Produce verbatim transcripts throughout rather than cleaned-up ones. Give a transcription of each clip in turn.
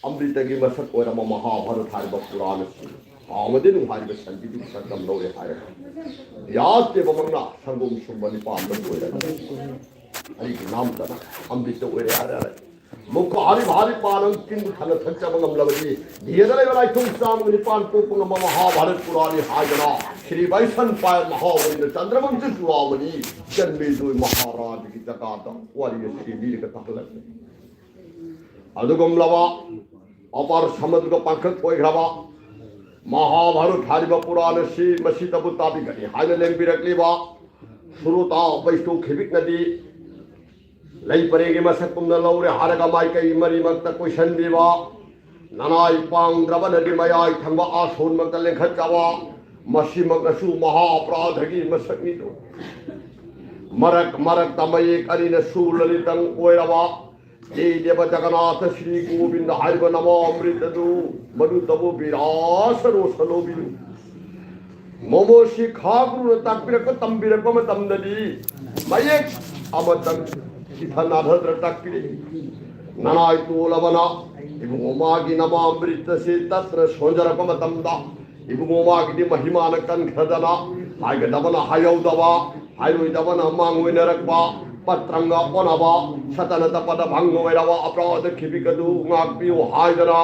ꯑꯃ꯭ꯔꯤꯇꯒꯤ ꯃꯁꯛ ꯑꯣꯏꯔꯕ ꯃꯍꯥꯚꯥꯔꯠ ꯍꯥꯏꯔꯤꯕ ꯄꯨꯔꯥꯟ ꯑꯁꯤ ꯄꯥꯕꯗꯤ ꯅꯨꯡꯉꯥꯏꯔꯤꯕ ꯁꯟꯗꯤꯗꯨꯒꯤ ꯁꯛꯇꯝ ꯂꯧꯔꯦ ꯍꯥꯏꯔꯒ ꯕ꯭ꯌꯥꯁ ꯗꯦꯕꯃꯛꯅ ꯁꯪꯒꯣꯝ ꯁꯨꯝꯕ ꯅꯤꯄꯥꯟꯗ ꯑꯣꯏꯔꯒ ꯑꯩꯒꯤ ꯏꯅꯥꯎꯇꯅ ꯑꯃ꯭ꯔꯤꯇ ꯑꯣꯏꯔꯦ ꯍꯥꯏꯔꯦ꯫ ꯃꯨꯛꯀ ꯍꯥꯔꯤ ꯚꯥꯔꯤ ꯄꯥꯅꯪ ꯆꯤꯟ ꯊꯟꯅ ꯊꯛꯆꯕ ꯉꯝꯂꯕꯗꯤ ꯗꯤꯌꯥꯗ ꯂꯩꯕ ꯂꯥꯏꯊꯣꯡ ꯆꯥꯝꯃꯒ ꯅꯤꯄꯥꯟ ꯄꯣꯛꯄ ꯉꯝꯕ ꯃꯍꯥꯚꯥꯔꯠ ꯄꯨꯔꯥꯅꯤ ꯍꯥꯏꯗꯅ ꯁ꯭ꯔꯤ ꯕꯩꯁꯟ ꯄꯥꯌꯜ ꯃꯍꯥꯕꯂꯤꯅ ꯆꯟꯗ꯭ꯔꯃꯪꯁꯨ ꯆꯨꯔꯥꯕꯅꯤ ꯆꯟꯕꯤꯗꯨ ꯃꯍꯥꯔꯥꯖꯒꯤ ꯖꯒꯥꯗ ꯋꯥꯔꯤ ꯑꯁꯤ ꯂꯤꯔꯒ ꯇꯥꯍꯜꯂꯛꯂꯦ꯫ ꯑꯗꯨꯒꯨꯝꯂꯕ ꯑꯄꯥꯔ ꯁꯃꯨꯗ꯭ꯔꯒ ꯄꯥꯡꯈꯛ ꯑꯣꯏꯈ꯭ꯔꯕ ꯃꯍꯥꯚꯥꯔꯠ ꯍꯥꯏꯔꯤꯕ ꯄꯨꯔꯥꯟ ꯑꯁꯤ ꯃꯁꯤꯗꯕꯨ ꯇꯥꯕꯤꯒꯅꯤ ꯍꯥꯏꯅ ꯂꯦꯡꯕꯤꯔꯛꯂꯤꯕ ꯁꯨꯔꯨꯇꯥ ꯕꯩꯁꯅꯨ ꯈꯤꯕꯤꯛꯅꯗꯤ ꯂꯩ ꯄꯔꯦꯡꯒꯤ ꯃꯁꯛ ꯀꯨꯝꯅ ꯂꯧꯔꯦ ꯍꯥꯏꯔꯒ ꯃꯥꯏꯀꯩ ꯃꯔꯤꯃꯛꯇ ꯀꯣꯏꯁꯟꯕꯤꯕ ꯅꯅꯥꯏ ꯄꯥꯡꯗ꯭ꯔꯕꯅꯗꯤ ꯃꯌꯥꯏ ꯊꯪꯕ ꯑꯥꯁꯣꯟꯃꯛꯇ ꯂꯦꯡꯈꯠꯆꯕ ꯃꯁꯤꯃꯛꯅꯁꯨ ꯃꯍꯥ ꯑꯄꯔꯥꯙꯒꯤ ꯃꯁꯛꯅꯤꯗꯣ꯫ ꯃꯔꯛ ꯃꯔꯛꯇ ꯃꯌꯦꯛ ꯑꯅꯤꯅ ꯁꯨ ꯂꯂꯤꯇꯪ ꯑꯣꯏꯔꯕ ꯗꯦ ꯗꯦꯕ ꯖꯒꯟꯅꯥꯊ ꯁ꯭ꯔꯤ ꯒꯣꯕꯤꯟꯗ ꯍꯥꯏꯔꯤꯕ ꯅꯃꯥꯃ꯭ꯔꯤꯇꯗꯨ ꯃꯗꯨꯇꯕꯨ ꯕꯤꯔꯥꯁ ꯔꯣꯁ ꯂꯧꯕꯤꯌꯨ꯫ ꯃꯣꯃꯣ ꯁꯤꯈꯥ ꯒꯨꯔꯨꯅ ꯇꯥꯛꯄꯤꯔꯛꯄ ꯇꯝꯕꯤꯔꯛꯄ ꯃꯇꯝꯗꯗꯤ ꯃꯌꯦꯛ ꯑꯃꯇꯪ ꯏꯊ ꯅꯥꯊꯗ꯭ꯔ ꯇꯥꯛꯄꯤꯔꯛꯏ꯫ ꯅꯅꯥꯏ ꯇꯣꯂꯕꯅ ꯏꯕꯨꯡꯉꯣ ꯃꯥꯒꯤ ꯅꯃꯥꯃ꯭ꯔꯤꯇꯁꯤ ꯇꯠꯇꯅ ꯁꯣꯟꯖꯔꯛꯄ ꯃꯇꯝꯗ ꯏꯕꯨꯡꯉꯣ ꯃꯥꯒꯤꯗꯤ ꯃꯍꯤꯃꯥꯅ ꯀꯟꯈ꯭ꯔꯗꯅ ꯍꯥꯏꯒꯗꯕꯅ ꯍꯥꯏꯍꯧꯗꯕ, ꯍꯥꯏꯔꯣꯏꯗꯕꯅ ꯃꯥꯡꯑꯣꯏꯅꯔꯛꯄ, ꯄꯠꯇ꯭ꯔꯪꯒ ꯑꯣꯟꯅꯕ, ꯁꯇꯅ ꯇꯄꯗ ꯚꯪꯒ ꯑꯣꯏꯔꯕ ꯑꯄ꯭ꯔꯥꯙ ꯈꯤꯕꯤꯛ ꯑꯗꯨ ꯉꯥꯛꯄꯤꯌꯨ ꯍꯥꯏꯗꯅ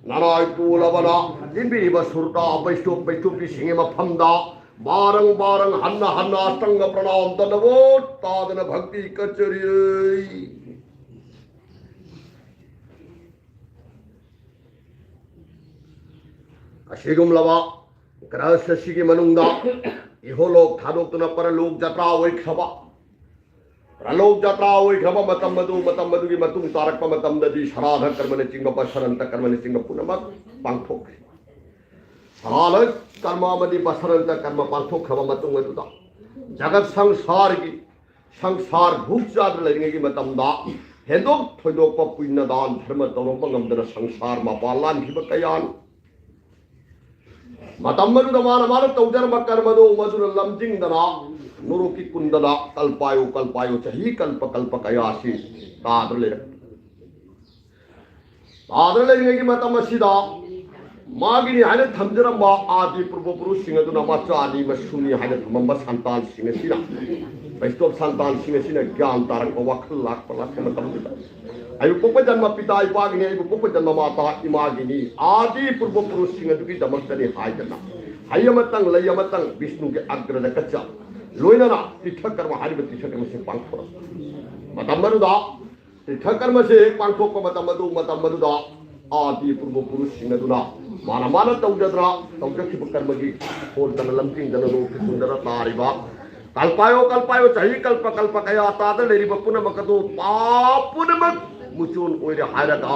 ꯅꯅꯥꯏ ꯇꯣꯂꯕꯅ ꯏꯟꯕꯤꯔꯤꯕ ꯁꯨꯔꯇꯥ ꯕꯩꯁꯅꯨ ꯕꯩꯁꯅꯨꯄꯤꯁꯤꯡꯒꯤ ꯃꯐꯝꯗ ꯕꯥꯔꯪ ꯕꯥꯔꯪ ꯍꯟꯅ ꯍꯟꯅ ꯑꯁꯇꯪꯒ ꯄ꯭ꯔꯅꯥꯝ ꯇꯅꯕꯣ ꯇꯥꯗꯅ ꯚꯛꯇꯤ ꯀꯠꯆꯔꯤ꯫ ꯑꯁꯤꯒꯨꯝꯂꯕ ꯒ꯭ꯔꯍꯁ ꯑꯁꯤꯒꯤ ꯃꯅꯨꯡꯗ ꯏꯍꯣꯂꯣꯛ ꯊꯥꯗꯣꯛꯇꯨꯅ ꯄꯔꯂꯣꯛ ꯖꯇ꯭ꯔꯥ ꯑꯣꯏꯈ꯭ꯔꯕ, ꯄꯔꯂꯣꯛ ꯖꯇ꯭ꯔꯥ ꯑꯣꯏꯈ꯭ꯔꯕ ꯃꯇꯝ ꯑꯗꯨ, ꯃꯇꯝ ꯑꯗꯨꯒꯤ ꯃꯇꯨꯡ ꯇꯥꯔꯛꯄ ꯃꯇꯝꯗꯗꯤ ꯁꯔꯥꯙ ꯀꯔꯃꯅꯆꯤꯡꯕ, ꯕꯁꯔꯟꯇ ꯀꯔꯃꯅꯆꯤꯡꯕ ꯄꯨꯝꯅꯃꯛ ꯄꯥꯡꯊꯣꯛꯈ꯭ꯔꯦ꯫ ꯁꯔꯥꯙ ꯀꯔꯃ ꯑꯃꯗꯤ ꯕꯁꯔꯟꯇ ꯀꯔꯃ ꯄꯥꯡꯊꯣꯛꯈ꯭ꯔꯕ ꯃꯇꯨꯡ ꯑꯗꯨꯗ ꯖꯒꯠ ꯁꯪꯁꯥꯔꯒꯤ ꯁꯪꯁꯥꯔ ꯚꯨꯛ ꯆꯥꯗ ꯂꯩꯔꯤꯉꯩꯒꯤ ꯃꯇꯝꯗ ꯍꯦꯟꯗꯣꯛ ꯊꯣꯏꯗꯣꯛꯄ ꯄꯨꯏꯅ ꯗꯥꯟ ꯙꯔꯃ ꯇꯧꯔꯝꯕ ꯉꯝꯗꯅ ꯁꯪꯁꯥꯔ ꯃꯄꯥꯟ ꯂꯥꯟꯈꯤꯕ ꯀꯌꯥꯅꯤ꯫ ꯃꯇꯝ ꯑꯗꯨꯗ ꯃꯥꯅ ꯃꯥꯅ ꯇꯧꯖꯔꯝꯕ ꯀꯔꯃꯗꯣ ꯃꯗꯨꯅ ꯂꯝꯖꯤꯡꯗꯅ ꯅꯣꯔꯣꯛꯀꯤ ꯀꯨꯟꯗꯗ ꯀꯜꯄꯥꯌꯨ ꯀꯜꯄꯥꯌꯨ ꯆꯍꯤ ꯀꯜꯄ ꯀꯜꯄ ꯀꯌꯥꯁꯤ ꯇꯥꯗꯨꯅ ꯂꯩꯔꯛꯄ꯫ ꯇꯥꯗꯅ ꯂꯩꯔꯤꯉꯩꯒꯤ ꯃꯇꯝ ꯑꯁꯤꯗ ꯃꯥꯒꯤꯅꯤ ꯍꯥꯏꯅ ꯊꯝꯖꯔꯝꯕ ꯑꯥꯗꯤ ꯄꯨꯔꯕ ꯄꯨꯔꯨꯁꯁꯤꯡ ꯑꯗꯨꯅ ꯃꯆꯥꯅꯤ ꯃꯁꯨꯅꯤ ꯍꯥꯏꯅ ꯊꯝꯃꯝꯕ ꯁꯟꯇꯥꯟꯁꯤꯡ ꯑꯁꯤꯅ, ꯕꯩꯁꯇꯣꯞ ꯁꯟꯇꯥꯟꯁꯤꯡ ꯑꯁꯤꯅ ꯒ꯭ꯌꯥꯟ ꯇꯥꯔꯛꯄ, ꯋꯥꯈꯜ ꯂꯥꯛꯄ, ꯂꯥꯛꯄ ꯃꯇꯝꯗꯨꯗ, "ꯑꯩꯕꯨ ꯄꯣꯛꯄ ꯖꯟꯃ ꯄꯤꯇꯥ ꯏꯄꯥꯒꯤꯅꯤ, ꯑꯩꯕꯨ ꯄꯣꯛꯄ ꯖꯟꯃ ꯃꯥꯇꯥ ꯏꯃꯥꯒꯤꯅꯤ, ꯑꯥꯗꯤ ꯄꯨꯔꯕ ꯄꯨꯔꯨꯁꯁꯤꯡ ꯑꯗꯨꯒꯤꯗꯃꯛꯇꯅꯤ" ꯍꯥꯏꯗꯅ ꯍꯩ ꯑꯃꯇꯪ, ꯂꯩ ꯑꯃꯇꯪ ꯕꯤꯁꯅꯨꯒꯤ ꯑꯒ꯭ꯔꯗ ꯀꯠꯆ, ꯂꯣꯏꯅꯅ ꯇꯤꯔꯊ ꯀꯔꯃ ꯍꯥꯏꯔꯤꯕ ꯇꯤꯔꯊ ꯀꯔꯃꯁꯤ ꯄꯥꯡꯊꯣꯔꯛꯄ ꯃꯇꯝ ꯑꯗꯨꯗ, ꯇꯤꯔꯊ ꯀꯔꯃꯁꯦ ꯍꯦꯛ ꯄꯥꯡꯊꯣꯛꯄ ꯃꯇꯝ ꯑꯗꯨ, ꯃꯇꯝ ꯑꯗꯨꯗ ꯑꯥꯗꯤ ꯄꯨꯔꯕ ꯄꯨꯔꯨꯁꯁꯤꯡ ꯑꯗꯨꯅ ꯃꯥꯅ ꯃꯥꯅ ꯇꯧꯖꯗꯅ, ꯇꯧꯖꯈꯤꯕ ꯀꯔꯃꯒꯤ ꯍꯣꯟꯗꯅ, ꯂꯝꯖꯤꯡꯗꯅ, ꯅꯣꯛꯈꯤꯗꯨꯅ ꯇꯥꯔꯤꯕ, "ꯀꯜꯄꯥꯌꯣ, ꯀꯜꯄꯥꯌꯣ, ꯆꯍꯤ ꯀꯜꯄ, ꯀꯜꯄ ꯀꯌꯥ ꯇꯥꯗ ꯂꯩꯔꯤꯕ ꯄꯨꯝꯅꯃꯛ ꯑꯗꯨ ꯄꯥꯞ ꯄꯨꯝꯅꯃꯛ ꯃꯨꯆꯣꯟ ꯑꯣꯏꯔꯦ" ꯍꯥꯏꯔꯒ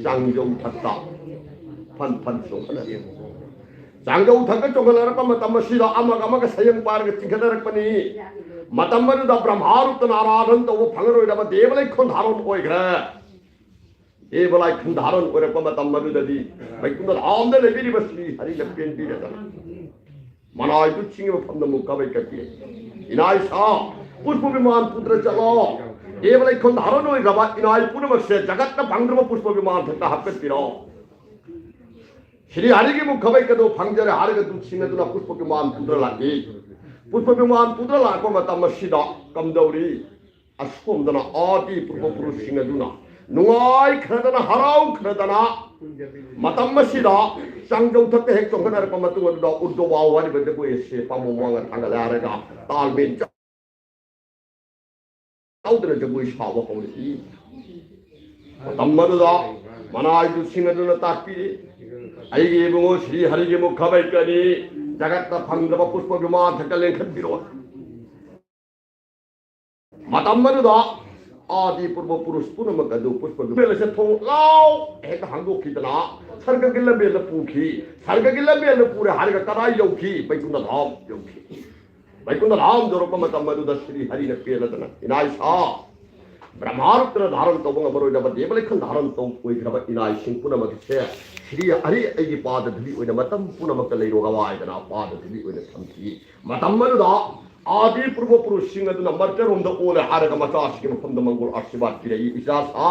ꯆꯥꯡꯖꯧ ꯊꯛꯇ ꯐꯟ ꯐꯟ ꯆꯣꯡꯈꯠꯅꯔꯦ꯫ ꯆꯥꯡꯖꯧ ꯊꯛꯇ ꯆꯣꯡꯈꯠꯅꯔꯛꯄ ꯃꯇꯝ ꯑꯁꯤꯗ ꯑꯃꯒ ꯑꯃꯒ ꯁꯌꯦꯡ ꯄꯥꯔꯒ ꯆꯤꯡꯈꯠꯅꯔꯛꯄꯅꯤ꯫ ꯃꯇꯝ ꯑꯗꯨꯗ ꯕ꯭ꯔꯍ꯭ꯃꯥꯔꯨꯞꯇꯅ ꯑꯥꯔꯥꯙꯟ ꯇꯧꯕ ꯐꯪꯉꯔꯣꯏꯗꯕ ꯗꯦꯕ ꯂꯩꯈꯣꯟ ꯊꯥꯔꯣꯟ ꯑꯣꯏꯈ꯭ꯔꯦ꯫ ꯗꯦꯕ ꯂꯩꯈꯣꯟ ꯊꯥꯔꯣꯟ ꯑꯣꯏꯔꯛꯄ ꯃꯇꯝ ꯑꯗꯨꯗꯗꯤ ꯃꯩꯀꯨꯟꯗ ꯂꯥꯝꯗ ꯂꯩꯕꯤꯔꯤꯕ ꯁ꯭ꯔꯤ ꯍꯔꯤꯅ ꯄꯦꯟꯕꯤꯔꯗꯅ ꯃꯅꯥꯏꯗꯨ ꯆꯤꯡꯒꯤ ꯃꯐꯝꯗ ꯃꯨꯛ ꯀꯥꯕꯩ ꯀꯠꯄꯤ꯫ "ꯏꯅꯥꯏ ꯁꯥ, ꯄꯨꯁꯄ ꯕꯤꯃꯥꯟ ꯄꯨꯗ꯭ꯔ ꯆꯠꯂꯣ꯫ ꯗꯦꯕ ꯂꯩꯈꯣꯟ ꯊꯥꯔꯣꯟ ꯑꯣꯏꯈ꯭ꯔꯕ ꯏꯅꯥꯏ ꯄꯨꯝꯅꯃꯛꯁꯦ ꯖꯒꯠꯇ ꯐꯪꯗ꯭ꯔꯕ ꯄꯨꯁꯄ ꯕꯤꯃꯥꯟ ꯊꯛꯇ ꯍꯥꯞꯀꯠꯄꯤꯔꯣ꯫ ꯁ꯭ꯔꯤ ꯍꯔꯤꯒꯤ ꯃꯨꯛ ꯈꯥꯕꯩ ꯀꯗꯣ ꯐꯪꯖꯔꯦ" ꯍꯥꯏꯔꯒ ꯗꯨꯠꯁꯤꯡ ꯑꯗꯨꯅ ꯄꯨꯁꯄ ꯕꯤꯃꯥꯟ ꯄꯨꯗ꯭ꯔ ꯂꯥꯛꯏ꯫ ꯄꯨꯁꯄ ꯕꯤꯃꯥꯟ ꯄꯨꯗ꯭ꯔ ꯂꯥꯛꯄ ꯃꯇꯝ ꯑꯁꯤꯗ ꯀꯝꯗꯧꯔꯤ? ꯑꯁꯣꯝꯗꯅ ꯑꯥꯗꯤ ꯄꯨꯔꯕ ꯄꯨꯔꯨꯁꯁꯤꯡ ꯑꯗꯨꯅ ꯅꯨꯡꯉꯥꯏꯈ꯭ꯔꯗꯅ, ꯍꯔꯥꯎꯈ꯭ꯔꯗꯅ, ꯃꯇꯝ ꯑꯁꯤꯗ ꯆꯥꯡꯖꯧ ꯊꯛꯇ ꯍꯦꯛ ꯆꯣꯡꯈꯠꯅꯔꯛꯄ ꯃꯇꯨꯡ ꯑꯗꯨꯗ ꯎꯔꯗꯣꯕꯥꯎ ꯍꯥꯏꯔꯤꯕ ꯖꯒꯣꯏ ꯑꯁꯤ ꯄꯥꯝꯕꯣꯝ ꯋꯥꯡꯅ ꯊꯥꯡꯒꯠꯂꯦ ꯍꯥꯏꯔꯒ ꯇꯥꯜꯃꯦꯟ ꯌꯥꯎꯗꯅ ꯖꯒꯣꯏ ꯁꯥꯕ ꯍꯧꯔꯛꯏ꯫ ꯃꯇꯝ ꯑꯗꯨꯗ ꯃꯅꯥꯏꯗꯨꯁꯤꯡ ꯑꯗꯨꯅ ꯇꯥꯛꯄꯤꯔꯤ, "ꯑꯩꯒꯤ ꯏꯕꯨꯡꯉꯣ ꯁ꯭ꯔꯤ ꯍꯔꯤꯒꯤ ꯃꯨꯛ ꯈꯥꯕꯩ ꯀꯅꯤ, ꯖꯒꯠꯇ ꯐꯪꯗ꯭ꯔꯕ ꯄꯨꯁꯄ ꯕꯤꯃꯥꯟ ꯊꯛꯇ ꯂꯦꯡꯈꯠꯄꯤꯔꯣ"꯫ ꯃꯇꯝ ꯑꯗꯨꯗ ꯑꯥꯗꯤ ꯄꯨꯔꯕ ꯄꯨꯔꯨꯁ ꯄꯨꯝꯅꯃꯛ ꯑꯗꯨ ꯄꯨꯁꯄ ꯕꯤꯃꯥꯟ ꯑꯁꯦ ꯊꯣꯡ ꯂꯥꯎ ꯍꯦꯛꯇ ꯍꯥꯡꯗꯣꯛꯈꯤꯗꯅ ꯁꯔꯒꯒꯤ ꯂꯝꯕꯦꯜꯗ ꯄꯨꯈꯤ꯫ ꯁꯔꯒꯒꯤ ꯂꯝꯕꯦꯜꯗ ꯄꯨꯔꯦ ꯍꯥꯏꯔꯒ ꯀꯗꯥꯏ ꯌꯧꯈꯤ? ꯕꯩꯀꯨꯟꯊ ꯙꯥꯝ ꯌꯧꯈꯤ꯫ ꯕꯩꯀꯨꯟꯊ ꯙꯥꯝ ꯌꯧꯔꯛꯄ ꯃꯇꯝ ꯑꯗꯨꯗ ꯁ꯭ꯔꯤ ꯍꯔꯤꯅ ꯄꯦꯜꯂꯗꯅ, "ꯏꯅꯥꯏ ꯁꯥ, ꯕ꯭ꯔꯍ꯭ꯃꯥꯔꯨꯞꯇꯅ ꯙꯥꯔꯟ ꯇꯧꯕ ꯉꯝꯃꯔꯣꯏꯗꯕ ꯗꯦꯕ ꯂꯩꯈꯣꯟ ꯙꯥꯔꯟ ꯇꯧ ꯑꯣꯏꯈ꯭ꯔꯕ ꯏꯅꯥꯏꯁꯤꯡ ꯄꯨꯝꯅꯃꯛꯁꯦ ꯁ꯭ꯔꯤ ꯍꯔꯤ ꯑꯩꯒꯤ ꯄꯥꯗ ꯙꯨꯂꯤ ꯑꯣꯏꯅ ꯃꯇꯝ ꯄꯨꯝꯅꯃꯛꯇ ꯂꯩꯔꯣ" ꯍꯥꯏꯗꯅ ꯄꯥꯗ ꯙꯨꯂꯤ ꯑꯣꯏꯅ ꯊꯝꯈꯤ꯫ ꯃꯇꯝ ꯑꯗꯨꯗ ꯑꯥꯗꯤ ꯄꯨꯔꯕ ꯄꯨꯔꯨꯁꯁꯤꯡ ꯑꯗꯨꯅ ꯃꯔꯇꯔꯣꯝꯗ ꯑꯣꯜꯂꯦ ꯍꯥꯏꯔꯒ ꯃꯆꯥꯁꯤꯒꯤ ꯃꯐꯝꯗ ꯃꯪꯒꯣꯜ ꯑꯥꯁꯤꯔꯕꯥꯗ ꯄꯤꯔꯛꯏ, "ꯏꯆꯥ ꯁꯥ,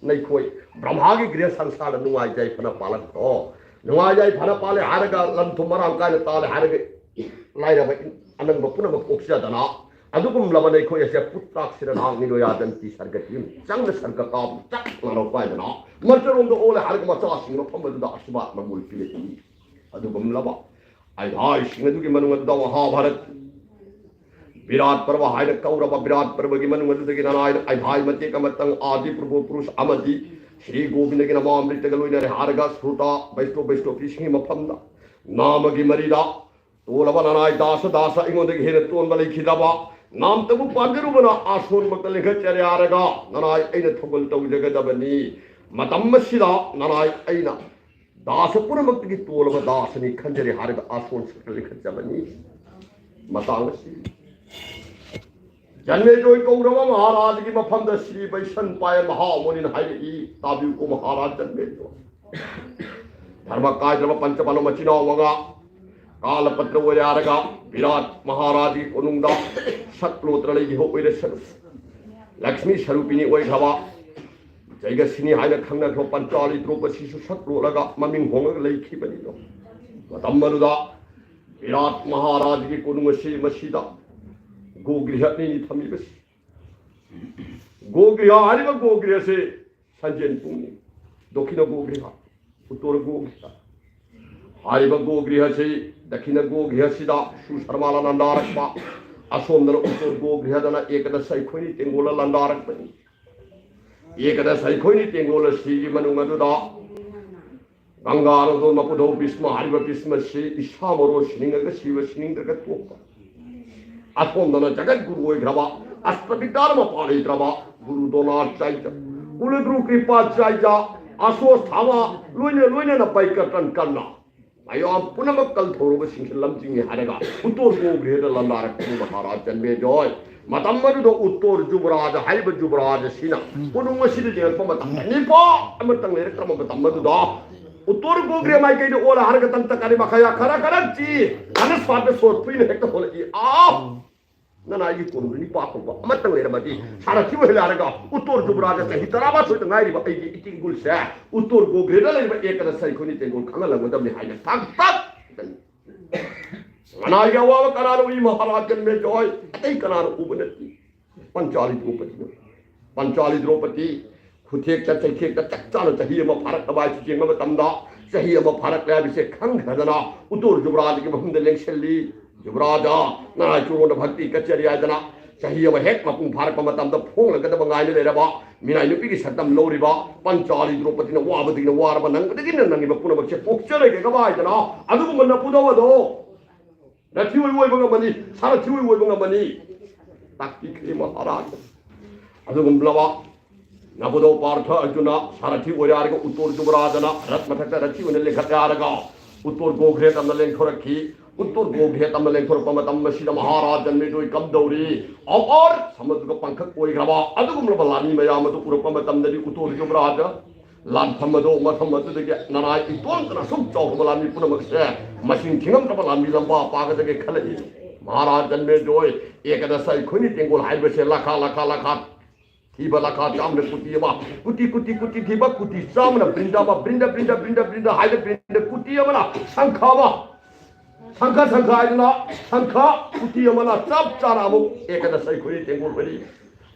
ꯅꯩꯈꯣꯏ꯫ ꯕ꯭ꯔꯍ꯭ꯃꯥꯒꯤ ꯒ꯭ꯔꯤꯍ ꯁꯪꯁꯥꯔꯗ ꯅꯨꯡꯉꯥꯏ ꯌꯥꯏꯐꯅ ꯄꯥꯜꯂꯛꯇꯣ꯫ ꯅꯨꯡꯉꯥꯏ ꯌꯥꯏꯐꯅ ꯄꯥꯜꯂꯦ ꯍꯥꯏꯔꯒ ꯂꯟ ꯊꯨꯝ ꯃꯔꯥꯡ ꯀꯥꯏꯅ ꯇꯥꯜꯂꯦ ꯍꯥꯏꯔꯒ ꯂꯥꯏꯔꯕ ꯑꯅꯪꯕ ꯄꯨꯝꯅꯃꯛ ꯄꯣꯛꯆꯗꯅ ꯑꯗꯨꯒꯨꯝꯂꯕ ꯅꯩꯈꯣꯏ ꯑꯁꯦ ꯄꯨꯠꯇꯥꯛꯁꯤꯔ ꯅꯍꯥꯛ ꯅꯤꯔꯣꯌꯥꯗꯟꯇꯤ ꯁꯔꯒꯇꯤ ꯆꯪꯅ ꯁꯔꯒ ꯀꯥꯕ ꯆꯞ ꯃꯥꯟꯅꯕ ꯄꯥꯏꯗꯅ ꯃꯆꯔꯣꯝꯗ ꯑꯣꯜꯂꯦ ꯍꯥꯏꯔꯒ ꯃꯆꯥꯁꯤꯡ ꯃꯐꯝ ꯑꯗꯨꯗ ꯑꯁꯨꯕꯥꯠ ꯃꯒꯨꯜ ꯄꯤꯔꯛꯏ꯫ ꯑꯗꯨꯒꯨꯝꯂꯕ ꯑꯩꯍꯥꯏꯁꯤꯡ ꯑꯗꯨꯒꯤ ꯃꯅꯨꯡ ꯑꯗꯨꯗ ꯃꯍꯥꯚꯥꯔꯠ ꯕꯤꯔꯥꯠ ꯄꯔꯕ ꯍꯥꯏꯅ ꯀꯧꯔꯕ ꯕꯤꯔꯥꯠ ꯄꯔꯕꯒꯤ ꯃꯅꯨꯡ ꯑꯗꯨꯗꯒꯤ ꯅꯅꯥꯏꯅ ꯑꯩꯍꯥꯏ ꯃꯇꯦꯛ ꯑꯃꯇꯪ ꯑꯥꯗꯤ ꯄ꯭ꯔꯚꯨ ꯄꯨꯔꯨꯁ ꯑꯃꯗꯤ ꯁ꯭ꯔꯤ ꯒꯣꯕꯤꯟꯗꯒꯤ ꯅꯃꯥꯃ꯭ꯔꯤꯇꯒ ꯂꯣꯏꯅꯔꯦ ꯍꯥꯏꯔꯒ ꯁ꯭ꯔꯨꯇ ꯕꯩꯁ꯭ꯅꯣ ꯕꯩꯁ꯭ꯅꯣꯄꯤꯁꯤꯡꯒꯤ ꯃꯐꯝꯗ ꯅꯥꯃꯒꯤ ꯃꯔꯤꯗ ꯇꯣꯜꯂꯕ ꯅꯅꯥꯏ ꯗꯥꯁ ꯗꯥꯁ ꯑꯩꯉꯣꯟꯗꯒꯤ ꯍꯦꯟꯅ ꯇꯣꯟꯕ ꯂꯩꯈꯤꯗꯕ ꯅꯥꯝꯇꯕꯨ ꯄꯥꯟꯖꯔꯨꯕꯅ ꯑꯥꯁꯣꯟꯃꯛꯇ ꯂꯦꯡꯈꯠꯆꯔꯦ ꯍꯥꯏꯔꯒ ꯅꯅꯥꯏ ꯑꯩꯅ ꯊꯧꯒꯜ ꯇꯧꯖꯒꯗꯕꯅꯤ꯫ ꯃꯇꯝ ꯑꯁꯤꯗ ꯅꯅꯥꯏ ꯑꯩꯅ ꯗꯥꯁ ꯄꯨꯝꯅꯃꯛꯇꯒꯤ ꯇꯣꯜꯂꯕ ꯗꯥꯁꯅꯤ ꯈꯟꯖꯔꯦ ꯍꯥꯏꯔꯒ ꯑꯥꯁꯣꯟ ꯁꯛꯇ ꯂꯤꯡꯈꯠꯆꯕꯅꯤ꯫ ꯃꯇꯥꯡ ꯑꯁꯤ ꯖꯟꯃꯦꯖꯣꯏ ꯀꯧꯔꯕ ꯃꯍꯥꯔꯥꯖꯒꯤ ꯃꯐꯝꯗ ꯁ꯭ꯔꯤ ꯕꯩꯁꯟ ꯄꯥꯌꯟ ꯃꯍꯥꯃꯨꯅꯤꯅ ꯍꯥꯏꯔꯛꯏ, ꯇꯥꯕꯤꯌꯨꯀꯣ ꯃꯍꯥꯔꯥꯖ ꯖꯟꯃꯦꯖꯣꯏ꯫ ꯙꯔꯃ ꯀꯥꯏꯗ꯭ꯔꯕ ꯄꯟꯆ ꯄꯥꯟꯗꯕ ꯃꯆꯤꯟ ꯃꯅꯥꯎ ꯃꯉꯥ ꯀꯥꯂꯄꯇ꯭ꯔ ꯑꯣꯏꯔꯦ ꯍꯥꯏꯔꯒ ꯕꯤꯔꯥꯠ ꯃꯍꯥꯔꯥꯖꯒꯤ ꯀꯣꯅꯨꯡꯗ ꯁꯛ ꯂꯣꯠꯇꯅ ꯂꯩꯈꯤꯕ ꯑꯣꯏꯔꯁꯅꯨ꯫ ꯂꯛꯁꯃꯤ ꯁꯔꯨꯄꯤꯅꯤ ꯑꯣꯏꯈ꯭ꯔꯕ ꯖꯩꯒꯁꯤꯅꯤ ꯍꯥꯏꯅ ꯈꯪꯅꯈ꯭ꯔꯕ ꯄꯟꯆꯥꯂꯤ ꯗ꯭ꯔꯧꯄꯗꯤꯁꯨ ꯁꯛ ꯂꯣꯠꯂꯒ ꯃꯃꯤꯡ ꯍꯣꯡꯂꯒ ꯂꯩꯈꯤꯕꯅꯤꯗꯣ꯫ ꯃꯇꯝ ꯑꯗꯨꯗ ꯕꯤꯔꯥꯠ ꯃꯍꯥꯔꯥꯖꯒꯤ ꯀꯣꯅꯨꯡ ꯑꯁꯤ ꯃꯁꯤꯗ ꯒꯣꯒ꯭ꯔꯤꯍ ꯑꯅꯤꯅꯤ ꯊꯝꯃꯤꯕꯁꯤ꯫ ꯒꯣꯒ꯭ꯔꯤꯍ ꯍꯥꯏꯔꯤꯕ ꯒꯣꯒ꯭ꯔꯤꯍ ꯑꯁꯤ ꯁꯟꯖꯦꯟ ꯄꯨꯡꯅꯤ꯫ ꯗꯣꯈꯤꯅ ꯒꯣꯒ꯭ꯔꯤꯍ, ꯎꯠꯇꯣꯔ ꯒꯣꯒ꯭ꯔꯤꯍ꯫ ꯍꯥꯏꯔꯤꯕ ꯒꯣꯒ꯭ꯔꯤꯍ ꯑꯁꯤ ꯗꯈꯤꯅ ꯒꯣꯒ꯭ꯔꯤꯍ ꯑꯁꯤꯗ ꯁꯨꯁꯔꯃꯥꯂ ꯅꯟꯗꯥꯔꯛꯄ, ꯑꯁꯣꯝꯗꯅ ꯎꯠꯇꯣꯔ ꯒꯣꯒ꯭ꯔꯤꯍꯗꯅ ꯑꯦꯀꯗꯁ ꯑꯩꯈꯣꯏꯅꯤ ꯇꯦꯡꯒꯣꯜꯂ ꯂꯟꯗꯥꯔꯛꯄꯅꯤ꯫ ꯑꯦꯀꯗꯁ ꯑꯩꯈꯣꯏꯅꯤ ꯇꯦꯡꯒꯣꯜ ꯑꯁꯤꯒꯤ ꯃꯅꯨꯡ ꯑꯗꯨꯗ ꯒꯪꯒꯥꯅꯟꯗꯣ ꯃꯄꯨꯗꯧ ꯚꯤꯁꯃ ꯍꯥꯏꯔꯤꯕ ꯚꯤꯁꯃꯁꯤ ꯏꯁꯥ ꯃꯔꯣꯟ ꯁꯤꯅꯤꯡꯉꯒ ꯁꯤꯕ, ꯁꯤꯅꯤꯡꯗ꯭ꯔꯒ ꯇꯣꯛꯄ꯫ ꯑꯁꯣꯝꯗꯅ ꯖꯒꯠ ꯒꯨꯔꯨ ꯑꯣꯏꯈ꯭ꯔꯕ, ꯑꯁꯇꯕꯤꯗ꯭ꯌꯥꯅ ꯃꯄꯥ ꯂꯩꯇ꯭ꯔꯕ ꯒꯨꯔꯨ ꯗ꯭ꯔꯣꯅꯥꯆꯥꯔ꯭ꯌ, ꯀꯨꯂꯒꯨꯔꯨ ꯀ꯭ꯔꯤꯄꯥꯆꯥꯔ꯭ꯌ, ꯑꯁꯣꯁꯊꯥꯃ, ꯂꯣꯏꯅ ꯂꯣꯏꯅꯅ ꯕꯩꯀꯇꯟ ꯀꯟꯅ ꯃꯌꯥꯝ ꯄꯨꯝꯅꯃꯛ ꯀꯜꯊꯧꯔꯕꯁꯤꯡꯁꯦ ꯂꯝꯖꯤꯡꯉꯤ ꯍꯥꯏꯔꯒ ꯎꯠꯇꯣꯔ ꯒꯣꯒ꯭ꯔꯤꯍꯗ ꯂꯟꯗꯥꯔꯛꯄꯅꯤ ꯃꯍꯥꯔꯥꯖ ꯖꯟꯃꯦꯖꯣꯏ꯫ ꯃꯇꯝ ꯑꯗꯨꯗ ꯎꯠꯇꯣꯔ ꯖꯨꯕꯔꯥꯖ ꯍꯥꯏꯔꯤꯕ ꯖꯨꯕꯔꯥꯖ ꯑꯁꯤꯅ ꯀꯣꯅꯨꯡ ꯑꯁꯤꯗ ꯌꯦꯡꯉꯛꯄ ꯃꯇꯝꯗ ꯅꯤꯄꯥ ꯑꯃꯇꯪ ꯂꯩꯔꯛꯇ꯭ꯔꯕ ꯃꯇꯝ ꯑꯗꯨꯗ ꯎꯠꯇꯣꯔ ꯒꯣꯒ꯭ꯔꯤꯍ ꯃꯥꯏꯀꯩꯗ ꯑꯣꯜꯂ ꯍꯥꯏꯔꯒ ꯇꯟꯇ ꯀꯥꯔꯤ ꯃꯈꯥꯌꯥ ꯈꯔ ꯈꯔ ꯆꯤ ꯙꯅꯁ ꯄꯥꯠꯇ ꯁꯣꯔ ꯐꯨꯏꯅ ꯍꯦꯛꯇ ꯍꯣꯜꯂꯛꯏ꯫ ꯑꯥ! ꯅꯅꯥꯏꯒꯤ ꯀꯣꯅꯨꯡꯗ ꯅꯤꯄꯥ ꯀꯧꯕ ꯑꯃꯇꯪ ꯂꯩꯔꯝꯃꯗꯤ ꯁꯥꯔꯊꯤ ꯑꯣꯏꯍꯜꯂꯦ ꯍꯥꯏꯔꯒ ꯎꯠꯇꯣꯔ ꯖꯨꯕꯔꯥꯖ ꯆꯍꯤ ꯇꯔꯥꯃꯥꯊꯣꯏꯗ ꯉꯥꯏꯔꯤꯕ ꯑꯩꯒꯤ ꯏꯇꯤꯡꯒꯨꯜꯁꯦ ꯎꯠꯇꯣꯔ ꯒꯣꯒ꯭ꯔꯦꯗ ꯂꯩꯔꯤꯕ ꯑꯦꯀꯗ ꯁꯩꯈꯣꯏꯅꯤ ꯇꯦꯡꯒꯣꯜ ꯈꯪꯍꯜꯂꯝꯒꯗꯕꯅꯤ ꯍꯥꯏꯅ ꯊꯥꯡ ꯇꯥꯛ ꯃꯅꯥꯏꯒꯤ ꯑꯋꯥꯕ ꯀꯅꯥꯅ ꯎꯏ? ꯃꯍꯥꯔꯥꯖ ꯖꯟꯃꯦꯖꯣꯏ, ꯑꯇꯩ ꯀꯅꯥꯅ ꯎꯕ ꯅꯠꯇꯦ꯫ ꯄꯟꯆꯥꯂꯤ ꯗ꯭ꯔꯧꯄꯗꯤꯅ, ꯄꯟꯆꯥꯂꯤ ꯗ꯭ꯔꯧꯄꯗꯤ ꯈꯨꯊꯦꯛꯇ ꯆꯩꯊꯦꯛꯇ ꯆꯞ ꯆꯥꯅ ꯆꯍꯤ ꯑꯃ ꯐꯥꯔꯛꯂꯕ ꯍꯥꯏꯁꯤ ꯌꯦꯡꯕ ꯃꯇꯝꯗ, ꯆꯍꯤ ꯑꯃ ꯐꯥꯔꯛꯂꯦ ꯍꯥꯏꯕꯁꯦ ꯈꯪꯈ꯭ꯔꯗꯅ ꯎꯇꯣꯔ ꯌꯨꯕꯔꯥꯖꯒꯤ ꯃꯐꯝꯗ ꯂꯦꯡꯁꯤꯜꯂꯤ꯫ ꯌꯨꯕꯔꯥꯖ, ꯅꯅꯥꯏ ꯆꯨꯔꯣꯟꯗ ꯚꯛꯇꯤ ꯀꯆꯦꯔꯤ ꯍꯥꯏꯗꯅ ꯆꯍꯤ ꯑꯃ ꯍꯦꯛ ꯃꯄꯨꯡ ꯐꯥꯔꯛꯄ ꯃꯇꯝꯗ ꯐꯣꯡꯂꯒꯗꯕ ꯉꯥꯏꯅ ꯂꯩꯔꯕ ꯃꯤꯅꯥꯏ ꯅꯨꯄꯤꯒꯤ ꯁꯛꯇꯝ ꯂꯧꯔꯤꯕ ꯄꯟꯆꯥꯂꯤ ꯗ꯭ꯔꯧꯄꯗꯤꯅ ꯋꯥꯕꯗꯒꯤꯅ ꯋꯥꯔꯕ ꯅꯪꯕꯗꯒꯤꯅ ꯅꯪꯉꯤꯕ ꯄꯨꯝꯅꯃꯛꯁꯦ ꯄꯣꯛꯆꯔꯒꯦ ꯀꯃꯥꯏꯗꯅ ꯑꯗꯨꯒꯨꯝꯕ ꯅꯄꯨꯗꯧ ꯑꯗꯣ ꯔꯊꯤ ꯑꯣꯏ ꯑꯣꯏꯕ ꯉꯝꯃꯅꯤ, ꯁꯥꯔꯊꯤ ꯑꯣꯏ ꯑꯣꯏꯕ ꯉꯝꯃꯅꯤ꯫ ꯇꯥꯛꯄꯤꯈ꯭ꯔꯦ ꯃꯍꯥꯔꯥꯖ꯫ ꯑꯗꯨꯒꯨꯝꯂꯕ ꯅꯕꯨꯗꯧ ꯄꯥꯔꯊ ꯑꯔꯖꯨꯅ ꯁꯥꯔꯊꯤ ꯑꯣꯏꯔꯦ ꯍꯥꯏꯔꯒ ꯎꯠꯇꯣꯔ ꯖꯨꯕꯔꯥꯖꯅ ꯔꯠ ꯃꯊꯛꯇ ꯔꯊꯤ ꯑꯣꯏꯅ ꯂꯦꯡꯈꯠꯂꯦ ꯍꯥꯏꯔꯒ ꯎꯠꯇꯣꯔ ꯒꯣꯒ꯭ꯔꯦ ꯇꯝꯅ ꯂꯦꯡꯊꯣꯔꯛꯈꯤ꯫ ꯎꯠꯇꯣꯔ ꯒꯣꯒ꯭ꯔꯦ ꯇꯝꯅ ꯂꯦꯡꯊꯣꯔꯛꯄ ꯃꯇꯝ ꯑꯁꯤꯗ ꯃꯍꯥꯔꯥꯖ ꯖꯟꯃꯦꯖꯣꯏ ꯀꯝꯗꯧꯔꯤ? ꯑꯋꯥꯔ ꯁꯃꯨꯗ꯭ꯔꯒ ꯄꯪꯈꯛ ꯑꯣꯏꯈ꯭ꯔꯕ ꯑꯗꯨꯒꯨꯝꯂꯕ ꯂꯥꯟꯃꯤ ꯃꯌꯥꯝ ꯑꯗꯨ ꯎꯔꯛꯄ ꯃꯇꯝꯗꯗꯤ ꯎꯠꯇꯣꯔ ꯖꯨꯕꯔꯥꯖ ꯂꯥꯟꯐꯝ ꯑꯗꯨ, ꯃꯐꯝ ꯑꯗꯨꯗꯒꯤ ꯅꯅꯥꯏ ꯏꯇꯣꯟꯇꯅ ꯑꯁꯨꯛ ꯆꯥꯎꯈ꯭ꯔꯕ ꯂꯥꯟꯃꯤ ꯄꯨꯝꯅꯃꯛꯁꯦ ꯃꯁꯤꯡ ꯊꯤꯉꯝꯗ꯭ꯔꯕ ꯂꯥꯟꯃꯤ ꯂꯝꯕꯥ ꯄꯥꯒꯗꯒꯦ ꯈꯜꯂꯛꯏ꯫ ꯃꯍꯥꯔꯥꯖ ꯖꯟꯃꯦꯖꯣꯏ ꯑꯦꯀꯗꯁ ꯑꯩꯈꯣꯏꯅꯤ ꯇꯦꯡꯒꯣꯜ ꯍꯥꯏꯕꯁꯦ ꯂꯥꯈꯥ ꯂꯥꯈꯥ ꯂꯥꯈꯥ ꯊꯤꯕ ꯂꯥꯈꯥ ꯆꯥꯝꯗ ꯀꯨꯇꯤ ꯑꯃ, ꯀꯨꯇꯤ ꯀꯨꯇꯤ ꯀꯨꯇꯤ ꯊꯤꯕ ꯀꯨꯇꯤ ꯆꯥꯝꯃꯅ ꯕ꯭ꯔꯤꯟꯗ ꯑꯃ, ꯕ꯭ꯔꯤꯟꯗ ꯕ꯭ꯔꯤꯟꯗ ꯕ꯭ꯔꯤꯟꯗ ꯕ꯭ꯔꯤꯟꯗ ꯍꯥꯏꯗ ꯕ꯭ꯔꯤꯟꯗ ꯀꯨꯇꯤ ꯑꯃꯅ ꯁꯪꯈꯥ ꯑꯃ, ꯁꯪꯈꯥ ꯁꯪꯈꯥ ꯍꯥꯏꯗꯅ ꯁꯪꯈꯥ ꯀꯨꯇꯤ ꯑꯃꯅ ꯆꯞ ꯆꯥꯅ ꯑꯃꯨꯛ ꯑꯦꯀꯗꯁ ꯑꯩꯈꯣꯏꯅꯤ ꯇꯦꯡꯒꯣꯜ ꯑꯣꯏꯔꯤ꯫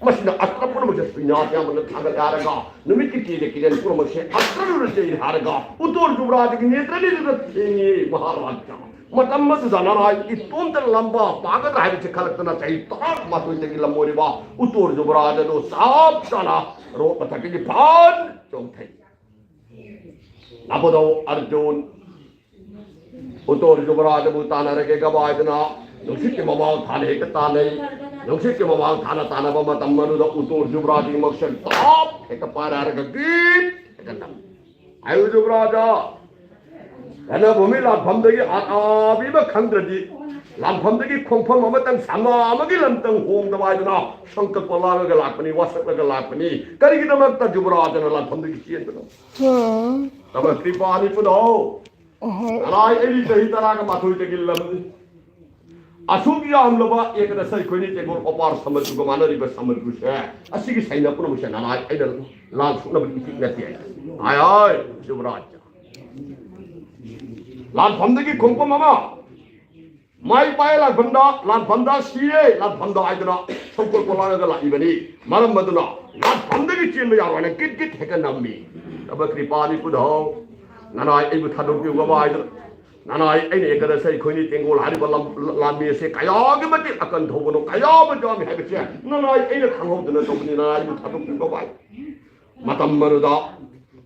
ꯃꯁꯤꯅ ꯑꯁꯇ꯭ꯔ ꯄꯨꯝꯅꯃꯛꯁꯦ ꯁꯨꯏꯅꯥ ꯑꯌꯥꯝꯕꯅ ꯊꯥꯡꯒꯠꯂꯦ ꯍꯥꯏꯔꯒ ꯅꯨꯃꯤꯠꯀꯤ ꯇꯦꯖ ꯀꯤꯔꯟ ꯄꯨꯝꯅꯃꯛꯁꯦ ꯑꯁꯇ꯭ꯔꯗꯨꯅ ꯆꯦꯜꯂꯦ ꯍꯥꯏꯔꯒ ꯎꯇꯣꯔ ꯖꯨꯕꯔꯥꯖꯒꯤ ꯅꯦꯇ꯭ꯔꯅꯤꯗꯨꯗ ꯊꯦꯡꯉꯤ ꯃꯍꯥꯔꯥꯖ꯫ ꯃꯇꯝ ꯑꯗꯨꯗ ꯅꯔꯥꯏ ꯏꯇꯣꯝꯇ ꯂꯝꯕꯥ ꯄꯥꯒꯗ꯭ꯔꯥ ꯍꯥꯏꯕꯁꯦ ꯈꯜꯂꯛꯇꯅ ꯆꯍꯤ ꯇꯔꯥꯃꯥꯊꯣꯏꯗꯒꯤ ꯂꯝ ꯑꯣꯏꯔꯤꯕ ꯎꯇꯣꯔ ꯖꯨꯕꯔꯥꯖ ꯑꯗꯨ ꯆꯞ ꯆꯥꯅ ꯔꯣꯠ ꯃꯊꯛꯇꯒꯤ ꯐꯟ ꯆꯣꯡꯊꯩ꯫ ꯅꯕꯨꯗꯧ ꯑꯔꯖꯨꯟ ꯎꯇꯣꯔ ꯌꯨꯕꯔꯥꯖꯕꯨ ꯇꯥꯟꯅꯔꯒꯦ ꯒꯕꯥꯏꯗꯅ ꯅꯨꯡꯁꯤꯠꯀꯤ ꯃꯃꯥꯡ ꯊꯥꯅ ꯍꯦꯛꯇ ꯇꯥꯟꯅꯩ꯫ ꯅꯨꯡꯁꯤꯠꯀꯤ ꯃꯃꯥꯡ ꯊꯥꯅ ꯇꯥꯟꯅꯕ ꯃꯇꯝ ꯑꯗꯨꯗ ꯎꯇꯣꯔ ꯌꯨꯕꯔꯥꯖꯒꯤ ꯃꯛꯁꯟ ꯇꯥꯞ ꯍꯦꯛꯇ ꯄꯥꯏꯔꯦ ꯍꯥꯏꯔꯒ ꯒꯤꯠ ꯍꯦꯛꯇ ꯅꯝꯃꯤ꯫ ꯍꯥꯏꯌꯨ ꯌꯨꯕꯔꯥꯖ, ꯔꯅꯚꯨꯃꯤ ꯂꯥꯟꯐꯝꯗꯒꯤ ꯑꯥꯕꯤꯕ ꯈꯪꯗ꯭ꯔꯗꯤ ꯂꯥꯟꯐꯝꯗꯒꯤ ꯈꯣꯡꯐꯝ ꯑꯃꯇꯪ ꯁꯅꯥ ꯑꯃꯒꯤ ꯂꯝꯇꯪ ꯍꯣꯡꯗꯕ ꯍꯥꯏꯗꯨꯅ ꯁꯪꯀꯜꯄ ꯂꯥꯡꯉꯒ ꯂꯥꯛꯄꯅꯤ, ꯋꯥꯁꯛꯂꯒ ꯂꯥꯛꯄꯅꯤ꯫ ꯀꯔꯤꯒꯤꯗꯃꯛꯇ ꯌꯨꯕꯔꯥꯖꯅ ꯂꯥꯟꯐꯝꯗꯒꯤ ꯆꯦꯟꯕꯅꯣ? ꯇꯃ ꯀ꯭ꯔꯤꯄꯥꯅꯤ ꯄꯨꯅꯧ꯫ ꯅꯅꯥꯏ ꯑꯩꯗꯤ ꯆꯍꯤ ꯇꯔꯥꯒ ꯃꯥꯊꯣꯏꯗꯒꯤ ꯂꯝꯅꯤ꯫ ꯑꯁꯨꯛ ꯌꯥꯝꯂꯕ ꯑꯦꯀꯗꯁ ꯑꯩꯈꯣꯏꯅꯤ ꯇꯦꯡꯒꯣꯜ ꯑꯣꯄꯥꯔ ꯁꯃꯨꯗ꯭ꯔꯒ ꯃꯥꯟꯅꯔꯤꯕ ꯁꯃꯨꯗ꯭ꯔꯁꯦ, ꯑꯁꯤꯒꯤ ꯁꯩꯅ ꯄꯨꯝꯅꯃꯛꯁꯦ ꯅꯅꯥꯏ ꯑꯩꯅ ꯂꯥꯟ ꯁꯣꯛꯅꯕꯒꯤ ꯏꯇꯤꯛ ꯅꯠꯇꯦ꯫ ꯍꯥꯏ ꯍꯥꯏ, ꯌꯨꯕꯔꯥꯖ꯫ ꯂꯥꯟꯐꯝꯗꯒꯤ ꯈꯣꯡꯐꯝ ꯑꯃ, ꯃꯥꯏ ꯄꯥꯛꯑꯦ ꯂꯥꯟꯐꯝꯗ, ꯂꯥꯟꯐꯝꯗ ꯁꯤꯔꯦ ꯂꯥꯟꯐꯝꯗ ꯍꯥꯏꯗꯅ ꯁꯪꯀꯣꯜ ꯄꯣꯂꯥꯡꯉꯒ ꯂꯥꯛꯏꯕꯅꯤ꯫ ꯃꯔꯝ ꯑꯗꯨꯅ ꯂꯥꯟꯐꯝꯗꯒꯤ ꯆꯦꯟꯕ ꯌꯥꯔꯣꯏ ꯍꯥꯏꯅ ꯀꯤꯠ ꯀꯤꯠ ꯍꯦꯛꯇ ꯅꯝꯃꯤ꯫ ꯅꯕ ꯀ꯭ꯔꯤꯄꯥꯅꯤ ꯄꯨꯙꯧ, ꯅꯅꯥꯏ ꯑꯩꯕꯨ ꯊꯥꯗꯣꯛꯄꯤꯌꯨ ꯍꯥꯏꯗꯅ꯫ ꯅꯅꯥꯏ ꯑꯩꯅ ꯑꯦꯀꯗꯁ ꯑꯩꯈꯣꯏꯅꯤ ꯇꯦꯡꯒꯣꯜ ꯍꯥꯏꯔꯤꯕ ꯂꯝ-, ꯂꯥꯟꯃꯤ ꯑꯁꯦ ꯀꯌꯥꯒꯤ ꯃꯇꯤꯛ ꯑꯀꯟ ꯊꯧꯕꯅꯣ, ꯀꯌꯥ ꯃꯆꯥꯃꯤ ꯍꯥꯏꯕꯁꯦ ꯅꯅꯥꯏ ꯑꯩꯅ ꯈꯪꯍꯧꯗꯅ ꯇꯧꯕꯅꯤ꯫ ꯅꯅꯥꯏ ꯑꯩꯕꯨ ꯊꯥꯗꯣꯛꯄꯤꯕ ꯚꯥꯏ꯫ ꯃꯇꯝ ꯑꯗꯨꯗ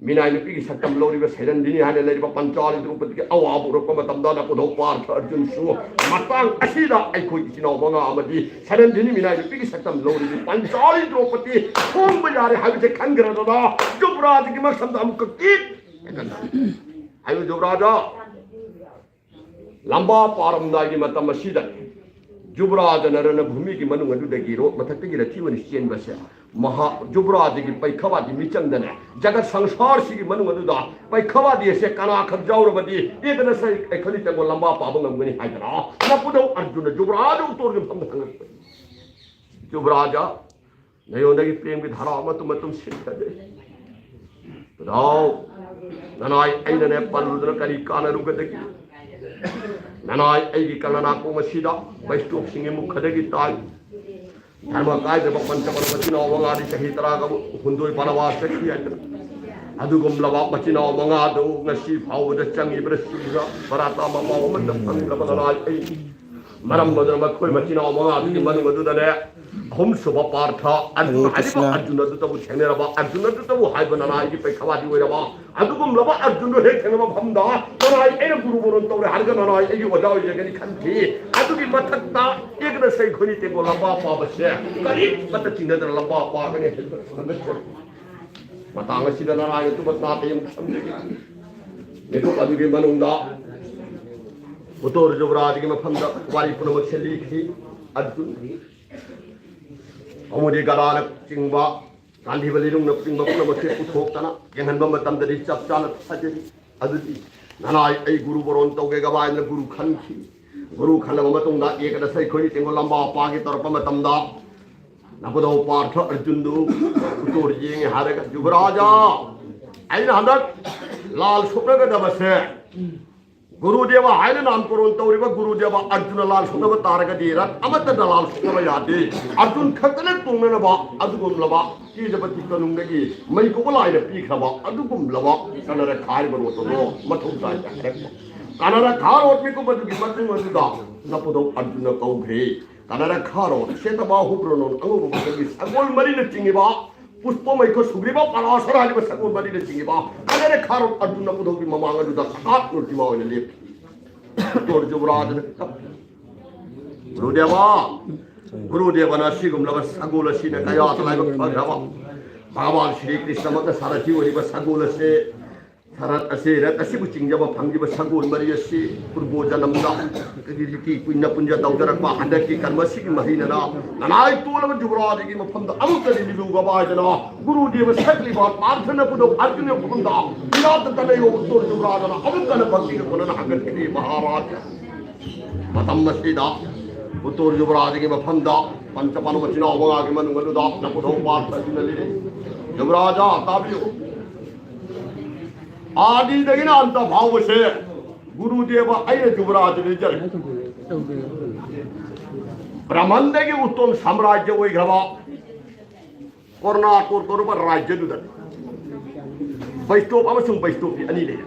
ꯃꯤꯅꯥꯏ ꯅꯨꯄꯤꯒꯤ ꯁꯛꯇꯝ ꯂꯧꯔꯤꯕ ꯁꯩꯔꯟꯗꯤꯅꯤ ꯍꯥꯏꯅ ꯂꯩꯔꯤꯕ ꯄꯟꯆꯥꯂꯤ ꯗ꯭ꯔꯧꯄꯗꯤꯒꯤ ꯑꯋꯥꯕ ꯎꯔꯛꯄ ꯃꯇꯝꯗ ꯅꯀꯨꯙꯧ ꯄꯥꯔꯊ ꯑꯔꯖꯨꯟꯁꯨ ꯃꯇꯥꯡ ꯑꯁꯤꯗ ꯑꯩꯈꯣꯏ ꯏꯆꯤꯟ ꯏꯅꯥꯎ ꯃꯉꯥ ꯑꯃꯗꯤ ꯁꯩꯔꯟꯗꯤꯅꯤ ꯃꯤꯅꯥꯏ ꯅꯨꯄꯤꯒꯤ ꯁꯛꯇꯝ ꯂꯧꯔꯤꯕ ꯄꯟꯆꯥꯂꯤ ꯗ꯭ꯔꯧꯄꯗꯤ ꯊꯣꯡꯕ ꯌꯥꯔꯦ ꯍꯥꯏꯕꯁꯦ ꯈꯟꯈ꯭ꯔꯗꯅ ꯌꯨꯕꯔꯥꯖꯒꯤ ꯃꯁꯝꯗ ꯑꯃꯨꯛꯀ ꯀꯤꯠ ꯍꯥꯏꯕ ꯌꯨꯕꯔꯥꯖ꯫ ꯂꯝꯕꯥ ꯄꯥꯔꯝꯗꯥꯏꯒꯤ ꯃꯇꯝ ꯑꯁꯤꯗ ꯌꯨꯕꯔꯥꯖꯅ ꯔꯅꯚꯨꯃꯤꯒꯤ ꯃꯅꯨꯡ ꯑꯗꯨꯗꯒꯤ ꯔꯣ-, ꯃꯊꯛꯇꯒꯤ ꯔꯊꯤ ꯑꯣꯏꯅ ꯆꯦꯟꯕꯁꯦ, ꯃꯍꯥ-, ꯌꯨꯕꯔꯥꯖꯒꯤ ꯄꯩꯈꯥꯋꯥꯗꯤ ꯃꯤꯆꯪꯗꯅꯦ, ꯖꯒꯠ ꯁꯪꯁꯥꯔꯁꯤꯒꯤ ꯃꯅꯨꯡ ꯑꯗꯨꯗ ꯄꯩꯈꯥꯋꯥꯗꯤ ꯑꯁꯦ ꯀꯅꯥꯈꯛ ꯌꯥꯎꯔꯕꯗꯤ ꯑꯦꯀꯗꯁ ꯑꯩꯈꯣꯏꯅꯤ ꯇꯦꯡꯒꯣꯜ ꯂꯝꯕꯥ ꯄꯥꯕ ꯉꯝꯒꯅꯤ ꯍꯥꯏꯗꯅ ꯅꯀꯨꯙꯧ ꯑꯔꯖꯨꯟꯅ ꯌꯨꯕꯔꯥꯖ ꯎꯇꯣꯔꯒꯤ ꯃꯐꯝꯗ ꯍꯪꯉꯛꯄꯅꯤ꯫ ꯌꯨꯕꯔꯥꯖ, ꯅꯌꯣꯟꯗꯒꯤ ꯄ꯭ꯔꯦꯝꯒꯤ ꯙꯔꯥ ꯃꯇꯨꯝ ꯃꯇꯨꯝ ꯁꯤꯠꯊꯗꯦ꯫ ꯄꯨꯙꯧ, ꯅꯅꯥꯏ ꯑꯩꯅꯅꯦ ꯄꯜꯂꯨꯗꯅ ꯀꯔꯤ ꯀꯥꯟꯅꯔꯨꯒꯗꯒꯦ? ꯅꯅꯥꯏ ꯑꯩꯒꯤ ꯀꯂꯅꯥꯀꯣꯡ ꯑꯁꯤꯗ ꯕꯩꯁꯅꯣꯞꯁꯤꯡꯒꯤ ꯃꯨꯈꯗꯒꯤ ꯇꯥꯏ꯫ ꯙꯔꯃ ꯀꯥꯏꯗꯕ ꯄꯟꯆꯀꯣꯜ ꯃꯆꯤꯟ ꯃꯅꯥꯎ ꯃꯉꯥꯗꯤ ꯆꯍꯤ ꯇꯔꯥꯒ ꯍꯨꯝꯗꯣꯏ ꯕꯅꯋꯥꯁ ꯆꯠꯈꯤ ꯍꯥꯏꯗꯅ꯫ ꯑꯗꯨꯒꯨꯝꯂꯕ ꯃꯆꯤꯟ ꯃꯅꯥꯎ ꯃꯉꯥꯗꯨ ꯉꯁꯤ ꯐꯥꯎꯕꯗ ꯆꯪꯉꯤꯕ꯭ꯔꯥ ꯁꯤꯕ꯭ꯔꯥ ꯄꯔꯥꯇꯥ ꯃꯄꯥꯎ ꯑꯃꯠꯇ ꯐꯪꯗ꯭ꯔꯕ ꯅꯅꯥꯏ ꯑꯩ꯫ ꯃꯔꯝ ꯑꯗꯨꯅ ꯃꯈꯣꯏ ꯃꯆꯤꯟ ꯃꯅꯥꯎ ꯃꯉꯥꯗꯨꯒꯤ ꯃꯅꯨꯡ ꯑꯗꯨꯗꯅꯦ ꯑꯍꯨꯝꯁꯨꯕ ꯄꯥꯔꯊ ꯑꯔꯖꯨꯟ ꯍꯔꯦ ꯍꯥꯏꯔꯤꯕ ꯀ꯭ꯔꯤꯁꯅ꯫ ꯑꯔꯖꯨꯟ ꯑꯗꯨꯇꯕꯨ ꯊꯦꯡꯅꯔꯕ, ꯑꯔꯖꯨꯟ ꯑꯗꯨꯇꯕꯨ ꯍꯥꯏꯕ ꯅꯅꯥꯏꯒꯤ ꯄꯩꯈꯥꯋꯥꯗꯤ ꯑꯣꯏꯔꯕ, ꯑꯗꯨꯒꯨꯝꯂꯕ ꯑꯔꯖꯨꯟꯗꯨ ꯍꯦꯛ ꯊꯦꯡꯅꯕ ꯃꯐꯝꯗ ꯅꯅꯥꯏ ꯑꯩꯅ ꯒꯨꯔꯨ ꯕꯣꯔꯣꯟ ꯇꯧꯔꯦ ꯍꯥꯏꯔꯒ ꯅꯅꯥꯏ ꯑꯩꯒꯤ ꯑꯣꯖꯥ ꯑꯣꯏꯖꯒꯅꯤ ꯈꯟꯈꯤ꯫ ꯑꯗꯨꯒꯤ ꯃꯊꯛꯇ ꯑꯦꯛꯅ ꯁꯩꯈꯣꯏꯅꯤ ꯇꯦꯡꯒꯣꯜ ꯂꯝꯕꯥ ꯄꯥꯕꯁꯦ ꯀꯔꯤꯃꯠꯇ ꯆꯤꯡꯅꯗꯅ ꯂꯝꯕꯥ ꯄꯥꯒꯅꯤ ꯍꯥꯏꯕ ꯈꯪꯒꯠꯆꯔꯤ꯫ ꯃꯇꯥꯡ ꯑꯁꯤꯗ ꯅꯅꯥꯏ ꯑꯗꯨꯃꯛ ꯅꯥꯇꯩ ꯑꯃ ꯊꯝꯖꯒꯦ꯫ ꯃꯤꯀꯨꯞ ꯑꯗꯨꯒꯤ ꯃꯅꯨꯡꯗ ꯎꯇꯣꯔ ꯌꯨꯕꯔꯥꯖꯒꯤ ꯃꯐꯝꯗ ꯋꯥꯔꯤ ꯄꯨꯝꯅꯃꯛꯁꯦ ꯂꯤꯈꯤ꯫ ꯑꯔꯖꯨꯟ ꯑꯃꯗꯤ ꯒꯗꯥꯅꯆꯤꯡꯕ ꯒꯥꯟꯙꯤꯕ ꯂꯤꯔꯨꯡꯅꯆꯤꯡꯕ ꯄꯨꯝꯅꯃꯛꯁꯦ ꯄꯨꯊꯣꯛꯇꯅ ꯌꯦꯡꯍꯟꯕ ꯃꯇꯝꯗꯗꯤ ꯆꯞ ꯆꯥꯅ ꯐꯖꯔꯤ꯫ ꯑꯗꯨꯗꯤ ꯅꯅꯥꯏ ꯑꯩ ꯒꯨꯔꯨ ꯕꯣꯔꯣꯟ ꯇꯧꯒꯦ ꯒꯕꯥꯏꯅ ꯒꯨꯔꯨ ꯈꯟꯈꯤ꯫ ꯒꯨꯔꯨ ꯈꯜꯂꯕ ꯃꯇꯨꯡꯗ ꯑꯦꯀꯗꯁ ꯑꯩꯈꯣꯏꯒꯤ ꯇꯦꯡꯒꯣꯜ ꯂꯝꯕꯥ ꯄꯥꯒꯤ ꯇꯧꯔꯛꯄ ꯃꯇꯝꯗ ꯅꯄꯨꯗꯧ ꯄꯥꯔꯊ ꯑꯔꯖꯨꯟꯗꯨ ꯎꯇꯣꯔ ꯌꯦꯡꯉꯦ ꯍꯥꯏꯔꯒ, "ꯌꯨꯕꯔꯥꯖꯥ, ꯑꯩꯅ ꯍꯟꯗꯛ ꯂꯥꯜ ꯁꯣꯛꯅꯒꯗꯕꯁꯦ ꯒꯨꯔꯨꯗꯦꯕ ꯍꯥꯏꯅ ꯅꯥꯝꯀꯣꯔꯣꯟ ꯇꯧꯔꯤꯕ ꯒꯨꯔꯨꯗꯦꯕ ꯑꯔꯖꯨꯅ ꯂꯥꯜ ꯁꯣꯛꯅꯕ ꯇꯥꯔꯒꯗꯤ ꯔꯠ ꯑꯃꯠꯇꯗ ꯂꯥꯜ ꯁꯣꯛꯅꯕ ꯌꯥꯗꯦ꯫ ꯑꯔꯖꯨꯟ ꯈꯛꯇꯅ ꯇꯣꯡꯅꯅꯕ ꯑꯗꯨꯒꯨꯝꯂꯕ ꯀꯦꯖꯕ ꯇꯤꯛꯇꯅꯨꯡꯗꯒꯤ ꯃꯩ ꯀꯣꯛꯄ ꯂꯥꯏꯅ ꯄꯤꯈ꯭ꯔꯕ ꯑꯗꯨꯒꯨꯝꯂꯕ ꯀꯅꯔ ꯈꯥꯏꯕ ꯔꯣꯠꯇꯣ ꯃꯊꯧ ꯇꯥꯏ" ꯍꯥꯏꯔꯛꯄ꯫ ꯀꯅꯔ ꯈꯥ ꯔꯣꯠ ꯃꯤꯀꯨꯞ ꯑꯗꯨꯒꯤ ꯃꯇꯨꯡ ꯑꯗꯨꯗ ꯅꯄꯨꯗꯧ ꯑꯔꯖꯨꯅ ꯀꯧꯈ꯭ꯔꯦ꯫ ꯀꯅꯔ ꯈꯥ ꯔꯣꯠ ꯁꯦꯇꯕ ꯍꯨꯞꯔꯣꯅꯣꯟ ꯑꯉꯧꯕ ꯃꯈꯜꯒꯤ ꯁꯒꯣꯜ ꯃꯔꯤꯅ ꯆꯤꯡꯉꯤꯕ ꯄꯨꯁꯄ ꯃꯩꯈꯣ ꯁꯨꯒ꯭ꯔꯤꯕ ꯄꯔꯥꯁꯔ ꯍꯥꯏꯔꯤꯕ ꯁꯒꯣꯜ ꯃꯔꯤꯅ ꯆꯤꯡꯉꯤꯕ ꯀꯅꯔ ꯈꯥ ꯔꯣꯠ ꯑꯔꯖꯨꯟ ꯅꯄꯨꯗꯧꯒꯤ ꯃꯃꯥꯡ ꯑꯗꯨꯗ ꯁꯀꯥꯠ ꯃꯨꯔꯇꯤꯃ ꯑꯣꯏꯅ ꯂꯦꯞꯈꯤ꯫ ꯇꯣꯔ ꯖꯨꯕꯔꯥꯖꯅ ꯀꯞꯄꯤ꯫ ꯒꯨꯔꯨꯗꯦꯕ, ꯒꯨꯔꯨꯗꯦꯕꯅ ꯑꯁꯤꯒꯨꯝꯂꯕ ꯁꯒꯣꯜ ꯑꯁꯤꯅ ꯀꯌꯥꯗ ꯂꯥꯏꯕꯛ ꯐꯈ꯭ꯔꯕ ꯚꯒꯋꯥꯟ ꯁ꯭ꯔꯤ ꯀ꯭ꯔꯤꯁꯅꯃꯛꯇ ꯁꯥꯔꯊꯤ ꯑꯣꯏꯔꯤꯕ ꯁꯒꯣꯜ ꯑꯁꯤ, ꯁꯔꯠ ꯑꯁꯤ, ꯔꯠ ꯑꯁꯤꯕꯨ ꯆꯤꯡꯖꯕ ꯐꯪꯂꯤꯕ ꯁꯒꯣꯜ ꯃꯔꯤ ꯑꯁꯤ ꯄꯨꯔꯕꯣ ꯖꯅꯝꯗ ꯀꯔꯤ ꯔꯤꯇꯤ ꯀꯨꯏꯅ ꯄꯨꯟꯖ ꯇꯧꯖꯔꯛꯄ ꯍꯟꯗꯛꯀꯤ ꯀꯔꯃ ꯑꯁꯤꯒꯤ ꯃꯍꯩꯅꯅ ꯅꯅꯥꯏ ꯇꯣꯜꯂꯕ ꯖꯨꯕꯔꯥꯖꯒꯤ ꯃꯐꯝꯗ ꯑꯃꯨꯛꯀꯗꯤ ꯂꯤꯂꯨꯒꯕ ꯍꯥꯏꯗꯅ ꯒꯨꯔꯨꯗꯦꯕ ꯁꯛꯂꯤꯕ ꯄꯥꯔꯊꯅ ꯄꯨꯗꯧ ꯑꯔꯖꯨꯟꯒꯤ ꯃꯐꯝꯗ ꯏꯔꯥꯠꯇ ꯂꯩꯕ ꯎꯠꯇꯣꯔ ꯖꯨꯕꯔꯥꯖꯅ ꯑꯃꯨꯛꯀꯅ ꯚꯛꯇꯤꯒ ꯀꯣꯟꯅꯅ ꯍꯪꯒꯠꯈ꯭ꯔꯦ ꯃꯍꯥꯔꯥꯖ꯫ ꯃꯇꯝ ꯑꯁꯤꯗ ꯎꯠꯇꯣꯔ ꯖꯨꯕꯔꯥꯖꯒꯤ ꯃꯐꯝꯗ ꯄꯟꯆꯄꯥꯟ ꯃꯆꯤꯟ ꯃꯅꯥꯎ ꯃꯉꯥꯒꯤ ꯃꯅꯨꯡ ꯑꯗꯨꯗ ꯅꯄꯨꯗꯧ ꯄꯥꯔꯊ ꯑꯗꯨꯅ ꯂꯤꯔꯤ꯫ ꯖꯨꯕꯔꯥꯖ ꯇꯥꯕꯤꯌꯨ꯫ ꯑꯥꯗꯤꯗꯒꯤꯅ ꯑꯟꯇ ꯐꯥꯎꯕꯁꯦ ꯒꯨꯔꯨꯗꯦꯕ ꯑꯩꯅ ꯖꯨꯕꯔꯥꯖ ꯂꯩꯖꯔꯦ꯫ ꯕ꯭ꯔꯍꯃꯟꯗꯒꯤ ꯎꯠꯇꯣꯝ ꯁꯥꯝꯔꯥꯖ꯭ꯌ ꯑꯣꯏꯈ꯭ꯔꯕ ꯀꯣꯔꯅꯥꯇꯣꯔ ꯀꯧꯔꯕ ꯔꯥꯖ꯭ꯌꯗꯨꯗ ꯕꯩꯁꯇꯣꯞ ꯑꯃꯁꯨꯡ ꯕꯩꯁꯇꯣꯞꯄꯤ ꯑꯅꯤ ꯂꯩ꯫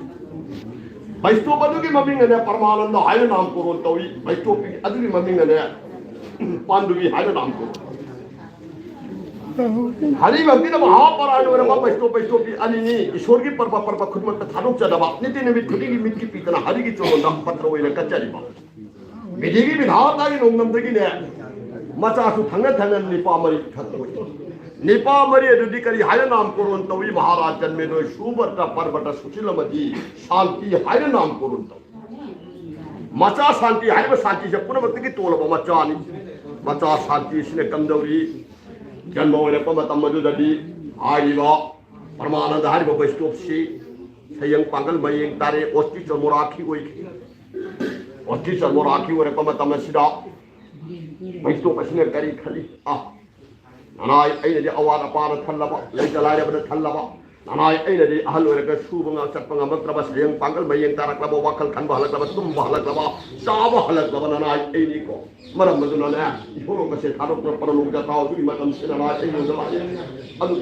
ꯕꯩꯁꯇꯣꯞ ꯑꯗꯨꯒꯤ ꯃꯃꯤꯡꯅꯅꯦ ꯄꯔꯃꯥꯅꯟꯗ ꯍꯥꯏꯅ ꯅꯥꯝꯀꯣꯔꯣꯟ ꯇꯧꯏ, ꯕꯩꯁꯇꯣꯞꯄꯤ ꯑꯗꯨꯒꯤ ꯃꯃꯤꯡꯅꯅꯦ ꯄꯥꯟꯗꯨꯕꯤ ꯍꯥꯏꯅ ꯅꯥꯝꯀꯣꯔꯣꯟ꯫ ꯍꯔꯤ ꯚꯛꯇꯤꯅ ꯃꯍꯥꯄꯔꯥꯌꯟ ꯑꯣꯏꯔꯕ ꯕꯩꯁꯇꯣꯞ ꯕꯩꯁꯇꯣꯞꯄꯤ ꯑꯅꯤꯅꯤ꯫ ꯏꯁꯣꯔꯒꯤ ꯄꯔꯕ ꯄꯔꯕ ꯈꯨꯗꯤꯡꯃꯛꯇ ꯊꯥꯗꯣꯛꯆꯗꯕ, ꯅꯤꯇꯤ ꯅꯨꯃꯤꯠ ꯈꯨꯗꯤꯡꯒꯤ ꯃꯤꯠꯀꯤ ꯄꯤꯗꯅ ꯍꯔꯤꯒꯤ ꯆꯣꯂꯣꯟꯗ ꯄꯠꯇ꯭ꯔ ꯑꯣꯏꯅ ꯀꯠꯆꯔꯤꯕ꯫ ꯃꯤꯗꯤꯒꯤ ꯃꯤꯙꯥꯇꯥꯒꯤ ꯅꯣꯡꯗꯝꯗꯒꯤꯅꯦ ꯃꯆꯥꯁꯨ ꯊꯪꯅ ꯊꯪꯅ ꯅꯤꯄꯥ ꯃꯔꯤ ꯈꯛ ꯑꯣꯏ꯫ ꯅꯤꯄꯥ ꯃꯔꯤ ꯑꯗꯨꯗꯤ ꯀꯔꯤ ꯍꯥꯏꯅ ꯅꯥꯝꯀꯣꯔꯣꯟ ꯇꯧꯏ? ꯃꯍꯥꯔꯥꯖ ꯖꯟꯃꯦꯗꯣꯏ ꯁꯨꯕꯔꯇ ꯄꯔꯕꯇ ꯁꯨꯁꯤꯜ ꯑꯃꯗꯤ ꯁꯥꯟꯇꯤ ꯍꯥꯏꯅ ꯅꯥꯝꯀꯣꯔꯣꯟ ꯇꯧꯏ꯫ ꯃꯆꯥ ꯁꯥꯟꯇꯤ ꯍꯥꯏꯔꯤꯕ ꯁꯥꯟꯇꯤꯁꯦ ꯄꯨꯝꯅꯃꯛꯇꯒꯤ ꯇꯣꯜꯂꯕ ꯃꯆꯥꯅꯤ꯫ ꯃꯆꯥ ꯁꯥꯟꯇꯤ ꯑꯁꯤꯅ ꯀꯝꯗꯧꯔꯤ? ꯖꯟꯃ ꯑꯣꯏꯔꯛꯄ ꯃꯇꯝ ꯑꯗꯨꯗꯗꯤ ꯍꯥꯏꯔꯤꯕ ꯄ꯭ꯔꯃꯥꯅꯟꯗ ꯍꯥꯏꯔꯤꯕ ꯕꯩꯁꯇꯣꯞꯁꯤ ꯁꯌꯦꯡ ꯄꯥꯡꯒꯜ ꯃꯌꯦꯡ ꯇꯥꯔꯦ, ꯑꯣꯁꯇꯤ ꯆꯃꯨꯔꯥꯈꯤ ꯑꯣꯏꯈꯤ꯫ ꯑꯣꯇꯤꯁ ꯃꯣꯔꯥꯀꯤ ꯑꯣꯏꯔꯛꯄ ꯃꯇꯝ ꯑꯁꯤꯗ ꯃꯩꯇꯣꯞ ꯑꯁꯤꯅ ꯀꯔꯤ ꯈꯜꯂꯤ? ꯑ, ꯅꯅꯥꯏ ꯑꯩꯅꯗꯤ ꯑꯋꯥꯠ ꯑꯄꯥꯅ ꯊꯜꯂꯕ, ꯂꯩꯇ ꯂꯥꯏꯔꯕꯅ ꯊꯜꯂꯕ, ꯅꯅꯥꯏ ꯑꯩꯅꯗꯤ ꯑꯍꯜ ꯑꯣꯏꯔꯒ ꯁꯨꯕ ꯉꯝ-, ꯆꯠꯄ ꯉꯝꯃꯛꯇ꯭ꯔꯕ, ꯁꯌꯦꯡ ꯄꯥꯡꯒꯜ ꯃꯌꯦꯡ ꯇꯥꯔꯛꯂꯕ, ꯋꯥꯈꯜ ꯈꯟꯕ ꯍꯜꯂꯛꯂꯕ, ꯇꯨꯝꯕ ꯍꯜꯂꯛꯂꯕ, ꯆꯥꯕ ꯍꯜꯂꯛꯂꯕ ꯅꯅꯥꯏ ꯑꯩꯅꯤꯀꯣ꯫ ꯃꯔꯝ ꯑꯗꯨꯅꯅꯦ, ꯏꯁꯣꯔ ꯃꯁꯦ ꯊꯥꯗꯣꯛꯇꯨꯅ ꯄꯔꯂꯣꯛꯇ ꯊꯥꯎꯕꯒꯤ ꯃꯇꯝꯁꯤꯗ ꯅꯅꯥꯏ ꯑꯩꯉꯣꯟꯗ ꯂꯥꯛꯑꯦ꯫ ꯑꯗꯨ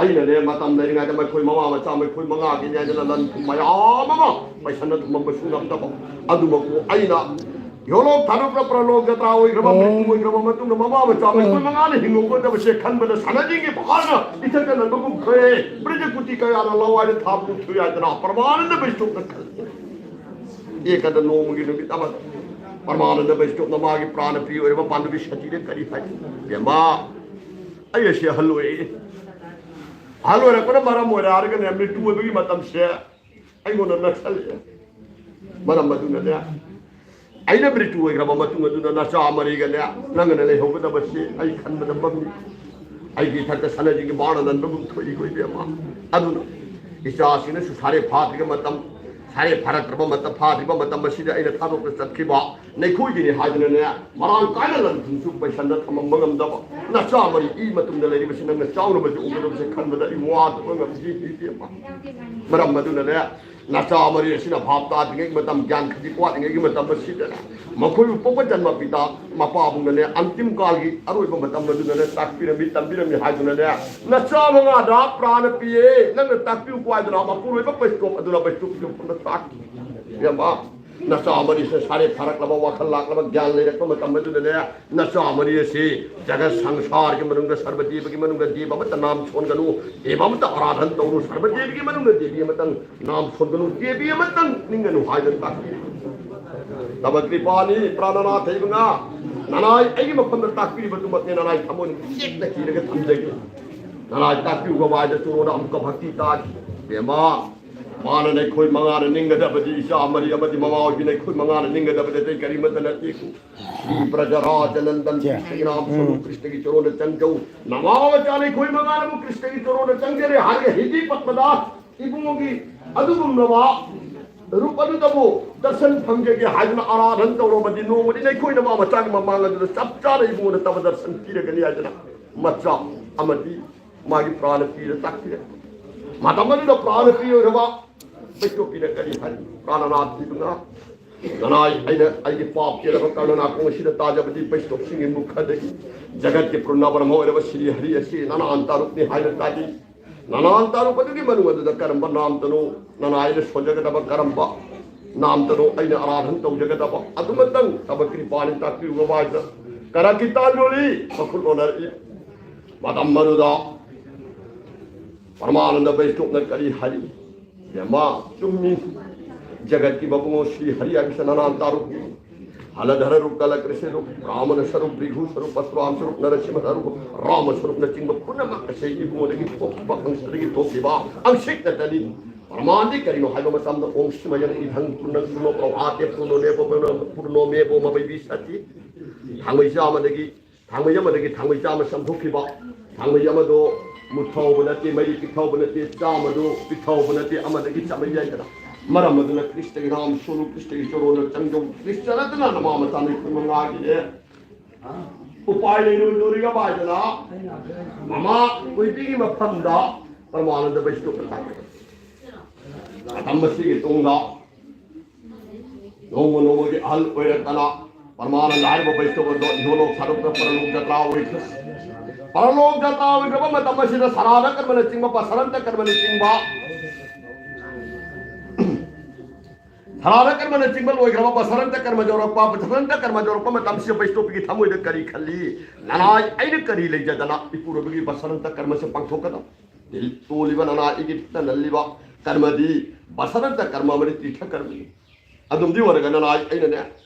ꯑꯩꯅꯅꯦ, ꯃꯇꯝ ꯂꯩꯔꯤꯉꯩꯗ ꯃꯈꯣꯏ ꯃꯃꯥ ꯃꯆꯥ, ꯃꯈꯣꯏ ꯃꯉꯥꯒꯤꯅꯦ ꯍꯥꯏꯗꯅ ꯂꯟ ꯊꯨꯝ ꯃꯌꯥꯝ ꯑꯃ ꯄꯩꯁꯟꯅ ꯊꯨꯝꯃꯝꯕꯁꯨ ꯉꯝꯗꯕ, ꯑꯗꯨꯃꯛꯄꯨ ꯑꯩꯅ ꯌꯣꯂꯣꯛ ꯊꯥꯗꯣꯛꯈ꯭ꯔ ꯄ꯭ꯔꯂꯣꯛ ꯖꯇ꯭ꯔꯥ ꯑꯣꯏꯈ꯭ꯔꯕ, ꯃ꯭ꯔꯤꯇꯨ ꯑꯣꯏꯈ꯭ꯔꯕ ꯃꯇꯨꯡꯗ ꯃꯃꯥ ꯃꯆꯥ ꯃꯈꯣꯏ ꯃꯉꯥꯅ ꯍꯤꯡꯍꯧꯒꯗꯕꯁꯦ ꯈꯟꯕꯗ ꯁꯥꯟꯅꯖꯤꯡꯒꯤ ꯐꯥꯅ ꯏꯊꯛꯇ ꯂꯟꯕꯒꯨꯝ ꯊꯣꯛꯑꯦ꯫ ꯄ꯭ꯔꯖꯥ ꯀꯨꯇꯤ ꯀꯌꯥꯅ ꯂꯋꯥꯏꯗ ꯊꯥꯕꯒꯨꯝ ꯊꯣꯛꯏ ꯍꯥꯏꯗꯅ ꯄ꯭ꯔꯃꯥꯅꯟꯗ ꯕꯩꯁꯇꯣꯞꯅ ꯈꯜꯂꯤ꯫ ꯑꯦꯀꯗ ꯅꯣꯡꯃꯒꯤ ꯅꯨꯃꯤꯠ ꯑꯃ ꯄ꯭ꯔꯃꯥꯅꯟꯗ ꯕꯩꯁꯇꯣꯞꯅ ꯃꯥꯒꯤ ꯄ꯭ꯔꯥꯅ ꯄ꯭ꯔꯤꯌ ꯑꯣꯏꯔꯕ ꯄꯥꯟꯗꯨꯕꯤ ꯁꯇꯤꯗ ꯀꯔꯤ ꯍꯥꯏ? ꯕꯦꯝꯃ, ꯑꯩ ꯑꯁꯤ ꯑꯍꯜ ꯑꯣꯏꯔꯛꯏ꯫ ꯑꯍꯜ ꯑꯣꯏꯔꯛꯄꯅ ꯃꯔꯝ ꯑꯣꯏꯔꯛꯑꯒꯅꯦ, ꯃ꯭ꯔꯤꯇꯨ ꯑꯣꯏꯕꯒꯤ ꯃꯇꯝꯁꯦ ꯑꯩꯉꯣꯟꯗ ꯅꯛꯁꯜꯂꯛꯑꯦ꯫ ꯃꯔꯝ ꯑꯗꯨꯅꯅꯦ, ꯑꯩꯅ ꯃ꯭ꯔꯤꯇꯨ ꯑꯣꯏꯈ꯭ꯔꯕ ꯃꯇꯨꯡ ꯑꯗꯨꯗ ꯅꯆꯥ ꯃꯔꯤꯒꯅꯦ, ꯅꯪꯒꯅ ꯂꯩꯍꯧꯒꯗꯕꯁꯤ ꯑꯩ ꯈꯟꯕꯗ ꯃꯝꯃꯤ꯫ ꯑꯩꯒꯤ ꯏꯊꯛꯇ ꯁꯅꯥꯖꯤꯒꯤ ꯕꯥꯅ ꯅꯟꯕꯒꯨꯝ ꯊꯣꯛꯏꯀꯣ ꯏꯕꯦꯝꯃ꯫ ꯑꯗꯨꯅ ꯏꯆꯥꯁꯤꯡꯅꯁꯨ ꯁꯥꯔꯦ ꯐꯥꯗ꯭ꯔꯤꯕ ꯃꯇꯝ, ꯁꯥꯔꯦ ꯐꯥꯔꯛꯇ꯭ꯔꯕ ꯃꯇꯝ, ꯐꯥꯗ꯭ꯔꯤꯕ ꯃꯇꯝ ꯑꯁꯤꯗ ꯑꯩꯅ ꯊꯥꯗꯣꯛꯇ ꯆꯠꯈꯤꯕ ꯅꯈꯣꯏꯒꯤꯅꯤ ꯍꯥꯏꯗꯨꯅꯅꯦ, ꯃꯔꯥꯡ ꯀꯥꯏꯅ ꯂꯟ ꯊꯨꯝꯁꯨ ꯄꯩꯁꯟꯗ ꯊꯝꯃꯝꯕ ꯉꯝꯗꯕ ꯅꯆꯥ ꯃꯔꯤ ꯏ ꯃꯇꯨꯡꯗ ꯂꯩꯔꯤꯕꯁꯤ ꯅꯪꯅ ꯆꯥꯎꯅꯕꯁꯨ ꯎꯒꯗꯕꯁꯦ ꯈꯟꯕꯗ ꯑꯩ ꯋꯥꯗꯕ ꯉꯝꯗꯦ ꯏꯕꯦꯝꯃ꯫ ꯃꯔꯝ ꯑꯗꯨꯅꯅꯦ, ꯅꯆꯥ ꯃꯔꯤ ꯑꯁꯤꯅ ꯚꯥꯞ ꯇꯥꯗ꯭ꯔꯤꯉꯩꯒꯤ ꯃꯇꯝ, ꯒ꯭ꯌꯥꯟ ꯈꯖꯤꯛ ꯋꯥꯠꯂꯤꯉꯩꯒꯤ ꯃꯇꯝ ꯑꯁꯤꯗꯅꯦ, ꯃꯈꯣꯏꯕꯨ ꯄꯣꯛꯄ ꯖꯟꯃ ꯄꯤꯇꯥ ꯃꯄꯥꯕꯨꯡꯅꯅꯦ, ꯑꯟꯇꯤꯝ ꯀꯥꯜꯒꯤ ꯑꯔꯣꯏꯕ ꯃꯇꯝ ꯑꯗꯨꯗꯅꯦ ꯇꯥꯛꯄꯤꯔꯝꯃꯤ, ꯇꯝꯕꯤꯔꯝꯃꯤ ꯍꯥꯏꯗꯨꯅꯅꯦ, ꯅꯆꯥ ꯃꯉꯥꯗ ꯄ꯭ꯔꯥꯅ ꯄꯤꯌꯦ, ꯅꯪꯅ ꯇꯥꯛꯄꯤꯌꯨꯀꯣ ꯍꯥꯏꯗꯨꯅ ꯃꯄꯨꯔꯣꯏꯕ ꯕꯩꯁꯇꯣꯞ ꯑꯗꯨꯅ ꯕꯩꯁꯇꯣꯞꯀꯤ ꯃꯐꯝꯗ ꯇꯥꯛꯈꯤ꯫ ꯏꯕꯦꯝꯃ, ꯅꯆꯥ ꯃꯔꯤꯁꯦ ꯁꯥꯔꯦ ꯐꯥꯔꯛꯂꯕ, ꯋꯥꯈꯜ ꯂꯥꯛꯂꯕ, ꯒ꯭ꯌꯥꯟ ꯂꯩꯔꯛꯄ ꯃꯇꯝ ꯑꯗꯨꯗꯅꯦ, ꯅꯆꯥ ꯃꯔꯤ ꯑꯁꯤ ꯖꯒꯠ ꯁꯪꯁꯥꯔꯒꯤ ꯃꯅꯨꯡꯗ ꯁꯔꯕ ꯗꯦꯕꯒꯤ ꯃꯅꯨꯡꯗ ꯗꯦꯕ ꯑꯃꯠꯇ ꯅꯥꯝ ꯁꯣꯟꯒꯅꯨ, ꯗꯦꯕ ꯑꯃꯠꯇ ꯑꯔꯥꯙꯟ ꯇꯧꯅꯨ, ꯁꯔꯕ ꯗꯦꯕꯒꯤ ꯃꯅꯨꯡꯗ ꯗꯦꯕꯤ ꯑꯃꯇꯪ ꯅꯥꯝ ꯁꯣꯟꯒꯅꯨ, ꯗꯦꯕꯤ ꯑꯃꯇꯪ ꯅꯤꯡꯒꯅꯨ ꯍꯥꯏꯗꯅ ꯇꯥꯛꯄꯤ꯫ ꯇꯕ ꯀ꯭ꯔꯤꯄꯥꯅꯤ ꯄ꯭ꯔꯥꯅꯅꯥꯊ ꯏꯕꯨꯡꯉꯥ, ꯅꯅꯥꯏ ꯑꯩꯒꯤ ꯃꯐꯝꯗ ꯇꯥꯛꯄꯤꯔꯤꯕꯗꯨꯃꯛꯅꯦ ꯅꯅꯥꯏ ꯊꯃꯣꯏꯅ ꯆꯦꯠꯅ ꯀꯤꯔꯒ ꯊꯝꯖꯒꯦ꯫ ꯅꯅꯥꯏ ꯇꯥꯛꯄꯤꯌꯨ ꯕꯕꯥ ꯍꯥꯏꯗ ꯆꯣꯔꯣꯅ ꯑꯃꯨꯛꯀ ꯚꯛꯇꯤ ꯇꯥꯈꯤ꯫ ꯕꯦꯝꯃ, ꯃꯥꯅ ꯅꯈꯣꯏ ꯃꯉꯥꯅ ꯅꯤꯡꯒꯗꯕꯗꯤ, ꯏꯆꯥ ꯃꯔꯤ ꯑꯃꯗꯤ ꯃꯃꯥ ꯑꯣꯏꯕꯤ ꯅꯈꯣꯏ ꯃꯉꯥꯅ ꯅꯤꯡꯒꯗꯕꯗꯤ ꯑꯇꯩ ꯀꯔꯤꯃꯠꯇ ꯅꯠꯇꯦꯀꯣ꯫ ꯁ꯭ꯔꯤ ꯕ꯭ꯔꯖꯔꯥꯖ ꯅꯟꯗꯟ ꯀ꯭ꯔꯤꯁꯇꯒꯤ ꯅꯥꯝ ꯁꯣꯟꯅꯨ, ꯀ꯭ꯔꯤꯁꯇꯒꯤ ꯆꯣꯔꯣꯟꯗ ꯆꯪꯖꯧ꯫ ꯅꯃꯥ ꯃꯆꯥ ꯅꯈꯣꯏ ꯃꯉꯥꯅꯕꯨ ꯀ꯭ꯔꯤꯁꯇꯒꯤ ꯆꯣꯔꯣꯟꯗ ꯆꯪꯖꯔꯦ ꯍꯥꯏꯔꯒ ꯍꯤꯟꯗꯤ ꯄꯠꯄꯗ ꯏꯕꯨꯡꯉꯣꯒꯤ ꯑꯗꯨꯒꯨꯝꯂꯕ ꯔꯨꯞ ꯑꯗꯨꯗꯕꯨ ꯗꯔꯁꯟ ꯐꯪꯖꯒꯦ ꯍꯥꯏꯗꯨꯅ ꯑꯔꯥꯙꯟ ꯇꯧꯔꯕꯗꯤ ꯅꯣꯡꯃꯗꯤ ꯅꯈꯣꯏꯅ ꯃꯥ ꯃꯆꯥꯒꯤ ꯃꯃꯥꯡ ꯑꯗꯨꯗ ꯆꯞ ꯆꯥꯅ ꯏꯕꯨꯡꯉꯣꯅ ꯇꯕ ꯗꯔꯁꯟ ꯄꯤꯔꯒꯅꯤ ꯍꯥꯏꯗꯅ ꯃꯆꯥ ꯑꯃꯗꯤ ꯃꯥꯒꯤ ꯄ꯭ꯔꯥꯅ ꯄꯤꯔ ꯇꯥꯛꯄꯤꯔꯦ꯫ ꯃꯇꯝ ꯑꯗꯨꯗ ꯄ꯭ꯔꯥꯅ ꯄꯤꯔꯣꯏꯗꯕ ꯕꯩꯁꯅꯣꯞꯄꯤꯅ ꯀꯔꯤ ꯍꯥꯏ? ꯄ꯭ꯔꯥꯅꯅꯥꯊ ꯄꯤꯗꯨꯅ, "ꯅꯅꯥꯏ, ꯑꯩꯅ ꯑꯩꯒꯤ ꯄꯥꯞ ꯆꯦꯜꯂꯕ ꯀꯔꯅ ꯅꯥꯀꯣꯡ ꯑꯁꯤꯗ ꯇꯥꯖꯕꯗꯤ ꯕꯩꯁꯅꯣꯞꯁꯤꯡꯒꯤ ꯃꯨꯈꯗꯒꯤ ꯖꯒꯠꯀꯤ ꯄꯨꯔꯅꯕ꯭ꯔꯍ꯭ꯃ ꯑꯣꯏꯔꯕ ꯁ꯭ꯔꯤ ꯍꯔꯤ ꯑꯁꯤ ꯅꯅꯥꯟ ꯇꯥꯔꯨꯛꯅꯤ ꯍꯥꯏꯅ ꯇꯥꯖꯩ꯫ ꯅꯅꯥꯟ ꯇꯥꯔꯨꯛ ꯑꯗꯨꯒꯤ ꯃꯅꯨꯡ ꯑꯗꯨꯗ ꯀꯔꯝꯕ ꯅꯥꯝꯇꯅꯣ ꯅꯅꯥꯏꯅ ꯁꯣꯟꯖꯒꯗꯕ, ꯀꯔꯝꯕ ꯅꯥꯝꯇꯅꯣ ꯑꯩꯅ ꯑꯔꯥꯙꯟ ꯇꯧꯖꯒꯗꯕ? ꯑꯗꯨꯃꯇꯪ ꯇꯕ ꯀ꯭ꯔꯤꯄꯥꯅꯤ ꯇꯥꯛꯄꯤꯌꯨ" ꯍꯥꯏꯗꯅ ꯀꯔ ꯀꯤꯇꯥꯟꯖꯣꯂꯤ ꯃꯈꯨꯠ ꯑꯣꯟꯅꯔꯛꯏ꯫ ꯃꯇꯝ ꯑꯗꯨꯗ ꯄ꯭ꯔꯃꯥꯅꯟꯗ ꯕꯩꯁꯅꯣꯞꯅ ꯀꯔꯤ ꯍꯥꯏꯔꯤ? ꯌꯥꯃꯥ, ꯆꯨꯝꯃꯤ꯫ ꯖꯒꯠꯀꯤ ꯃꯕꯨꯡꯉꯣ ꯁ꯭ꯔꯤ ꯍꯔꯤ ꯍꯥꯏꯕꯁꯤ ꯅꯅꯥꯟ ꯇꯥꯔꯨꯛꯅꯤ꯫ ꯍꯂꯙꯔ ꯔꯨꯞ, ꯀꯂ ꯀ꯭ꯔꯤꯁꯅ ꯔꯨꯞ, ꯕ꯭ꯔꯥꯍꯃꯅ ꯁꯔꯨꯞ, ꯚ꯭ꯔꯤꯒꯨ ꯁꯔꯨꯞ, ꯄꯔꯁꯨꯔꯥꯝ ꯁꯔꯨꯞ, ꯅꯔꯁꯤꯝꯍ ꯁꯔꯨꯞ, ꯔꯥꯃ ꯁꯔꯨꯞꯅꯆꯤꯡꯕ ꯄꯨꯝꯅꯃꯛ ꯑꯁꯤ ꯏꯕꯨꯡꯉꯣꯗꯒꯤ ꯊꯣꯛꯈꯤꯕ, ꯑꯪꯁꯗꯒꯤ ꯊꯣꯛꯈꯤꯕ ꯑꯪꯁꯤꯛ ꯉꯥꯛꯇꯅꯤ꯫ ꯄ꯭ꯔꯃꯥꯟꯗꯤ ꯀꯔꯤꯅꯣ ꯍꯥꯏꯕ ꯃꯇꯝꯗ ॐ श्रीमयं इदं पूर्णं पूर्णो प्रभाते पूर्णो नेपो पूर्णो मेपो मवैवि सति ꯊꯥꯡꯃꯩ ꯆꯥꯝꯃꯗꯒꯤ ꯊꯥꯡꯃꯩ ꯑꯃꯗꯒꯤ ꯊꯥꯡꯃꯩ ꯆꯥꯝꯃ ꯆꯥꯝꯊꯣꯛꯈꯤꯕ, ꯊꯥꯡꯃꯩ ꯑꯃꯗꯣ ꯃꯨꯠꯊꯍꯧꯕ ꯅꯠꯇꯦ, ꯃꯩ ꯄꯤꯛꯊꯍꯧꯕ ꯅꯠꯇꯦ, ꯆꯥꯝꯃꯗꯣ ꯄꯤꯛꯊꯍꯧꯕ ꯅꯠꯇꯦ, ꯑꯃꯗꯒꯤ ꯆꯥꯝꯃꯩ ꯌꯥꯏꯗꯅ꯫ ꯃꯔꯝ ꯑꯗꯨꯅ ꯀ꯭ꯔꯤꯁꯇꯒꯤ ꯔꯥꯝ ꯁꯣꯂꯨ, ꯀ꯭ꯔꯤꯁꯇꯒꯤ ꯆꯣꯔꯣꯅ ꯆꯪꯖꯧ, ꯀ꯭ꯔꯤꯁꯇ ꯅꯠꯇꯅ ꯅꯃꯥ ꯃꯆꯥ ꯅꯨꯄꯤ ꯃꯉꯥꯒꯤꯅꯦ꯫ ꯎꯄꯥꯏ ꯂꯩꯔꯣꯏꯗꯣꯔꯤꯒ ꯍꯥꯏꯗꯅ ꯃꯃꯥ ꯀꯨꯏꯕꯤꯒꯤ ꯃꯐꯝꯗ ꯄ꯭ꯔꯃꯥꯅꯟꯗ ꯕꯩꯁꯅꯣꯞꯅ ꯇꯥꯛꯄꯤꯔꯝꯃꯤ꯫ ꯃꯇꯝ ꯑꯁꯤꯒꯤ ꯇꯨꯡꯗ ꯅꯣꯡꯃ ꯅꯣꯡꯃꯒꯤ ꯑꯍꯜ ꯑꯣꯏꯔꯛꯇꯅ ꯄ꯭ꯔꯃꯥꯅꯟꯗ ꯍꯥꯏꯔꯤꯕ ꯕꯩꯁꯅꯣꯞ ꯑꯗꯣ ꯏꯍꯣꯂꯣꯛ ꯁꯔꯨꯛꯇ ꯄꯔꯂꯣꯛ ꯖꯇ꯭ꯔꯥ ꯑꯣꯏꯈ꯭ꯔꯦ꯫ ꯄꯔꯂꯣꯛ ꯖꯇ꯭ꯔꯥ ꯑꯣꯏꯈ꯭ꯔꯕ ꯃꯇꯝ ꯑꯁꯤꯗ ꯁꯔꯥꯅ ꯀꯔꯃꯅꯆꯤꯡꯕ, ꯕꯁꯔꯟꯇ ꯀꯔꯃꯅꯆꯤꯡꯕ, ꯁꯔꯥꯅ ꯀꯔꯃꯅꯆꯤꯡꯕ ꯂꯣꯏꯈ꯭ꯔꯕ, ꯕꯁꯔꯟꯇ ꯀꯔꯃ ꯌꯧꯔꯛꯄ, ꯕꯁꯔꯟꯇ ꯀꯔꯃ ꯌꯧꯔꯛꯄ ꯃꯇꯝꯁꯤꯗ ꯕꯩꯁꯅꯣꯞꯄꯤꯒꯤ ꯊꯃꯣꯏꯗ ꯀꯔꯤ ꯈꯜꯂꯤ? ꯅꯅꯥꯏ ꯑꯩꯅ ꯀꯔꯤ ꯂꯩꯖꯗꯅ ꯏꯄꯨꯔꯣꯏꯕꯒꯤ ꯕꯁꯔꯟꯇ ꯀꯔꯃꯁꯦ ꯄꯥꯡꯊꯣꯛꯀꯗꯕ? ꯇꯣꯜꯂꯤꯕ ꯅꯅꯥꯏ ꯑꯩꯒꯤ ꯇꯅꯜꯂꯤꯕ ꯀꯔꯃꯗꯤ ꯕꯁꯔꯟꯇ ꯀꯔꯃ ꯑꯃꯗꯤ ꯇꯤꯔꯊ ꯀꯔꯃꯅꯤ꯫ ꯑꯗꯨꯝꯗꯤ ꯑꯣꯏꯔꯒ ꯅꯅꯥꯏ ꯑꯩꯅꯅꯦ,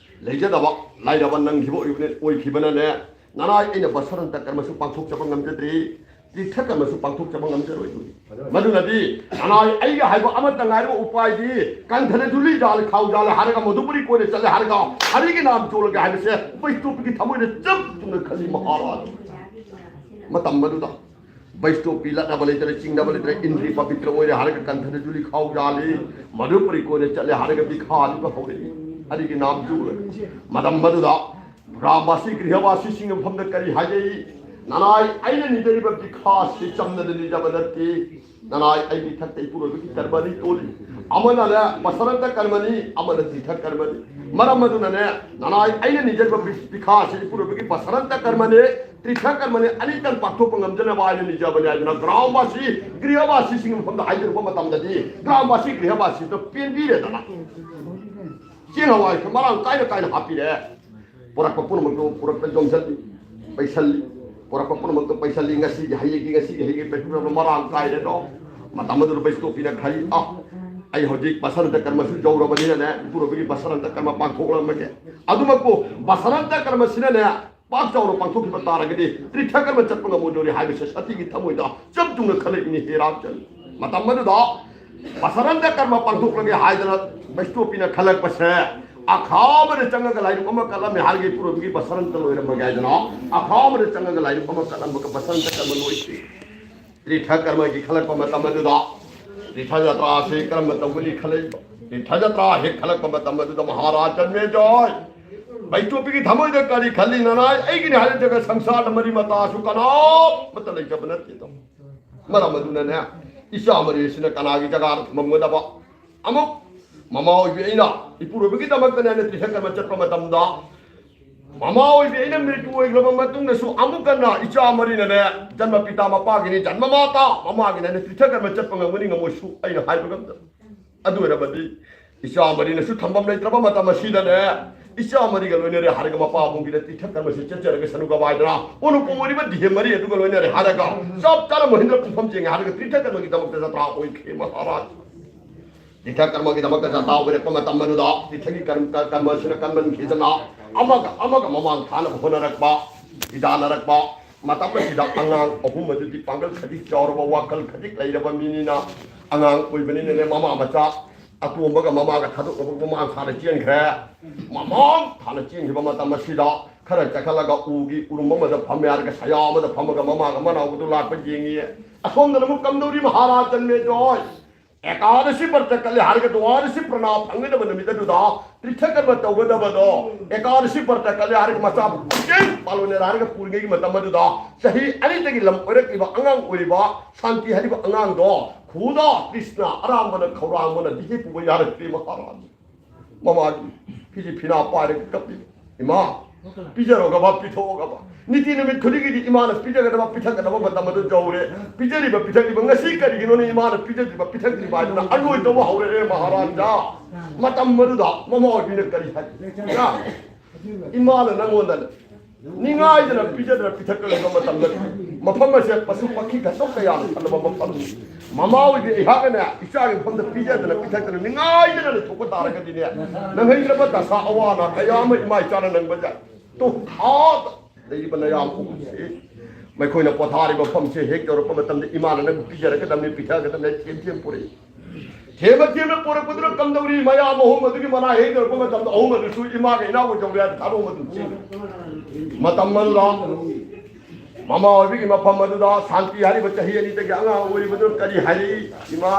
ꯂꯩꯖꯗꯕ ꯂꯥꯏꯔꯕ ꯅꯪꯈꯤꯕ ꯑꯣꯏꯕꯅ-, ꯑꯣꯏꯈꯤꯕꯅꯅꯦ, ꯅꯅꯥꯏ ꯑꯩꯅ ꯕꯁꯔꯟꯇ ꯀꯔꯃꯁꯨ ꯄꯥꯡꯊꯣꯛꯆꯕ ꯉꯝꯖꯗ꯭ꯔꯤ, ꯇꯤꯔꯊ ꯀꯔꯃꯁꯨ ꯄꯥꯡꯊꯣꯛꯆꯕ ꯉꯝꯖꯔꯣꯏꯗꯣꯔꯤ꯫ ꯃꯗꯨꯅꯗꯤ ꯅꯅꯥꯏ ꯑꯩꯒ ꯍꯥꯏꯕ ꯑꯃꯠꯇ ꯉꯥꯏꯔꯕ ꯎꯄꯥꯏꯗꯤ ꯀꯟꯊꯅ ꯙꯨꯂꯤ ꯖꯥꯜ ꯈꯥꯎ ꯖꯥꯜ ꯍꯥꯏꯔꯒ ꯃꯗꯨꯄꯨꯔꯤ ꯀꯣꯏꯅ ꯆꯠꯂꯦ ꯍꯥꯏꯔꯒ ꯍꯔꯤꯒꯤ ꯅꯥꯝ ꯆꯣꯜꯂꯒꯦ ꯍꯥꯏꯕꯁꯦ ꯕꯩꯁꯅꯣꯞꯄꯤꯒꯤ ꯊꯃꯣꯏꯗ ꯆꯞ ꯆꯨꯝꯅ ꯈꯜꯂꯤ ꯃꯍꯥꯔꯥꯖ꯫ ꯃꯇꯝ ꯑꯗꯨꯗ ꯕꯩꯁꯇꯣꯞꯄꯤ ꯂꯠꯅꯕ ꯂꯩꯇ꯭ꯔꯦ, ꯆꯤꯡꯅꯕ ꯂꯩꯇ꯭ꯔꯦ, ꯏꯟꯗ꯭ꯔꯤ ꯄꯕꯤꯇ꯭ꯔ ꯑꯣꯏꯔꯦ ꯍꯥꯏꯔꯒ ꯀꯟꯊꯗ ꯖꯨꯂꯤ ꯈꯥꯎ ꯌꯥꯜꯂꯤ꯫ ꯃꯗꯨ ꯄꯔꯤ ꯀꯣꯟꯅ ꯆꯠꯂꯦ ꯍꯥꯏꯔꯒ ꯕꯤꯈꯥ ꯂꯤꯕ ꯍꯧꯔꯛꯏ꯫ ꯑꯗꯨꯒꯤ ꯅꯥꯝ ꯆꯨꯔꯦ꯫ ꯃꯇꯝ ꯑꯗꯨꯗ ꯒ꯭ꯔꯥꯝꯕꯥꯁꯤ ꯒ꯭ꯔꯤꯍꯕꯥꯁꯤꯁꯤꯡꯒꯤ ꯃꯐꯝꯗ ꯀꯔꯤ ꯍꯥꯏꯖꯩ? ꯅꯅꯥꯏ ꯑꯩꯅ ꯅꯤꯖꯔꯤꯕ ꯕꯤꯈꯥꯁꯤ ꯆꯝꯅꯗ ꯅꯤꯖꯕ ꯅꯠꯇꯦ꯫ ꯅꯅꯥꯏ ꯑꯩꯒꯤ ꯊꯛꯇ ꯏꯄꯨꯔꯣꯏꯕꯒꯤ ꯀꯔꯃꯅꯤ ꯇꯣꯜꯂꯤ꯫ ꯑꯃꯅꯅꯦ ꯄꯁꯔꯟꯇ ꯀꯔꯃꯅꯤ, ꯑꯃꯅ ꯇꯤꯊ ꯀꯔꯃꯅꯤ꯫ ꯃꯔꯝ ꯑꯗꯨꯅꯅꯦ, ꯅꯅꯥꯏ ꯑꯩꯅ ꯅꯤꯖꯔꯤꯕ ꯕꯤ-, ꯕꯤꯈꯥꯁꯤ ꯏꯄꯨꯔꯣꯏꯕꯒꯤ ꯄꯁꯔꯟꯇ ꯀꯔꯃꯅꯤ, ꯇꯤꯊ ꯀꯔꯃꯅꯤ ꯑꯅꯤꯇꯪ ꯄꯥꯡꯊꯣꯛꯄ ꯉꯝꯖꯅꯕ ꯍꯥꯏꯅ ꯅꯤꯖꯕꯅꯤ ꯍꯥꯏꯗꯨꯅ ꯒ꯭ꯔꯥꯝꯕꯥꯁꯤ, ꯒ꯭ꯔꯤꯍꯕꯥꯁꯤꯁꯤꯡꯒꯤ ꯃꯐꯝꯗ ꯍꯥꯏꯖꯔꯨꯕ ꯃꯇꯝꯗꯗꯤ ꯒ꯭ꯔꯥꯝꯕꯥꯁꯤ ꯒ꯭ꯔꯤꯍꯕꯥꯁꯤꯗ ꯄꯦꯟꯕꯤꯔꯦꯗꯅ꯫ ꯆꯦꯡ ꯍꯋꯥꯏꯁꯨ ꯃꯔꯥꯡ ꯀꯥꯏꯅ ꯀꯥꯏꯅ ꯍꯥꯞꯄꯤꯔꯦ꯫ ꯄꯨꯔꯛꯄ ꯄꯨꯝꯅꯃꯛꯇꯨ ꯄꯨꯔꯛꯇ ꯌꯣꯝꯁꯤꯜꯂꯤ, ꯄꯩꯁꯜꯂꯤ꯫ ꯄꯨꯔꯛꯄ ꯄꯨꯝꯅꯃꯛꯇꯨ ꯄꯩꯁꯜꯂꯤ꯫ ꯉꯁꯤꯒꯤ, ꯍꯌꯦꯡꯒꯤ, ꯉꯁꯤꯒꯤ, ꯍꯌꯦꯡꯒꯤ ꯄꯩꯁꯥ ꯃꯔꯥꯡ ꯀꯥꯏꯔꯦꯗꯣ꯫ ꯃꯇꯝ ꯑꯗꯨꯗ ꯕꯩꯁꯇꯣꯞꯄꯤꯅ ꯈꯜꯂꯤ, "ꯑ, ꯑꯩ ꯍꯧꯖꯤꯛ ꯕꯁꯟꯇ ꯀꯔꯃꯁꯨ ꯌꯧꯔꯕꯅꯤꯅꯅꯦ, ꯏꯄꯨꯔꯣꯏꯕꯒꯤ ꯕꯁꯟꯇ ꯀꯔꯃ ꯄꯥꯡꯊꯣꯛꯂꯝꯃꯒꯦ꯫ ꯑꯗꯨꯃꯛꯄꯨ ꯕꯁꯟꯇ ꯀꯔꯃꯁꯤꯅꯅꯦ, ꯄꯥꯛ ꯆꯥꯎꯅ ꯄꯥꯡꯊꯣꯛꯈꯤꯕ ꯇꯥꯔꯒꯗꯤ ꯇ꯭ꯔꯤꯊ ꯀꯔꯃ ꯆꯠꯄ ꯉꯝꯃꯣꯏꯗꯧꯔꯤ" ꯍꯥꯏꯕꯁꯦ ꯁꯇꯤꯒꯤ ꯊꯃꯣꯏꯗ ꯆꯞ ꯆꯨꯝꯅ ꯈꯜꯂꯛꯏꯅꯤ ꯍꯦ ꯔꯥꯝꯆꯟ꯫ ꯃꯇꯝ ꯑꯗꯨꯗ ꯕꯁꯟꯇ ꯀꯔꯃ ꯄꯥꯡꯊꯣꯛꯂꯒꯦ ꯍꯥꯏꯗꯅ ꯕꯩꯁꯇꯣꯞꯄꯤꯅ ꯈꯜꯂꯛꯄꯁꯦ, ꯑꯈꯥ ꯑꯃꯗ ꯆꯪꯉꯒ ꯂꯥꯏꯔꯨꯛ ꯑꯃ ꯀꯠꯂꯝꯃꯦ ꯍꯥꯏꯔꯒ ꯏꯄꯨꯔꯣꯏꯕꯒꯤ ꯕꯁꯟꯇ ꯂꯣꯏꯔꯝꯃꯒꯦ ꯍꯥꯏꯗꯅ ꯑꯈꯥ ꯑꯃꯗ ꯆꯪꯉꯒ ꯂꯥꯏꯔꯨꯛ ꯑꯃ ꯀꯠꯂꯝꯃꯒ ꯕꯁꯟꯇ ꯀꯔꯃ ꯂꯣꯏꯈꯤ꯫ ꯇ꯭ꯔꯤꯊ ꯀꯔꯃꯒꯤ ꯈꯜꯂꯛꯄ ꯃꯇꯝ ꯑꯗꯨꯗ ꯇ꯭ꯔꯤꯊ ꯖꯇ꯭ꯔꯥ ꯑꯁꯤ ꯀꯔꯝꯕ ꯇꯧꯒꯅꯤ ꯈꯜꯂꯛꯏꯕ? ꯇ꯭ꯔꯤꯊ ꯖꯇ꯭ꯔꯥ ꯍꯦꯛ ꯈꯜꯂꯛꯄ ꯃꯇꯝ ꯑꯗꯨꯗ ꯃꯍꯥꯔꯥꯖ ꯖꯟꯃꯦꯖꯣꯏ ꯕꯩꯁꯇꯣꯞꯄꯤꯒꯤ ꯊꯃꯣꯏꯗ ꯀꯔꯤ ꯈꯜꯂꯤ? ꯅꯅꯥꯏ ꯑꯩꯒꯤꯅꯤ ꯍꯥꯏꯔꯖꯒ ꯁꯪꯁꯥꯔꯗ ꯃꯔꯤ ꯃꯇꯥꯁꯨ ꯀꯅꯥꯃꯠꯇ ꯂꯩꯖꯕ ꯅꯠꯇꯦꯗꯣ꯫ ꯃꯔꯝ ꯑꯗꯨꯅꯅꯦ, ꯏꯆꯥ ꯃꯔꯤ ꯑꯁꯤꯅ ꯀꯅꯥꯒꯤ ꯖꯒꯥꯗ ꯊꯝꯃꯝꯒꯗꯕ? ꯑꯃꯨꯛ ꯃꯃꯥ ꯑꯣꯏꯕꯤ ꯑꯩꯅ ꯏꯄꯨꯔꯣꯏꯕꯒꯤꯗꯃꯛꯇꯅꯦ ꯑꯩꯅ ꯇ꯭ꯔꯤꯊ ꯀꯔꯃ ꯆꯠꯄ ꯃꯇꯝꯗ, ꯃꯃꯥ ꯑꯣꯏꯕꯤ ꯑꯩꯅ ꯃ꯭ꯔꯤꯇꯨ ꯑꯣꯏꯈ꯭ꯔꯕ ꯃꯇꯨꯡꯗꯁꯨ ꯑꯃꯨꯛ ꯍꯟꯅ ꯏꯆꯥ ꯃꯔꯤꯅꯅꯦ, ꯖꯟꯃ ꯄꯤꯇꯥ ꯃꯄꯥꯒꯤꯅꯤ, ꯖꯟꯃ ꯃꯥꯇꯥ ꯃꯃꯥꯒꯤꯅꯦ, ꯑꯩꯅ ꯇ꯭ꯔꯤꯊ ꯀꯔꯃ ꯆꯠꯄ ꯉꯝꯒꯅꯤ ꯉꯝꯃꯣꯏꯁꯨ ꯑꯩꯅ ꯍꯥꯏꯕ ꯉꯝꯗꯕ꯫ ꯑꯗꯨ ꯑꯣꯏꯔꯕꯗꯤ ꯏꯆꯥ ꯃꯔꯤꯅꯁꯨ ꯊꯝꯐꯝ ꯂꯩꯇ꯭ꯔꯕ ꯃꯇꯝ ꯑꯁꯤꯗꯅꯦ, ꯏꯆꯥ ꯃꯔꯤꯒ ꯂꯣꯏꯅꯔꯦ ꯍꯥꯏꯔꯒ ꯃꯄꯥꯕꯨꯡꯒꯤꯗ ꯇ꯭ꯔꯤꯊ ꯀꯔꯃꯁꯤ ꯆꯠꯆꯔꯒ ꯁꯅꯨ ꯀꯕꯥꯏꯗꯅ ꯑꯣꯅꯨꯄꯨ ꯑꯣꯏꯔꯤꯕ ꯗꯤꯍꯦ ꯃꯔꯤ ꯑꯗꯨꯒ ꯂꯣꯏꯅꯔꯦ ꯍꯥꯏꯔꯒ ꯆꯞ ꯆꯥꯅ ꯃꯍꯤꯟꯗ꯭ꯔ ꯄꯨꯡꯐꯝ ꯌꯦꯡꯉꯦ ꯍꯥꯏꯔꯒ ꯇ꯭ꯔꯤꯊ ꯀꯔꯃꯒꯤꯗꯃꯛꯇ ꯖꯇ꯭ꯔꯥ ꯑꯣꯏꯈꯤ ꯃꯍꯥꯔꯥꯖ꯫ ꯇꯤꯊ ꯀꯔꯃꯒꯤꯗꯃꯛꯇ ꯖꯇ꯭ꯔꯥ ꯑꯣꯏꯔꯛꯄ ꯃꯇꯝ ꯑꯗꯨꯗ ꯇꯤꯊꯒꯤ ꯀꯔꯝ-, ꯀ-, ꯀꯔꯃꯁꯤꯅ ꯀꯟꯃꯟꯈꯤꯗꯅ ꯑꯃꯒ ꯑꯃꯒ ꯃꯃꯥꯡ ꯊꯥꯅꯕ ꯍꯣꯠꯅꯔꯛꯄ, ꯍꯤꯗꯥꯟꯅꯔꯛꯄ꯫ ꯃꯇꯝ ꯑꯁꯤꯗ ꯑꯉꯥꯡ ꯑꯍꯨꯝ ꯑꯗꯨꯗꯤ ꯄꯥꯡꯒꯜ ꯈꯖꯤꯛ ꯆꯥꯎꯔꯕ, ꯋꯥꯈꯜ ꯈꯖꯤꯛ ꯂꯩꯔꯕ ꯃꯤꯅꯤꯅ, ꯑꯉꯥꯡ ꯑꯣꯏꯕꯅꯤꯅꯅꯦ, ꯃꯃꯥ ꯃꯆꯥ ꯑꯇꯣꯝꯕꯒ ꯃꯃꯥꯒ ꯊꯥꯗꯣꯛꯅꯕ ꯃꯃꯥꯡ ꯊꯥꯅ ꯆꯦꯟꯈ꯭ꯔꯦ꯫ ꯃꯃꯥꯡ ꯊꯥꯅ ꯆꯦꯟꯈꯤꯕ ꯃꯇꯝ ꯑꯁꯤꯗ ꯈꯔ ꯆꯠꯈꯠꯂꯒ ꯎꯒꯤ ꯎꯔꯨꯝ ꯑꯃꯗ ꯐꯝꯃꯦ ꯍꯥꯏꯔꯒ ꯁꯌꯥ ꯑꯃꯗ ꯐꯝꯃꯒ ꯃꯃꯥꯒ ꯃꯅꯥꯎꯒꯗꯨ ꯂꯥꯛꯄ ꯌꯦꯡꯉꯤꯌꯦ꯫ ꯑꯁꯣꯝꯗꯅ ꯑꯃꯨꯛ ꯀꯝꯗꯧꯔꯤ ꯃꯍꯥꯔꯥꯖ ꯖꯟꯃꯦꯖꯣꯏ? ꯑꯦꯀꯥꯗꯁꯤ ꯕ꯭ꯔꯇ ꯀꯠꯂꯦ ꯍꯥꯏꯔꯒ ꯗ꯭ꯋꯥꯗꯁꯤ ꯄ꯭ꯔꯅꯥ ꯐꯪꯒꯗꯕ ꯅꯨꯃꯤꯠ ꯑꯗꯨꯗ ꯇꯤꯔꯊꯀꯔꯃ ꯇꯧꯒꯗꯕꯗꯣ, ꯑꯦꯀꯥꯗꯁꯤ ꯕ꯭ꯔꯇ ꯀꯠꯂꯦ ꯍꯥꯏꯔꯒ ꯃꯆꯥꯕꯨ ꯄꯨꯛꯆꯦꯜ ꯄꯥꯜꯂꯣꯅꯦ ꯍꯥꯏꯔꯒ ꯄꯨꯔꯤꯉꯩꯒꯤ ꯃꯇꯝ ꯑꯗꯨꯗ ꯆꯍꯤ ꯑꯅꯤꯗꯒꯤ ꯂꯝ ꯑꯣꯏꯔꯛꯂꯤꯕ ꯑꯉꯥꯡ ꯑꯣꯏꯔꯤꯕ ꯁꯥꯟꯇꯤ ꯍꯥꯏꯔꯤꯕ ꯑꯉꯥꯡꯗꯣ ꯈꯨꯗ ꯀ꯭ꯔꯤꯁꯅ ꯑꯔꯥꯝꯕꯅ ꯈꯧꯔꯥꯡꯕꯅ ꯗꯤꯍꯦ ꯄꯨꯕ ꯌꯥꯔꯛꯇ꯭ꯔꯦ ꯃꯍꯥꯔꯥꯖ꯫ ꯃꯃꯥꯒꯤ ꯐꯤꯖꯤ ꯐꯤꯅꯥ ꯄꯥꯏꯔꯒ ꯀꯞꯄꯤ꯫ "ꯏꯃꯥ, ꯄꯤꯖꯔꯣꯒꯕ, ꯄꯤꯊꯣꯛꯑꯣꯒꯕ꯫ ꯅꯤꯇꯤ ꯅꯨꯃꯤꯠ ꯈꯨꯗꯤꯡꯒꯤꯗꯤ ꯏꯃꯥꯅ ꯄꯤꯖꯒꯗꯕ ꯄꯤꯊꯛꯀꯗꯕ ꯃꯇꯝ ꯑꯗꯨ ꯌꯧꯔꯦ꯫ ꯄꯤꯖꯔꯤꯕ ꯄꯤꯊꯛꯂꯤꯕ ꯉꯁꯤ ꯀꯔꯤꯒꯤꯅꯣꯅꯦ ꯏꯃꯥꯅ ꯄꯤꯖꯗ꯭ꯔꯤꯕ ꯄꯤꯊꯛꯇ꯭ꯔꯤꯕ ꯍꯥꯏꯗꯨꯅ ꯑꯔꯣꯏ ꯇꯧꯕ ꯍꯧꯔꯛꯑꯦ ꯃꯍꯥꯔꯥꯖꯥ"꯫ ꯃꯇꯝ ꯑꯗꯨꯗ ꯃꯃꯥ ꯑꯣꯏꯕꯤꯅ ꯀꯔꯤ ꯍꯥꯏ? "ꯏꯃꯥꯅ ꯅꯪꯉꯣꯟꯗ ꯅꯤꯡꯉꯥꯏꯗꯅ ꯄꯤꯖꯗꯅ ꯄꯤꯊꯛꯀꯗꯕ ꯃꯇꯝꯗ ꯃꯐꯝ ꯑꯁꯦ ꯄꯁꯨ ꯄꯥꯈꯤ ꯈꯟꯗꯣꯛꯄ ꯌꯥꯅ ꯊꯜꯂꯕ ꯃꯐꯝꯅꯤ꯫ ꯃꯃꯥ ꯑꯣꯏꯕꯤ ꯑꯩꯍꯥꯛꯅꯅꯦ ꯏꯆꯥꯒꯤ ꯃꯐꯝꯗ ꯄꯤꯖꯗꯅ ꯄꯤꯊꯛꯇꯅ ꯅꯤꯡꯉꯥꯏꯗꯅ ꯂꯩꯊꯣꯛꯄ ꯇꯥꯔꯒꯗꯤꯅꯦ, ꯅꯪꯍꯩꯗ꯭ꯔꯕ ꯗꯁꯥ ꯑꯋꯥ ꯑꯅꯥ ꯀꯌꯥ ꯑꯃ ꯏꯃꯥ ꯏꯆꯥꯅ ꯅꯪꯕ ꯌꯥꯏ꯫ ꯇꯣ, ꯑꯥꯗ ꯂꯩꯔꯤꯕ ꯅꯌꯥꯝ ꯄꯨꯝꯕꯁꯦ ꯃꯈꯣꯏꯅ ꯄꯣꯊꯥꯔꯤꯕ ꯃꯐꯝꯁꯦ ꯍꯦꯛ ꯌꯧꯔꯛꯄ ꯃꯇꯝꯗ ꯏꯃꯥꯅ ꯅꯪꯕꯨ ꯄꯤꯖꯔꯛꯀꯗꯕꯅꯤ, ꯄꯤꯊꯛꯀꯗꯕꯅꯤ, ꯊꯦꯝ ꯊꯦꯝ ꯄꯨꯔꯛꯏ꯫ ꯊꯦꯝꯕ ꯊꯦꯝꯕ ꯄꯨꯔꯛꯄꯗꯨꯅ ꯀꯝꯗꯧꯔꯤ? ꯃꯌꯥꯝ ꯑꯍꯨꯝ ꯑꯗꯨꯒꯤ ꯃꯅꯥ ꯍꯦꯛ ꯌꯧꯔꯛꯄ ꯃꯇꯝꯗ ꯑꯍꯨꯝ ꯑꯗꯨꯁꯨ ꯏꯃꯥꯒ ꯏꯅꯥꯎꯒ ꯌꯧꯔꯦ ꯍꯥꯏꯅ ꯊꯥꯗꯣꯛꯑꯝꯕ ꯑꯗꯨꯝ ꯆꯦꯜꯂꯤ꯫ ꯃꯇꯝ ꯑꯃꯗ ꯃꯃꯥ ꯑꯣꯏꯕꯒꯤ ꯃꯐꯝ ꯑꯗꯨꯗ ꯁꯥꯟꯇꯤ ꯍꯥꯏꯔꯤꯕ ꯆꯍꯤ ꯑꯅꯤꯗꯒꯤ ꯑꯉꯥꯡ ꯑꯣꯏꯔꯤꯕꯗꯨꯅ ꯀꯔꯤ ꯍꯥꯏꯔꯤ? "ꯏꯃꯥ,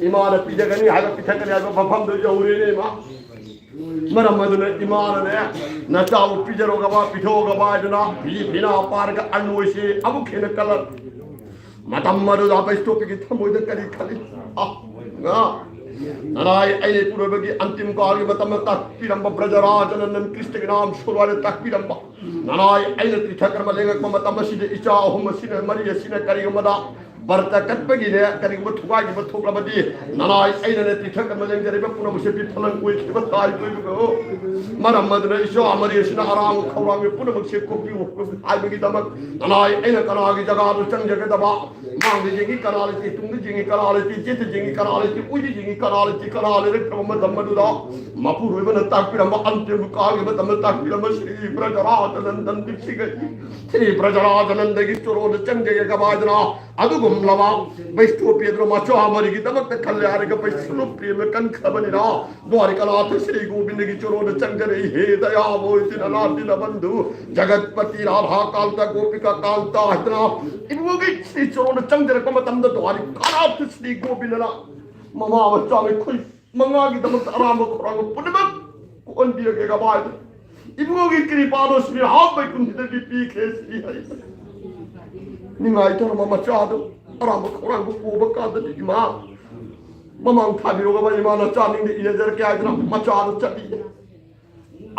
ꯏꯃꯥꯅ ꯄꯤꯖꯒꯅꯤ ꯍꯥꯏꯕ, ꯄꯤꯊꯛꯀꯅꯤ ꯍꯥꯏꯕ ꯃꯐꯝꯗꯨ ꯌꯧꯔꯦꯅꯦ ꯏꯃꯥ"꯫ ꯃꯔꯝ ꯑꯗꯨꯅ ꯏꯃꯥꯅꯅꯦ ꯅꯆꯥꯕꯨ ꯄꯤꯖꯔꯣꯒꯕ, ꯄꯤꯊꯣꯛꯑꯒꯕ ꯍꯥꯏꯗꯨꯅ ꯐꯤ ꯐꯤꯅꯥ ꯄꯥꯔꯒ ꯑꯅꯣꯏꯁꯤ ꯑꯃꯨꯛ ꯍꯦꯟꯅ ꯀꯜꯂꯛ꯫ ꯃꯇꯝ ꯑꯗꯨꯗ ꯕꯩꯁꯇꯣꯞꯄꯤꯒꯤ ꯊꯃꯣꯏꯗ ꯀꯔꯤ ꯈꯜꯂꯤ? ꯑ, ꯉꯥ, ꯅꯅꯥꯏ ꯑꯩꯅ ꯏꯄꯨꯔꯣꯏꯕꯒꯤ ꯑꯟꯇꯤꯝ ꯀꯥꯜꯒꯤ ꯃꯇꯝꯗ ꯇꯥꯛꯄꯤꯔꯝꯕ ꯕ꯭ꯔꯖꯔꯥꯖꯅꯟꯗꯟ ꯀ꯭ꯔꯤꯁꯇꯒꯤ ꯅꯥꯝ ꯁꯣꯜꯋꯥꯏꯅ ꯇꯥꯛꯄꯤꯔꯝꯕ ꯅꯅꯥꯏ ꯑꯩꯅ ꯇꯤꯊꯛꯀ꯭ꯔꯃ ꯂꯦꯡꯉꯛꯄ ꯃꯇꯝ ꯑꯁꯤꯗ ꯏꯆꯥ ꯑꯍꯨꯝ ꯑꯁꯤꯅ, ꯃꯔꯤ ꯑꯁꯤꯅ ꯀꯔꯤꯒꯨꯝꯕꯗ ꯕ꯭ꯔꯇ ꯀꯠꯄꯒꯤꯅꯦ ꯀꯔꯤꯒꯨꯝꯕ ꯊꯨꯒꯥꯏꯈꯤꯕ ꯊꯣꯛꯂꯕꯗꯤ ꯅꯅꯥꯏ ꯑꯩꯅꯅꯦ ꯇꯤꯊꯛꯀ꯭ꯔꯃ ꯂꯦꯡꯖꯔꯤꯕ ꯄꯨꯝꯅꯃꯛꯁꯦ ꯕꯤꯐꯂꯪ ꯑꯣꯏꯈꯤꯕ ꯇꯥꯏ ꯀꯣꯏꯕꯒ꯫ ꯃꯔꯝ ꯑꯗꯨꯅ ꯏꯆꯥ ꯃꯔꯤ ꯑꯁꯤꯅ ꯑꯔꯥꯡ ꯈꯧꯔꯥꯡꯕ ꯄꯨꯝꯅꯃꯛꯁꯦ ꯀꯣꯛꯄꯤꯌꯨ ꯍꯥꯏꯕꯒꯤꯗꯃꯛ ꯅꯅꯥꯏ ꯑꯩꯅ ꯀꯅꯥꯒꯤ ꯖꯒꯥꯗ ꯆꯪꯖꯒꯗꯕ? ꯃꯥꯡꯗ ꯌꯦꯡꯉꯤ ꯀꯅꯥ ꯂꯩꯇꯦ, ꯇꯨꯡꯗ ꯌꯦꯡꯉꯤ ꯀꯅꯥ ꯂꯩꯇꯦ, ꯆꯦꯠꯇ ꯌꯦꯡꯉꯤ ꯀꯅꯥ ꯂꯩꯇꯦ, ꯎꯏꯗ ꯌꯦꯡꯉꯤ ꯀꯅꯥ ꯂꯩꯇꯦ, ꯀꯅꯥ ꯂꯩꯔꯛꯇ꯭ꯔꯕ ꯃꯇꯝ ꯑꯗꯨꯗ ꯃꯄꯨꯔꯣꯏꯕꯅ ꯇꯥꯛꯄꯤꯔꯝꯕ ꯑꯟꯇ꯭ꯌ ꯀꯥꯜꯒꯤ ꯃꯇꯝꯗ ꯇꯥꯛꯄꯤꯔꯝꯕ ꯁ꯭ꯔꯤ ꯕ꯭ꯔꯖꯔꯥꯖꯅꯟꯗꯟ ꯗꯤꯛꯁꯤꯒ ꯁ꯭ꯔꯤ ꯕ꯭ꯔꯖꯔꯥꯖꯅꯟꯗꯒꯤ ꯆꯣꯔꯣꯗ ꯆꯪꯖꯒꯦ ꯀꯃꯥꯏꯗꯅ ꯑꯗꯨꯒꯨꯝꯕ ꯂꯃꯥ ꯕꯩꯁꯇꯣꯞꯄꯤ ꯑꯗꯨꯅ ꯃꯆꯥ ꯃꯔꯤꯒꯤꯗꯃꯛꯇ ꯈꯜꯂꯦ ꯍꯥꯏꯔꯒ ꯕꯩꯁꯅꯨꯄ꯭ꯔꯦꯝꯅ ꯀꯟꯈ꯭ꯔꯕꯅꯤꯅ, ꯗ꯭ꯋꯥꯔꯤꯀꯥꯅꯥꯊ ꯁ꯭ꯔꯤ ꯒꯣꯕꯤꯟꯗꯒꯤ ꯆꯣꯔꯣꯗ ꯆꯪꯖꯔꯛꯏ꯫ ꯍꯦ ꯗꯌꯥꯕꯣꯏ ꯗꯤꯅꯅꯥꯊ ꯗꯤꯅꯕꯟꯙꯨ ꯖꯒꯠꯄꯇꯤ ꯔꯥꯙꯥ ꯀꯥꯟꯇ ꯒꯣꯄꯤꯀꯥ ꯀꯥꯟꯇ ꯍꯥꯏꯗꯅ ꯏꯕꯨꯡꯉꯣꯒꯤ ꯁ꯭ꯔꯤ ꯆꯣꯔꯣꯗ ꯆꯪꯖꯔꯛꯄ ꯃꯇꯝꯗ ꯗ꯭ꯋꯥꯔꯤꯀꯥꯅꯥꯊ ꯁ꯭ꯔꯤ ꯒꯣꯕꯤꯟꯗꯅ ꯃꯃꯥ ꯃꯆꯥ ꯑꯩꯈꯣꯏ ꯃꯉꯥꯒꯤꯗꯃꯛꯇ ꯑꯔꯥꯝꯕ ꯈꯧꯔꯥꯡꯕ ꯄꯨꯝꯅꯃꯛ ꯀꯣꯛꯍꯟꯕꯤꯔꯒꯦ ꯀꯃꯥꯏꯅ? ꯏꯕꯨꯡꯉꯣꯒꯤ ꯀ꯭ꯔꯤꯄꯥꯗꯣ ꯁ꯭ꯔꯤ ꯍꯥꯞꯄꯩ ꯀꯨꯝꯁꯤꯗꯒꯤ ꯄꯤꯈ꯭ꯔꯦ ꯁꯤ ꯍꯥꯏ꯫ ꯅꯤꯡꯉꯥꯏ ꯇꯧꯔꯝꯕ ꯃꯆꯥꯗꯣ ꯑꯔꯥꯝꯕ ꯈꯧꯔꯥꯡꯕ ꯄꯨꯕ ꯀꯥꯟꯗꯗꯤ ꯏꯃꯥ ꯃꯃꯥꯡ ꯊꯥꯕꯤꯔꯣꯒꯕ ꯏꯃꯥꯅ ꯆꯥꯅꯤꯡꯗꯦ ꯏꯅꯖꯔꯛꯀꯦ ꯍꯥꯏꯗꯅ ꯃꯆꯥꯗꯣ ꯆꯠꯂꯤ꯫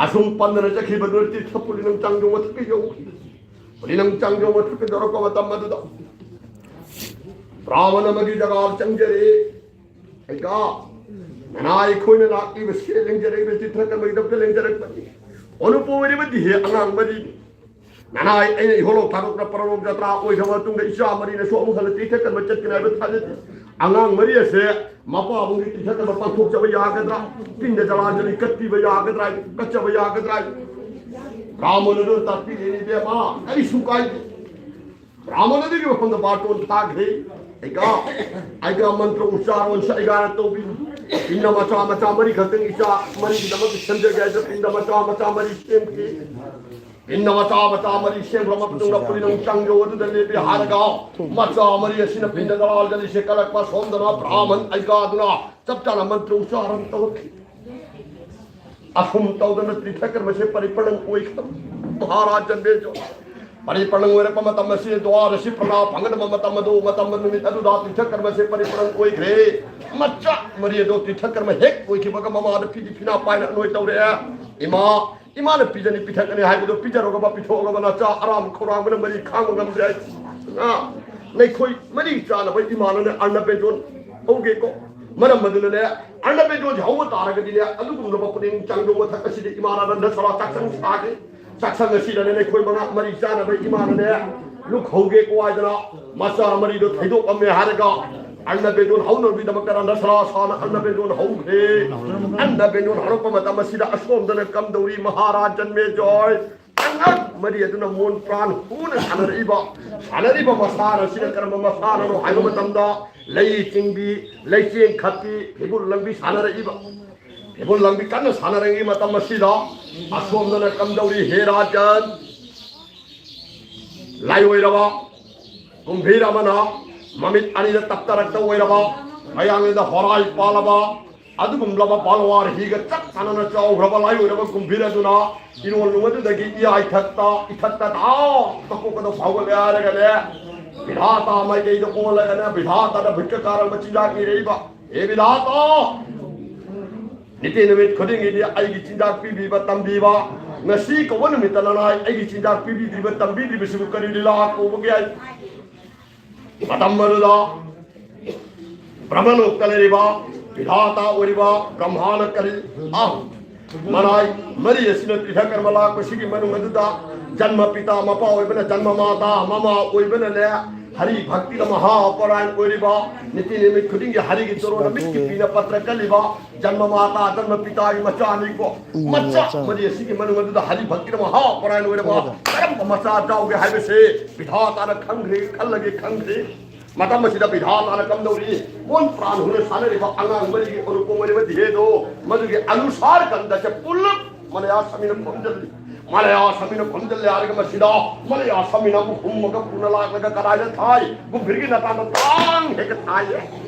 ꯑꯁꯨꯝ ꯄꯟꯗꯅ ꯆꯠꯈꯤꯕꯗꯨ ꯇꯤꯊ ꯄꯨꯔꯤ ꯅꯪ ꯆꯥꯡꯗꯣ ꯃꯊꯛꯇ ꯌꯧꯈꯤ꯫ ꯄꯨꯔꯤ ꯅꯪ ꯆꯥꯡꯗꯣ ꯃꯊꯛꯇ ꯌꯧꯔꯛꯄ ꯃꯇꯝ ꯑꯗꯨꯗ ꯕ꯭ꯔꯥꯍꯃꯟ ꯑꯃꯒꯤ ꯖꯒꯥꯗ ꯆꯪꯖꯔꯦ꯫ ꯑꯩꯒ ꯅꯅꯥ ꯑꯩꯈꯣꯏꯅ ꯂꯥꯛꯂꯤꯕꯁꯦ ꯂꯦꯡꯖꯔꯛꯏꯕ ꯆꯤꯊ꯭ꯔꯀꯔꯃꯒꯤꯗꯃꯛꯇ ꯂꯦꯡꯖꯔꯛꯄꯅꯤ꯫ ꯑꯣꯅꯨꯄꯨ ꯑꯣꯏꯔꯤꯕꯗꯤ ꯍꯦ ꯑꯉꯥꯡ ꯃꯔꯤ ꯅꯅꯥꯏ ꯑꯩꯅ ꯏꯍꯣꯜ ꯊꯥꯗꯣꯛꯅ ꯄꯔꯂꯣꯛ ꯖꯇ꯭ꯔꯥ ꯑꯣꯏꯈ꯭ꯔꯕ ꯃꯇꯨꯡꯗ ꯏꯆꯥ ꯃꯔꯤꯅꯁꯨ ꯑꯃꯨꯛ ꯍꯟꯅ ꯇꯤꯊ ꯀꯟꯕ ꯆꯠꯀꯅꯤ ꯍꯥꯏꯕ ꯊꯥꯖꯗꯦ꯫ ꯑꯉꯥꯡ ꯃꯔꯤ ꯑꯁꯦ ꯃꯄꯥꯕꯨꯡꯒꯤ ꯇꯤꯊ ꯀꯟꯕ ꯄꯥꯡꯊꯣꯛꯆꯕ ꯌꯥꯒꯗ꯭ꯔꯥ? ꯄꯤꯟꯗ ꯖꯂꯥꯟꯖꯂꯤ ꯀꯠꯄꯤꯕ ꯌꯥꯒꯗ꯭ꯔꯥ? ꯀꯠꯆꯕ ꯌꯥꯒꯗ꯭ꯔꯥ? ꯕ꯭ꯔꯥꯍꯃꯟ ꯑꯗꯨꯅ ꯇꯥꯛꯄꯤꯔꯦꯅꯦ ꯏꯕꯦꯝꯃ, ꯀꯔꯤꯁꯨ ꯀꯥꯏꯗꯦ꯫ ꯕ꯭ꯔꯥꯍꯃꯟ ꯑꯗꯨꯒꯤ ꯃꯐꯝꯗ ꯕꯥꯔꯇꯣꯟ ꯊꯥꯈ꯭ꯔꯦ꯫ ꯑꯩꯒ ꯑꯩꯒ ꯃꯟꯇ꯭ꯔ ꯎꯆꯥꯔꯣꯟꯁꯦ ꯑꯩꯒꯥꯅ ꯇꯧꯕꯤ꯫ ꯄꯤꯟꯗ ꯃꯆꯥ ꯃꯆꯥ ꯃꯔꯤ ꯈꯛꯇꯪ ꯏꯆꯥ ꯃꯔꯤꯒꯤꯗꯃꯛꯇ ꯁꯦꯝꯖꯒꯦ ꯍꯥꯏꯗꯅ ꯄꯤꯟꯗ ꯃꯆꯥ ꯃꯆꯥ ꯃꯔꯤ ꯁꯦꯝꯈꯤ꯫ ꯄꯤꯟꯗ ꯃꯆꯥ ꯃꯆꯥ ꯃꯔꯤ ꯁꯦꯝꯈ꯭ꯔ ꯃꯇꯨꯡꯗ ꯄꯨꯔꯤ ꯅꯪ ꯆꯥꯡꯖꯧ ꯑꯗꯨꯗ ꯂꯦꯞꯄꯤ ꯍꯥꯏꯔꯒ ꯃꯆꯥ ꯃꯔꯤ ꯑꯁꯤꯅ ꯄꯤꯟꯗ ꯖꯂꯥꯟꯖꯂꯤꯁꯦ ꯀꯜꯂꯛꯄ ꯁꯣꯝꯗꯅ ꯕ꯭ꯔꯥꯍꯃꯟ ꯑꯩꯒꯥꯗꯨꯅ ꯆꯞ ꯆꯥꯅ ꯃꯟꯇ꯭ꯔ ꯎꯆꯥꯔꯟ ꯇꯧꯔꯛꯈꯤ꯫ ꯑꯁꯨꯝ ꯇꯧꯗꯅ ꯇꯤꯊꯀꯔꯃꯁꯦ ꯄꯔꯤꯄ꯭ꯔꯅꯪ ꯑꯣꯏꯈ꯭ꯔꯕ ꯃꯍꯥꯔꯥꯖ ꯖꯟꯃꯦꯖꯣꯏ꯫ ꯄꯔꯤꯄ꯭ꯔꯅꯪ ꯑꯣꯏꯔꯛꯄ ꯃꯇꯝ ꯑꯁꯤ ꯗ꯭ꯋꯥꯔ ꯑꯁꯤ ꯄ꯭ꯔꯂꯥ ꯐꯪꯒꯗꯕ ꯃꯇꯝ ꯑꯗꯨ, ꯃꯇꯝ ꯑꯗꯨ, ꯅꯨꯃꯤꯠ ꯑꯗꯨꯗ ꯇꯤꯊꯀꯔꯃꯁꯦ ꯄꯔꯤꯄ꯭ꯔꯅꯪ ꯑꯣꯏꯈ꯭ꯔꯦ꯫ ꯃꯆꯥ ꯃꯔꯤ ꯑꯗꯣ ꯇꯤꯊꯀꯔꯃ ꯍꯦꯛ ꯑꯣꯏꯈꯤꯕꯒ ꯃꯃꯥꯗ ꯐꯤꯗꯤ ꯐꯤꯅꯥ ꯄꯥꯏꯅ ꯑꯅꯣꯏ ꯇꯧꯔꯛꯑꯦ꯫ ꯏꯃꯥ, ꯏꯃꯥꯅ ꯄꯤꯖꯅꯤ ꯄꯤꯊꯛꯀꯅꯤ ꯍꯥꯏꯕꯗꯣ ꯄꯤꯖꯔꯨꯒꯕ ꯄꯤꯊꯣꯛꯑꯒꯕ ꯅꯆꯥ ꯑꯔꯥꯝ ꯈꯧꯔꯥꯡꯕꯅ ꯃꯔꯤ ꯈꯥꯡꯕ ꯉꯝꯗ꯭ꯔꯦ꯫ ꯑ, ꯅꯈꯣꯏ ꯃꯔꯤ ꯆꯥꯅꯕ ꯏꯃꯥꯅꯅꯦ ꯑꯔꯅꯕꯦꯟꯖꯣꯟ ꯍꯧꯒꯦꯀꯣ꯫ ꯃꯔꯝ ꯑꯗꯨꯅꯅꯦ, ꯑꯔꯅꯕꯦꯟꯖꯣꯟꯁꯦ ꯍꯧꯕ ꯇꯥꯔꯒꯗꯤꯅꯦ, ꯑꯗꯨꯒꯨꯝꯂꯕ ꯄꯨꯛꯅꯤꯡ ꯆꯥꯡꯗꯣꯡ ꯃꯊꯛ ꯑꯁꯤꯗ ꯏꯃꯥꯅ ꯔꯟꯙꯁꯥꯂꯥ ꯆꯥꯛꯁꯪ ꯁꯥꯒꯦ꯫ ꯆꯥꯛꯁꯪ ꯑꯁꯤꯗꯅꯦ ꯅꯈꯣꯏ ꯃꯉꯥ ꯃꯔꯤ ꯆꯥꯅꯕ ꯏꯃꯥꯅꯅꯦ ꯂꯨꯛ ꯍꯧꯒꯦꯀꯣ ꯍꯥꯏꯗꯅ ꯃꯆꯥ ꯃꯔꯤꯗꯣ ꯊꯩꯗꯣꯛꯑꯝꯃꯦ ꯍꯥꯏꯔꯒ ꯑꯔꯅꯕꯦꯟꯖꯣꯟ ꯍꯧꯅꯕꯒꯤꯗꯃꯛꯇ ꯔꯟꯙꯁꯥꯂꯥ ꯁꯥꯅ ꯑꯔꯅꯕꯦꯟꯖꯣꯟ ꯍꯧꯈ꯭ꯔꯦ꯫ ꯑꯔꯅꯕꯦꯟꯖꯣꯟ ꯍꯧꯔꯛꯄ ꯃꯇꯝ ꯑꯁꯤꯗ ꯑꯁꯣꯝꯗꯅ ꯀꯝꯗꯧꯔꯤ ꯃꯍꯥꯔꯥꯖ ꯖꯟꯃꯦꯖꯣꯏ꯫ ꯑꯉꯥꯡ ꯃꯔꯤ ꯑꯗꯨꯅ ꯃꯣꯟ ꯄ꯭ꯔꯥꯟ ꯍꯨꯅ ꯁꯥꯟꯅꯔꯛꯏꯕ, ꯁꯥꯟꯅꯔꯤꯕ ꯃꯁꯥꯟꯅ ꯑꯁꯤꯅ ꯀꯔꯝꯕ ꯃꯁꯥꯟꯅꯅꯣ ꯍꯥꯏꯕ ꯃꯇꯝꯗ, ꯂꯩ ꯆꯤꯡꯕꯤ, ꯂꯩꯆꯦꯡ ꯈꯠꯄꯤ, ꯐꯤꯕꯨꯜ ꯂꯪꯕꯤ ꯁꯥꯟꯅꯔꯛꯏꯕ꯫ ꯐꯤꯕꯨꯜ ꯂꯪꯕꯤ ꯀꯟꯅ ꯁꯥꯟꯅꯔꯤꯉꯩ ꯃꯇꯝ ꯑꯁꯤꯗ, ꯑꯁꯣꯝꯗꯅ ꯀꯝꯗꯧꯔꯤ, ꯍꯦ ꯔꯥꯖꯟ? ꯂꯥꯏꯑꯣꯏꯔꯕ ꯀꯨꯝꯚꯤꯔ ꯑꯃꯅ ꯃꯃꯤꯠ ꯑꯅꯤꯗ ꯇꯞꯇꯔꯛꯇ ꯑꯣꯏꯔꯕ, ꯃꯌꯥꯡꯂꯦꯟꯗ ꯍꯣꯔꯥꯏ ꯄꯥꯜꯂꯕ, ꯑꯗꯨꯒꯨꯝꯂꯕ ꯄꯥꯜꯋꯥꯔ ꯍꯤꯒ ꯆꯞ ꯃꯥꯟꯅꯅ ꯆꯥꯎꯈ꯭ꯔꯕ ꯂꯥꯏꯑꯣꯏꯔꯕ ꯀꯨꯝꯚꯤꯔ ꯑꯗꯨꯅ ꯏꯔꯣꯟ ꯅꯨꯡ ꯑꯗꯨꯗꯒꯤ ꯏꯌꯥꯏꯊꯛꯇ, ꯏꯊꯛꯇ ꯊꯥꯎ ꯃꯀꯣꯛ ꯑꯗꯨ ꯐꯥꯎꯒꯠꯂꯦ ꯍꯥꯏꯔꯒꯅꯦ, ꯕꯤꯙꯥꯇꯥ ꯃꯥꯏꯀꯩꯗ ꯑꯣꯜꯂꯒꯅꯦ, ꯕꯤꯙꯥꯇꯥꯗ ꯚꯨꯠꯀ ꯀꯥꯔꯛꯄ ꯆꯤꯟꯖꯥꯛ ꯄꯤꯔꯛꯏꯕ꯫ ꯍꯦ ꯕꯤꯙꯥꯇꯥ! ꯅꯤꯇꯤ ꯅꯨꯃꯤꯠ ꯈꯨꯗꯤꯡꯒꯤꯗꯤ ꯑꯩꯒꯤ ꯆꯤꯟꯖꯥꯛ ꯄꯤꯕꯤꯕ ꯇꯝꯕꯤꯕ, ꯉꯁꯤ ꯀꯧꯕ ꯅꯨꯃꯤꯠꯇ ꯅꯅꯥꯏ ꯑꯩꯒꯤ ꯆꯤꯟꯖꯥꯛ ꯄꯤꯕꯤꯗ꯭ꯔꯤꯕ ꯇꯝꯕꯤꯗ꯭ꯔꯤꯕꯁꯤꯕꯨ ꯀꯔꯤ ꯂꯤꯂꯥ ꯀꯧꯕꯒꯦ? ꯃꯇꯝ ꯑꯗꯨꯗ ꯕ꯭ꯔꯍ꯭ꯃꯂꯣꯛꯇ ꯂꯩꯔꯤꯕ ꯕꯤꯙꯥꯇꯥ ꯑꯣꯏꯔꯤꯕ ꯕ꯭ꯔꯍ꯭ꯃꯥꯅ ꯀꯔꯤ, ꯑꯥ, ꯃꯅꯥꯏ ꯃꯔꯤ ꯑꯁꯤꯅ ꯇꯤꯔꯊꯀꯔꯃ ꯂꯥꯛꯄꯁꯤꯒꯤ ꯃꯅꯨꯡ ꯑꯗꯨꯗ ꯖꯟꯃ ꯄꯤꯇꯥ, ꯃꯄꯥ ꯑꯣꯏꯕꯅ ꯖꯟꯃ ꯃꯥꯇꯥ, ꯃꯃꯥ ꯑꯣꯏꯕꯅꯅꯦ ꯍꯔꯤ ꯚꯛꯇꯤꯗ ꯃꯍꯥꯄꯔꯥꯌꯟ ꯑꯣꯏꯔꯤꯕ, ꯅꯤꯇꯤ ꯅꯨꯃꯤꯠ ꯈꯨꯗꯤꯡꯒꯤ ꯍꯔꯤꯒꯤ ꯆꯣꯔꯣꯟꯗ ꯃꯤꯠꯀꯤ ꯄꯤꯅ ꯄꯠꯇ꯭ꯔ ꯀꯜꯂꯤꯕ, ꯖꯟꯃ ꯃꯥꯇꯥ, ꯖꯟꯃ ꯄꯤꯇꯥꯒꯤ ꯃꯆꯥꯅꯤꯀꯣ꯫ ꯎꯝ, ꯃꯆꯥ ꯃꯆꯥ꯫ ꯃꯔꯤ ꯑꯁꯤꯒꯤ ꯃꯅꯨꯡ ꯑꯗꯨꯗ ꯍꯔꯤ ꯚꯛꯇꯤꯗ ꯃꯍꯥꯄꯔꯥꯌꯟ ꯑꯣꯏꯔꯕ ꯍꯣꯏ꯫ ꯀꯔꯝꯕ ꯃꯆꯥ ꯆꯥꯎꯒꯦ ꯍꯥꯏꯕꯁꯤ ꯕꯤꯙꯥꯇꯥꯅ ꯈꯪꯈ꯭ꯔꯦ, ꯈꯜꯂꯒꯦ ꯈꯪꯈ꯭ꯔꯦ꯫ ꯃꯇꯝ ꯑꯁꯤꯗ ꯕꯤꯙꯥꯇꯥꯅ ꯀꯝꯗꯧꯔꯤ? ꯃꯣꯟ ꯄ꯭ꯔꯥꯟ ꯍꯨꯅ ꯁꯥꯟꯅꯔꯤꯕ ꯑꯉꯥꯡ ꯃꯔꯤꯒꯤ ꯑꯔꯨꯞꯄ ꯑꯣꯏꯔꯤꯕ ꯗꯤꯍꯦꯗꯣ, ꯃꯗꯨꯒꯤ ꯑꯅꯨꯁꯥꯔ ꯀꯟꯗꯁꯦ ꯄꯨꯜꯂꯞ ꯃꯂꯌꯥ ꯁꯃꯤꯅ ꯈꯣꯝꯖꯤꯜꯂꯤ꯫ ꯃꯂꯌꯥ ꯁꯃꯤꯅ ꯈꯣꯝꯖꯤꯜꯂꯦ ꯍꯥꯏꯔꯒ ꯃꯁꯤꯗ ꯃꯂꯌꯥ ꯁꯃꯤꯅ ꯑꯃꯨꯛ ꯍꯨꯝꯃꯒ ꯄꯨꯅ ꯂꯥꯛꯂꯒ ꯀꯗꯥꯏꯗ ꯊꯥꯏ? ꯒꯨꯝꯚꯤꯔꯒꯤ ꯅꯇꯥꯟꯗ ꯇꯥꯡ ꯍꯦꯛꯇ ꯊꯥꯏꯌꯦ꯫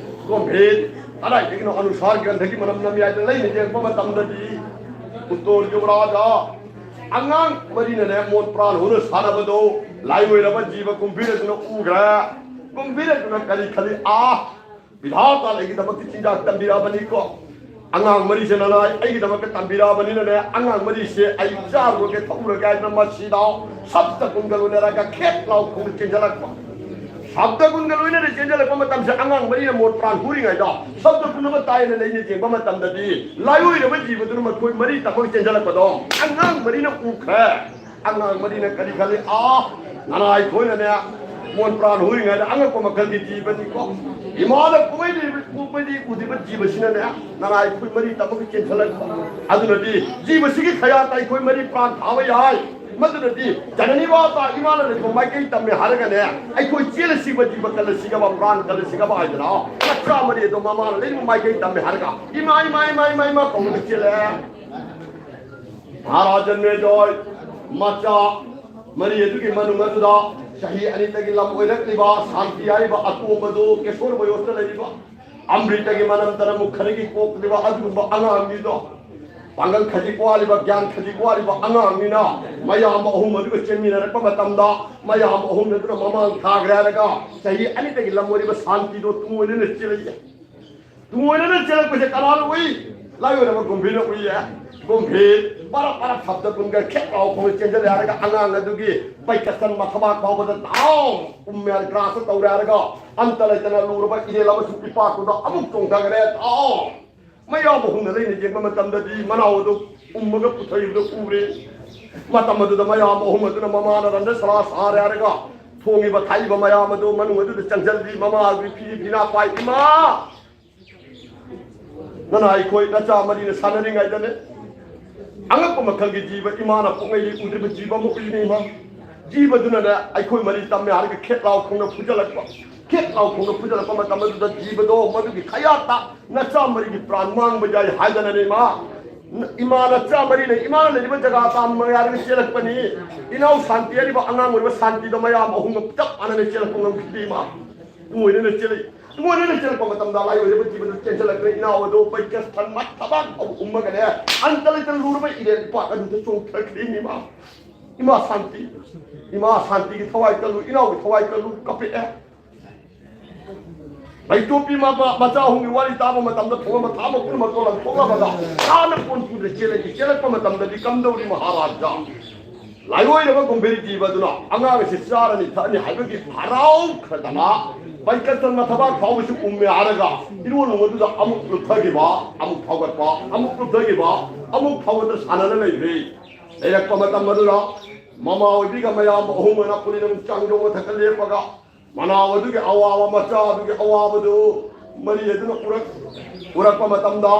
ꯒꯨꯝꯚꯤꯔ, ꯀꯗꯥꯏꯗꯒꯤꯅꯣ ꯑꯅꯨꯁꯥꯔ ꯒ꯭ꯔꯟꯊꯒꯤ ꯃꯅꯝ ꯅꯝꯃꯤ ꯍꯥꯏꯗꯅ ꯂꯩꯅ ꯌꯦꯡꯕ ꯃꯇꯝꯗꯗꯤ, ꯎꯠꯇꯣꯔ ꯌꯨꯕꯔꯥꯖꯥ, ꯑꯉꯥꯡ ꯃꯔꯤꯅꯅꯦ ꯃꯣꯟ ꯄ꯭ꯔꯥꯟ ꯍꯨꯅ ꯁꯥꯟꯅꯕꯗꯣ ꯂꯥꯏꯑꯣꯏꯔꯕ ꯖꯤꯕ ꯒꯨꯝꯚꯤꯔ ꯑꯗꯨꯅ ꯎꯈ꯭ꯔꯦ꯫ ꯒꯨꯝꯚꯤꯔ ꯑꯗꯨꯅ ꯀꯔꯤ ꯈꯜꯂꯤ? ꯑꯥ, ꯕꯤꯙꯥꯇꯥꯅ ꯑꯩꯒꯤꯗꯃꯛꯇ ꯆꯤꯟꯖꯥꯛ ꯇꯝꯕꯤꯔꯛꯑꯕꯅꯤꯀꯣ꯫ ꯑꯉꯥꯡ ꯃꯔꯤꯁꯦ ꯅꯅꯥꯏ ꯑꯩꯒꯤꯗꯃꯛꯇ ꯇꯝꯕꯤꯔꯛꯑꯕꯅꯤꯅꯅꯦ, ꯑꯉꯥꯡ ꯃꯔꯤꯁꯦ ꯑꯩ ꯆꯥꯔꯨꯔꯒꯦ, ꯊꯛꯎꯔꯒꯦ ꯍꯥꯏꯗꯅ ꯃꯁꯤꯗ ꯁꯞꯇ ꯒꯨꯟꯒ ꯂꯣꯏꯅꯔꯒ ꯈꯦꯠ ꯂꯥꯎ ꯈꯣꯡꯗ ꯆꯦꯟꯖꯜꯂꯛꯄ꯫ ꯁꯞꯇ ꯒꯨꯟꯒ ꯂꯣꯏꯅꯅ ꯆꯦꯟꯖꯜꯂꯛꯄ ꯃꯇꯝꯁꯦ ꯑꯉꯥꯡ ꯃꯔꯤꯅ ꯃꯣꯟ ꯄ꯭ꯔꯥꯟ ꯍꯨꯔꯤꯉꯩꯗ ꯁꯞꯇ ꯒꯨꯟ ꯑꯃ ꯇꯥꯏꯅ ꯂꯩꯅ ꯌꯦꯡꯕ ꯃꯇꯝꯗꯗꯤ ꯂꯥꯏꯑꯣꯏꯔꯕ ꯖꯤꯕꯗꯨꯅ ꯃꯈꯣꯏ ꯃꯔꯤ ꯇꯝꯃꯒ ꯆꯦꯟꯖꯜꯂꯛꯄꯗꯣ ꯑꯉꯥꯡ ꯃꯔꯤꯅ ꯎꯈ꯭ꯔꯦ꯫ ꯑꯉꯥꯡ ꯃꯔꯤꯅ ꯀꯔꯤ ꯈꯜꯂꯤ? ꯑꯥ, ꯅꯅꯥꯏ ꯈꯣꯏꯅꯅꯦ ꯃꯣꯟ ꯄ꯭ꯔꯥꯟ ꯍꯨꯔꯤꯉꯩꯗ ꯑꯉꯛꯄ ꯃꯈꯜꯒꯤ ꯖꯤꯕꯅꯤꯀꯣ꯫ ꯏꯃꯥꯅ ꯀꯨꯝꯍꯩꯗꯤ ꯀꯨꯝꯍꯩꯗꯤ ꯎꯗ꯭ꯔꯤꯕ ꯖꯤꯕꯁꯤꯅꯅꯦ ꯅꯅꯥꯏ ꯈꯣꯏ ꯃꯔꯤ ꯇꯝꯃꯒ ꯆꯦꯟꯁꯤꯜꯂꯛꯄ꯫ ꯑꯗꯨꯅꯗꯤ ꯖꯤꯕꯁꯤꯒꯤ ꯈꯌꯥꯠꯇ ꯑꯩꯈꯣꯏ ꯃꯔꯤ ꯄ꯭ꯔꯥꯟ ꯊꯥꯕ ꯌꯥꯏ꯫ ꯃꯗꯨꯅꯗꯤ ꯖꯅꯅꯤ ꯚꯥꯕꯇ ꯏꯃꯥꯅ ꯂꯩꯕ ꯃꯥꯏꯀꯩ ꯇꯝꯃꯦ ꯍꯥꯏꯔꯒꯅꯦ, ꯑꯩꯈꯣꯏ ꯆꯦꯜꯂꯁꯤꯕ, ꯖꯤꯕ ꯀꯜꯂꯁꯤꯒꯕ, ꯄ꯭ꯔꯥꯟ ꯀꯜꯂꯁꯤꯒꯕ ꯍꯥꯏꯗꯅ ꯃꯆꯥ ꯃꯔꯤ ꯑꯗꯣ ꯃꯃꯥꯅ ꯂꯩꯕ ꯃꯥꯏꯀꯩ ꯇꯝꯃꯦ ꯍꯥꯏꯔꯒ, ꯏꯃꯥ, ꯏꯃꯥ, ꯏꯃꯥ, ꯏꯃꯥ, ꯏꯃꯥ ꯀꯧꯔꯒ ꯆꯦꯜꯂꯦ꯫ ꯃꯍꯥꯔꯥꯖ ꯖꯟꯃꯦꯖꯣꯏ ꯃꯆꯥ ꯃꯔꯤ ꯑꯗꯨꯒꯤ ꯃꯅꯨꯡ ꯑꯗꯨꯗ ꯆꯍꯤ ꯑꯅꯤꯗꯒꯤ ꯂꯝ ꯑꯣꯏꯔꯛꯂꯤꯕ ꯁꯥꯟꯇꯤ ꯍꯥꯏꯔꯤꯕ ꯑꯇꯣꯝꯕꯗꯨ ꯀꯦꯁꯣꯔ ꯕꯌꯣꯁꯇ ꯂꯩꯔꯤꯕ ꯑꯃ꯭ꯔꯤꯇꯒꯤ ꯃꯅꯝꯇꯅ ꯃꯨꯛ ꯈꯔꯒꯤ ꯀꯣꯛꯂꯤꯕ ꯑꯗꯨꯒꯨꯝꯕ ꯑꯉꯥꯡꯅꯤꯗꯣ꯫ ꯄꯥꯡꯒꯜ ꯈꯖꯤꯛ ꯋꯥꯠꯂꯤꯕ, ꯒ꯭ꯌꯥꯟ ꯈꯖꯤꯛ ꯋꯥꯠꯂꯤꯕ ꯑꯉꯥꯡꯅꯤꯅ ꯃꯌꯥꯝ ꯑꯍꯨꯝ ꯑꯗꯨꯒ ꯆꯦꯟꯃꯤꯟꯅꯔꯛꯄ ꯃꯇꯝꯗ ꯃꯌꯥꯝ ꯑꯍꯨꯝ ꯑꯗꯨꯅ ꯃꯃꯥꯡ ꯊꯥꯈ꯭ꯔꯦ ꯍꯥꯏꯔꯒ ꯆꯍꯤ ꯑꯅꯤꯗꯒꯤ ꯂꯝ ꯑꯣꯏꯔꯤꯕ ꯁꯥꯟꯇꯤꯗꯣ ꯇꯨꯡꯑꯣꯏꯅꯅ ꯆꯦꯜꯂꯛꯏ꯫ ꯇꯨꯡꯑꯣꯏꯅꯅ ꯆꯦꯜꯂꯛꯄꯁꯦ ꯀꯅꯥꯅ ꯎꯏ? ꯂꯥꯏꯑꯣꯏꯔꯕ ꯒꯨꯝꯚꯤꯔꯅ ꯎꯏꯌꯦ꯫ ꯒꯨꯝꯚꯤꯔ ꯕꯔꯞ ꯕꯔꯞ ꯁꯞꯗ ꯀꯨꯝꯒ ꯈꯦꯠ ꯂꯥꯎ ꯈꯣꯡꯅ ꯆꯦꯟꯖꯜꯂꯦ ꯍꯥꯏꯔꯒ ꯑꯉꯥꯡ ꯑꯗꯨꯒꯤ ꯄꯩꯀꯁꯟ ꯃꯊꯕꯥꯛ ꯐꯥꯎꯕꯗ ꯗꯥꯎ ꯎꯝꯃꯦ ꯒ꯭ꯔꯥꯁꯇ ꯇꯧꯔꯦ ꯍꯥꯏꯔꯒ ꯑꯝꯇ ꯂꯩꯇꯅ ꯂꯨꯔꯕ ꯏꯔꯦꯜ ꯑꯃꯁꯨꯡ ꯏꯄꯥꯛꯇꯨꯗ ꯑꯃꯨꯛ ꯆꯣꯡꯊꯈ꯭ꯔꯦ꯫ ꯗꯥꯎ ꯃꯌꯥꯝ ꯑꯍꯨꯝꯅ ꯂꯩꯅ ꯌꯦꯡꯕ ꯃꯇꯝꯗꯗꯤ ꯃꯅꯥꯎ ꯑꯗꯨ ꯎꯝꯃꯒ ꯄꯨꯊꯣꯛꯏꯕꯗꯨ ꯎꯔꯦ꯫ ꯃꯇꯝ ꯑꯗꯨꯗ ꯃꯌꯥꯝ ꯑꯍꯨꯝ ꯑꯗꯨꯅ ꯃꯃꯥꯅ ꯔꯟꯗ ꯁꯂꯥ ꯁꯥꯔꯦ ꯍꯥꯏꯔꯒ ꯊꯣꯡꯉꯤꯕ ꯊꯥꯛꯏꯕ ꯃꯌꯥꯝ ꯑꯗꯨ ꯃꯅꯨꯡ ꯑꯗꯨꯗ ꯆꯪꯁꯤꯜꯂꯤ꯫ ꯃꯃꯥꯒꯤ ꯐꯤ ꯐꯤꯅꯥ ꯄꯥꯏ, "ꯏꯃꯥ, ꯅꯅꯥ ꯑꯩꯈꯣꯏ ꯅꯆꯥ ꯃꯔꯤꯅ ꯁꯥꯟꯅꯔꯤꯉꯩꯗꯅꯦ, ꯑꯉꯛꯄ ꯃꯈꯜꯒꯤ ꯖꯤꯕ ꯏꯃꯥꯅ ꯄꯣꯛꯉꯩꯗꯤ ꯎꯗ꯭ꯔꯤꯕ ꯖꯤꯕ ꯑꯃ ꯎꯏꯅꯦ ꯏꯃꯥ꯫ ꯖꯤꯕꯗꯨꯅꯅꯦ ꯑꯩꯈꯣꯏ ꯃꯔꯤ ꯇꯝꯃꯦ ꯍꯥꯏꯔꯒ ꯈꯦꯠ ꯂꯥꯎ ꯈꯣꯡꯅ ꯐꯨꯖꯜꯂꯛꯄ, ꯈꯦꯠ ꯂꯥꯎ ꯈꯣꯡꯅ ꯐꯨꯖꯜꯂꯛꯄ ꯃꯇꯝ ꯑꯗꯨꯗ ꯖꯤꯕꯗꯣ ꯃꯗꯨꯒꯤ ꯈꯌꯥꯠꯇ ꯅꯆꯥ ꯃꯔꯤꯒꯤ ꯄ꯭ꯔꯥꯟ ꯃꯥꯡꯕ ꯌꯥꯏ ꯍꯥꯏꯗꯅꯅꯦ ꯏꯃꯥ꯫ ꯏꯃꯥ ꯅꯆꯥ ꯃꯔꯤꯅ ꯏꯃꯥꯅ ꯂꯩꯔꯤꯕ ꯖꯒꯥ ꯇꯥꯟ ꯃꯌꯥꯗꯒꯤ ꯆꯦꯜꯂꯛꯄꯅꯤ꯫ ꯏꯅꯥꯎ ꯁꯥꯟꯇꯤ ꯍꯥꯏꯔꯤꯕ ꯑꯉꯥꯡ ꯑꯣꯏꯔꯤꯕ ꯁꯥꯟꯇꯤꯗꯣ ꯃꯌꯥꯝ ꯑꯍꯨꯝꯒ ꯆꯞ ꯃꯥꯟꯅꯅ ꯆꯦꯜꯂꯛꯄ ꯉꯝꯈꯤꯗꯦ ꯏꯃꯥ꯫ ꯇꯨꯡꯑꯣꯏꯅꯅ ꯆꯦꯜꯂꯛꯏ꯫ ꯇꯨꯡꯑꯣꯏꯅꯅ ꯆꯦꯜꯂꯛꯄ ꯃꯇꯝꯗ ꯂꯥꯏꯑꯣꯏꯔꯕ ꯖꯤꯕꯗꯨ ꯆꯦꯟꯁꯤꯜꯂꯛꯇ꯭ꯔꯦ꯫ ꯏꯅꯥꯎ ꯑꯗꯨ ꯄꯩꯀꯁ ꯊꯟ ꯃꯊꯕꯥꯛ ꯐꯥꯎꯕ ꯎꯝꯃꯒꯅꯦ, ꯑꯟꯇ ꯂꯩꯇꯅ ꯂꯨꯔꯕ ꯏꯔꯦꯟ ꯏꯄꯥꯛ ꯑꯗꯨꯗ ꯆꯣꯡꯊꯈ꯭ꯔꯦ ꯏꯃꯥ꯫ ꯏꯃꯥ ꯁꯥꯟꯇꯤ, ꯏꯃꯥ ꯁꯥꯟꯇꯤꯒꯤ ꯊꯋꯥꯏ ꯀꯜꯂꯨ, ꯏꯅꯥꯎꯒꯤ ꯊꯋꯥꯏ ꯀꯜꯂꯨ, ꯀꯞꯄꯛꯑꯦ꯫ ꯂꯩꯇꯣꯞꯄꯤ ꯃꯃꯥ ꯃꯆꯥ ꯑꯍꯨꯝꯒꯤ ꯋꯥꯔꯤ ꯇꯥꯕ ꯃꯇꯝꯗ ꯊꯣꯡꯕ ꯊꯥꯕ ꯄꯨꯝꯅꯃꯛꯇꯣ ꯂꯪꯊꯣꯛꯂꯕꯗ ꯆꯥꯅ ꯀꯣꯟ ꯄꯨꯗ ꯆꯦꯜꯂꯛꯏ꯫ ꯆꯦꯜꯂꯛꯄ ꯃꯇꯝꯗꯗꯤ ꯀꯝꯗꯧꯔꯤ ꯃꯍꯥꯔꯥꯖꯥ? ꯂꯥꯏꯑꯣꯏꯔꯕ ꯒꯨꯝꯚꯤꯔ ꯖꯤꯕ ꯑꯗꯨꯅ ꯑꯉꯥꯡ ꯑꯁꯤ ꯆꯥꯔꯅꯤ ꯊꯛꯑꯅꯤ ꯍꯥꯏꯕꯒꯤ ꯍꯔꯥꯎꯈ꯭ꯔꯗꯅ ꯄꯩꯀꯠꯇ ꯃꯊꯕꯥꯛ ꯐꯥꯎꯕꯁꯨ ꯎꯝꯃꯦ ꯍꯥꯏꯔꯒ ꯏꯔꯣꯟ ꯅꯨꯡ ꯑꯗꯨꯗ ꯑꯃꯨꯛ ꯂꯨꯞꯊꯈꯤꯕ, ꯑꯃꯨꯛ ꯐꯥꯎꯒꯠꯄ, ꯑꯃꯨꯛ ꯂꯨꯞꯊꯈꯤꯕ, ꯑꯃꯨꯛ ꯐꯥꯎꯒꯠꯇ ꯁꯥꯟꯅꯅ ꯂꯩꯈ꯭ꯔꯦ꯫ ꯂꯩꯔꯛꯄ ꯃꯇꯝ ꯑꯗꯨꯗ ꯃꯃꯥ ꯑꯣꯏꯕꯤꯒ ꯃꯌꯥꯝꯕ ꯑꯍꯨꯝ ꯑꯣꯏꯅ ꯄꯨꯂꯤꯅ ꯆꯥꯡꯗꯣꯡ ꯃꯊꯛꯇ ꯂꯦꯞꯄꯒ ꯃꯅꯥꯎ ꯑꯗꯨꯒꯤ ꯑꯋꯥꯕ, ꯃꯆꯥ ꯑꯗꯨꯒꯤ ꯑꯋꯥꯕꯗꯨ ꯃꯔꯤ ꯑꯗꯨꯅ ꯎꯔꯛ-, ꯎꯔꯛꯄ ꯃꯇꯝꯗ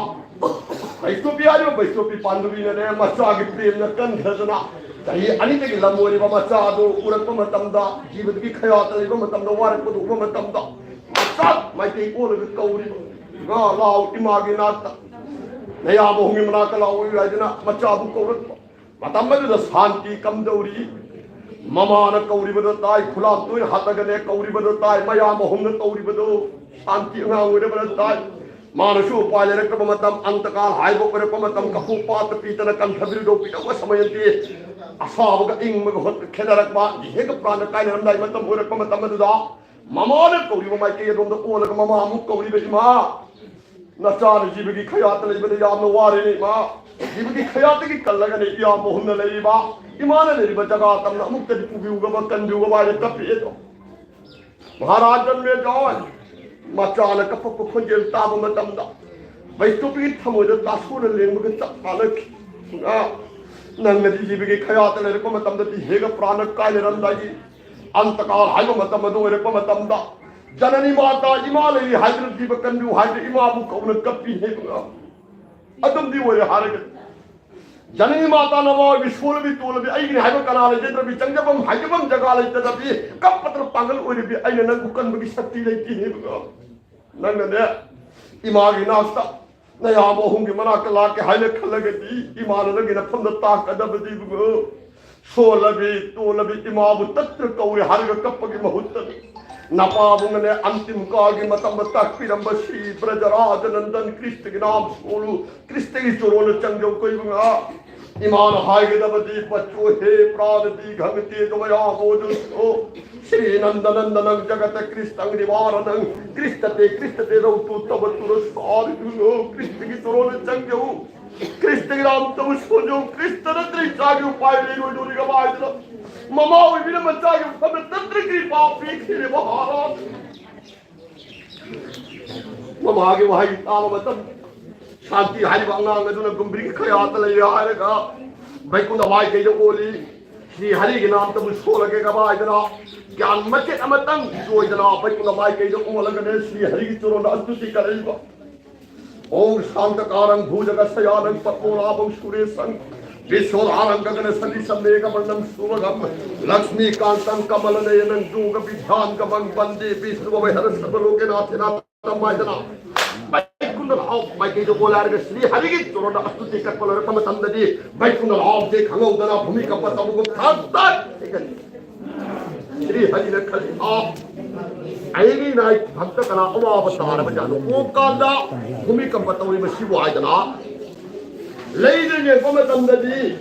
ꯕꯩꯁꯇꯣꯄꯤ ꯍꯥꯏꯔꯤꯕ ꯕꯩꯁꯇꯣꯄꯤ ꯄꯥꯟꯗꯨꯕꯤꯅꯅꯦ ꯃꯆꯥꯒꯤ ꯄ꯭ꯔꯦꯝꯅ ꯀꯟꯈ꯭ꯔꯗꯅ ꯆꯍꯤ ꯑꯅꯤꯗꯒꯤ ꯂꯝ ꯑꯣꯏꯔꯤꯕ ꯃꯆꯥ ꯑꯗꯨ ꯎꯔꯛꯄ ꯃꯇꯝꯗ, ꯖꯤꯕꯗꯨꯒꯤ ꯈꯌꯥꯠꯇ ꯂꯩꯕ ꯃꯇꯝꯗ, ꯋꯥꯔꯛꯄꯗꯨ ꯎꯕ ꯃꯇꯝꯗ, ꯃꯆꯥ ꯃꯥꯏꯀꯩ ꯑꯣꯜꯂꯒ ꯀꯧꯔꯤꯕ, "ꯏꯃꯥ, ꯂꯥꯎ ꯏꯃꯥꯒꯤ ꯅꯥꯛꯇ, ꯅꯌꯥꯝꯕ ꯑꯍꯨꯝꯒꯤ ꯃꯅꯥꯛꯇ ꯂꯥꯛꯑꯣ" ꯍꯥꯏꯗꯅ ꯃꯆꯥꯕꯨ ꯀꯧꯔꯛꯄ꯫ ꯃꯇꯝ ꯑꯗꯨꯗ ꯁꯥꯟꯇꯤ ꯀꯝꯗꯧꯔꯤ? ꯃꯃꯥꯅ ꯀꯧꯔꯤꯕꯗꯨ ꯇꯥꯏ, ꯈꯨꯂꯥꯝ ꯇꯣꯏꯅ ꯍꯥꯠꯂꯒꯅꯦ ꯀꯧꯔꯤꯕꯗꯨ ꯇꯥꯏ, ꯃꯌꯥꯝ ꯑꯍꯨꯝꯅ ꯀꯧꯔꯤꯕꯗꯨ ꯁꯥꯟꯇꯤ ꯑꯉꯥꯡ ꯑꯣꯏꯔꯕꯅ ꯇꯥꯏ꯫ ꯃꯥꯅꯁꯨ ꯎꯄꯥꯏ ꯂꯩꯔꯛꯇꯕ ꯃꯇꯝ, ꯑꯟꯇꯀꯥꯜ ꯍꯥꯏꯕ ꯑꯣꯏꯔꯛꯄ ꯃꯇꯝ, ꯀꯐꯨ ꯄꯥꯠꯇ ꯄꯤꯗꯅ ꯀꯟꯊꯕꯤꯔꯨꯗꯧ ꯄꯤꯗꯧꯕ ꯁꯃꯌꯟꯇꯤ꯫ ꯑꯁꯥꯕꯒ ꯏꯪꯕꯒ ꯍꯣꯠ ꯈꯦꯠꯅꯔꯛꯄ, ꯏꯍꯦꯒ ꯄ꯭ꯔꯥꯟꯗ ꯀꯥꯏꯅꯔꯝꯗꯥꯏ ꯃꯇꯝ ꯑꯣꯏꯔꯛꯄ ꯃꯇꯝ ꯑꯗꯨꯗ, ꯃꯃꯥꯅ ꯀꯧꯔꯤꯕ ꯃꯥꯏꯀꯩ ꯑꯗꯣꯝꯗ ꯑꯣꯜꯂꯒ ꯃꯃꯥ ꯑꯃꯨꯛ ꯀꯧꯔꯤꯕ, "ꯏꯃꯥ, ꯅꯆꯥꯅ ꯖꯤꯕꯒꯤ ꯈꯌꯥꯠꯇ ꯂꯩꯕꯗ ꯌꯥꯝꯅ ꯋꯥꯔꯦꯅꯦ ꯏꯃꯥ꯫ ꯖꯤꯕꯒꯤ ꯈꯌꯥꯠꯇꯒꯤ ꯀꯜꯂꯒꯅꯦ ꯏꯌꯥꯝꯕ ꯑꯍꯨꯝꯅ ꯂꯩꯔꯤꯕ, ꯏꯃꯥꯅ ꯂꯩꯔꯤꯕ ꯖꯒꯥ ꯇꯝꯅ ꯑꯃꯨꯛꯇꯗꯤ ꯄꯨꯕꯤꯌꯨꯒꯕ, ꯀꯟꯕꯤꯌꯨꯒꯕ" ꯍꯥꯏꯅ ꯀꯞꯄꯛꯑꯦꯗꯣ꯫ ꯃꯍꯥꯔꯥꯖ ꯖꯟꯃꯦꯖꯌ ꯃꯆꯥꯅ ꯀꯞꯄꯛꯄ ꯈꯣꯟꯖꯦꯜ ꯇꯥꯕ ꯃꯇꯝꯗ ꯕꯩꯁ꯭ꯅꯨꯄꯤꯒꯤ ꯊꯃꯣꯏꯗ ꯇꯥꯁꯣꯟꯅ ꯂꯦꯡꯕꯒ ꯆꯞ ꯃꯥꯟꯅꯈꯤ꯫ "ꯑ, ꯅꯪꯅꯗꯤ ꯖꯤꯕꯒꯤ ꯈꯌꯥꯠꯇ ꯂꯩꯔꯛꯄ ꯃꯇꯝꯗ ꯏꯍꯦꯒ ꯄ꯭ꯔꯥꯟꯅ ꯀꯥꯏꯅꯔꯝꯗꯥꯏꯒꯤ ꯑꯟꯇꯀꯥꯜ ꯍꯥꯏꯕ ꯃꯇꯝ ꯑꯗꯨ ꯑꯣꯏꯔꯛꯄ ꯃꯇꯝꯗ, ꯖꯅꯅꯤ ꯃꯥꯇꯥ, ꯏꯃꯥ ꯂꯩꯔꯤ ꯍꯥꯏꯗꯨꯅ ꯖꯤꯕ ꯀꯟꯕꯤꯌꯨ ꯍꯥꯏꯗꯨꯅ ꯏꯃꯥꯕꯨ ꯀꯧꯅ ꯀꯞꯄꯤ ꯍꯥꯏꯕ꯫ ꯑꯗꯨꯝꯗꯤ ꯑꯣꯏꯔꯦ ꯍꯥꯏꯔꯒ, ꯖꯅꯅꯤ ꯃꯥꯇꯥ ꯅꯃꯥ ꯑꯣꯏꯕꯤ ꯁꯣꯜꯂꯕꯤ ꯇꯣꯜꯂꯕꯤ, ꯑꯩꯒꯤꯅꯤ ꯍꯥꯏꯕ ꯀꯅꯥ ꯂꯩꯖꯗ꯭ꯔꯕꯤ, ꯆꯪꯖꯐꯝ ꯍꯥꯏꯖꯐꯝ ꯖꯒꯥ ꯂꯩꯇꯗꯕꯤ, ꯀꯞꯄꯗ ꯄꯥꯡꯒꯜ ꯑꯣꯏꯔꯕꯤ ꯑꯩꯅ ꯅꯪꯕꯨ ꯀꯟꯕꯒꯤ ꯁꯛꯇꯤ ꯂꯩꯇꯦ ꯍꯥꯏꯕ꯫ ꯅꯪꯅꯅꯦ, ꯏꯃꯥꯒꯤ ꯅꯥꯛꯇ ꯅꯌꯥꯝꯕ ꯑꯍꯨꯝꯒꯤ ꯃꯅꯥꯛꯇ ꯂꯥꯛꯀꯦ ꯍꯥꯏꯅ ꯈꯜꯂꯒꯗꯤ, ꯏꯃꯥꯅ ꯅꯪꯒꯤ ꯅꯐꯝꯗ ꯇꯥꯛꯀꯗꯕꯗꯤ ꯏꯕꯨꯡꯉꯣ, ꯁꯣꯜꯂꯕꯤ ꯇꯣꯜꯂꯕꯤ ꯏꯃꯥꯕꯨ ꯇꯠꯇ꯭ꯔ ꯀꯧꯔꯦ ꯍꯥꯏꯔꯒ ꯀꯞꯄꯒꯤ ꯃꯍꯨꯠꯇ, ꯅꯄꯥꯕꯨꯡꯅꯅꯦ ꯑꯟꯇꯤꯝ ꯀꯥꯜꯒꯤ ꯃꯇꯝꯗ ꯇꯥꯛꯄꯤꯔꯝꯕ ꯁꯤ ꯕ꯭ꯔꯖꯔꯥꯖ ꯅꯟꯗꯟ ꯀ꯭ꯔꯤꯁꯇꯒꯤ ꯅꯥꯝ ꯁꯣꯜꯂꯨ, ꯀ꯭ꯔꯤꯁꯇꯒꯤ ꯆꯣꯔꯣꯟꯗ ꯆꯪꯖꯧ ꯀꯣ ꯏꯕꯨꯡꯉꯣ꯫ ꯏꯃꯥꯅ ꯍꯥꯏꯒꯗꯕꯗꯤ, "ꯕꯆꯣ ꯍꯦ ꯄ꯭ꯔꯥꯟ ꯗꯤꯒꯪ ꯇꯦꯖꯣꯃꯌꯥ ꯕꯣꯙꯨꯁꯣ, ꯁ꯭ꯔꯤ ꯅꯟꯗ ꯅꯟꯗꯅꯪ ꯖꯒꯇ ꯀ꯭ꯔꯤꯁꯇꯪ ꯅꯤꯕꯥꯔꯅꯪ, ꯀ꯭ꯔꯤꯁꯇ ꯇꯦ ꯀ꯭ꯔꯤꯁꯇ ꯇꯦ ꯔꯧꯇꯨ ꯇꯕ ꯇꯨꯔꯁꯥꯔꯤꯗꯨꯅꯣ", ꯀ꯭ꯔꯤꯁꯇꯒꯤ ꯆꯣꯔꯣꯟꯗ ꯆꯪꯖꯧ, ꯀ꯭ꯔꯤꯁꯇꯒꯤ ꯅꯥꯝ ꯇꯧ ꯁꯣꯟꯖꯧ, ꯀ꯭ꯔꯤꯁꯇ ꯅꯠꯇ꯭ꯔ ꯏꯆꯥꯒꯤ ꯎꯄꯥꯏ ꯂꯩꯔꯣꯏꯗꯣꯔꯤꯒ ꯍꯥꯏꯗꯅ, ꯃꯃꯥ ꯑꯣꯏꯕꯤꯅ ꯃꯆꯥꯒꯤ ꯃꯐꯝꯗ ꯇꯠꯇ꯭ꯔ ꯀ꯭ꯔꯤꯄꯥ ꯄꯤꯈꯤꯔꯦ ꯃꯍꯥꯔꯥꯖ꯫ ꯃꯃꯥꯒꯤ ꯋꯥꯍꯩ ꯇꯥꯕ ꯃꯇꯝꯗ ꯁꯥꯟꯇꯤ ꯍꯥꯏꯔꯤꯕ ꯑꯉꯥꯡ ꯑꯗꯨꯅ ꯒꯨꯝꯕ꯭ꯔꯤꯒꯤ ꯈꯌꯥꯠꯇ ꯂꯩꯔꯦ ꯍꯥꯏꯔꯒ ꯕꯩꯀꯨꯟꯊ ꯃꯥꯏꯀꯩꯗ ꯑꯣꯜꯂꯤ꯫ ꯁ꯭ꯔꯤ ꯍꯔꯤꯒꯤ ꯅꯥꯝꯇꯕꯨ ꯁꯣꯜꯂꯒꯦ ꯀꯃꯥꯏꯗꯅ ꯒ꯭ꯌꯥꯟ ꯃꯆꯦꯠ ꯑꯃꯇꯪ ꯆꯣꯏꯗꯅ ꯕꯩꯀꯨꯟꯊ ꯃꯥꯏꯀꯩꯗ ꯑꯣꯜꯂꯒꯅꯦ ꯁ꯭ꯔꯤ ꯍꯔꯤꯒꯤ ꯆꯣꯔꯣꯟꯗ ꯑꯁꯇꯨꯇꯤ ꯀꯠꯂꯛꯏꯕ꯫ "ॐ शान्तकारं भुजगशयनं पद्मनाभं सुरेशं ꯕꯤꯁ꯭ꯋꯙꯥꯔꯪ ꯒꯒꯅ ꯁꯂꯤꯂꯝ ꯃꯦꯘꯃꯟꯗꯅꯝ ꯁꯨꯚꯥꯪꯒꯝ ꯂꯛꯁ꯭ꯃꯤꯀꯥꯟꯇꯝ ꯀꯃꯂꯅꯌꯅꯝ ꯌꯣꯒ ꯕꯤꯗ꯭ꯌꯥꯪꯒꯃꯪ ꯕꯟꯗꯦ ꯕꯤꯁ꯭ꯋꯚꯌꯙꯔ ꯁꯔ꯭ꯕꯂꯣꯀꯅꯥꯊ ꯅꯥꯊꯝ ꯍꯥꯏꯗꯅ ꯕꯩꯀꯨꯟꯊ ꯙꯥꯝ ꯃꯥꯏꯀꯩꯗ ꯑꯣꯜꯂꯦ ꯍꯥꯏꯔꯒ ꯁ꯭ꯔꯤ ꯍꯔꯤꯒꯤ ꯆꯣꯔꯣꯟꯗ ꯑꯁꯇꯨꯇꯤ ꯀꯠꯄ ꯂꯣꯏꯔꯛꯄ ꯃꯇꯝꯗꯗꯤ ꯕꯩꯀꯨꯟꯊ ꯙꯥꯝꯁꯦ ꯈꯪꯍꯧꯗꯅ ꯚꯨꯃꯤꯀꯝꯄ ꯇꯧꯕꯒꯨꯝ ꯊꯥꯡꯇꯠ ꯍꯦꯛꯇ ꯁ꯭ꯔꯤ ꯍꯔꯤꯅ ꯈꯜꯂꯤ, "ꯑꯥ, ꯑꯩꯒꯤ ꯏꯅꯥꯏ ꯚꯛꯇ ꯀꯅꯥ ꯑꯋꯥꯕ ꯇꯥꯔꯕ ꯖꯥꯠꯅꯣ?" ꯑꯣꯛ ꯀꯥꯟꯗ ꯚꯨꯃꯤꯀꯝꯄ ꯇꯧꯔꯤꯕꯁꯤꯕꯨ ꯍꯥꯏꯗꯅ ꯂꯩꯗ ꯌꯦꯡꯕ ꯃꯇꯝꯗꯗꯤ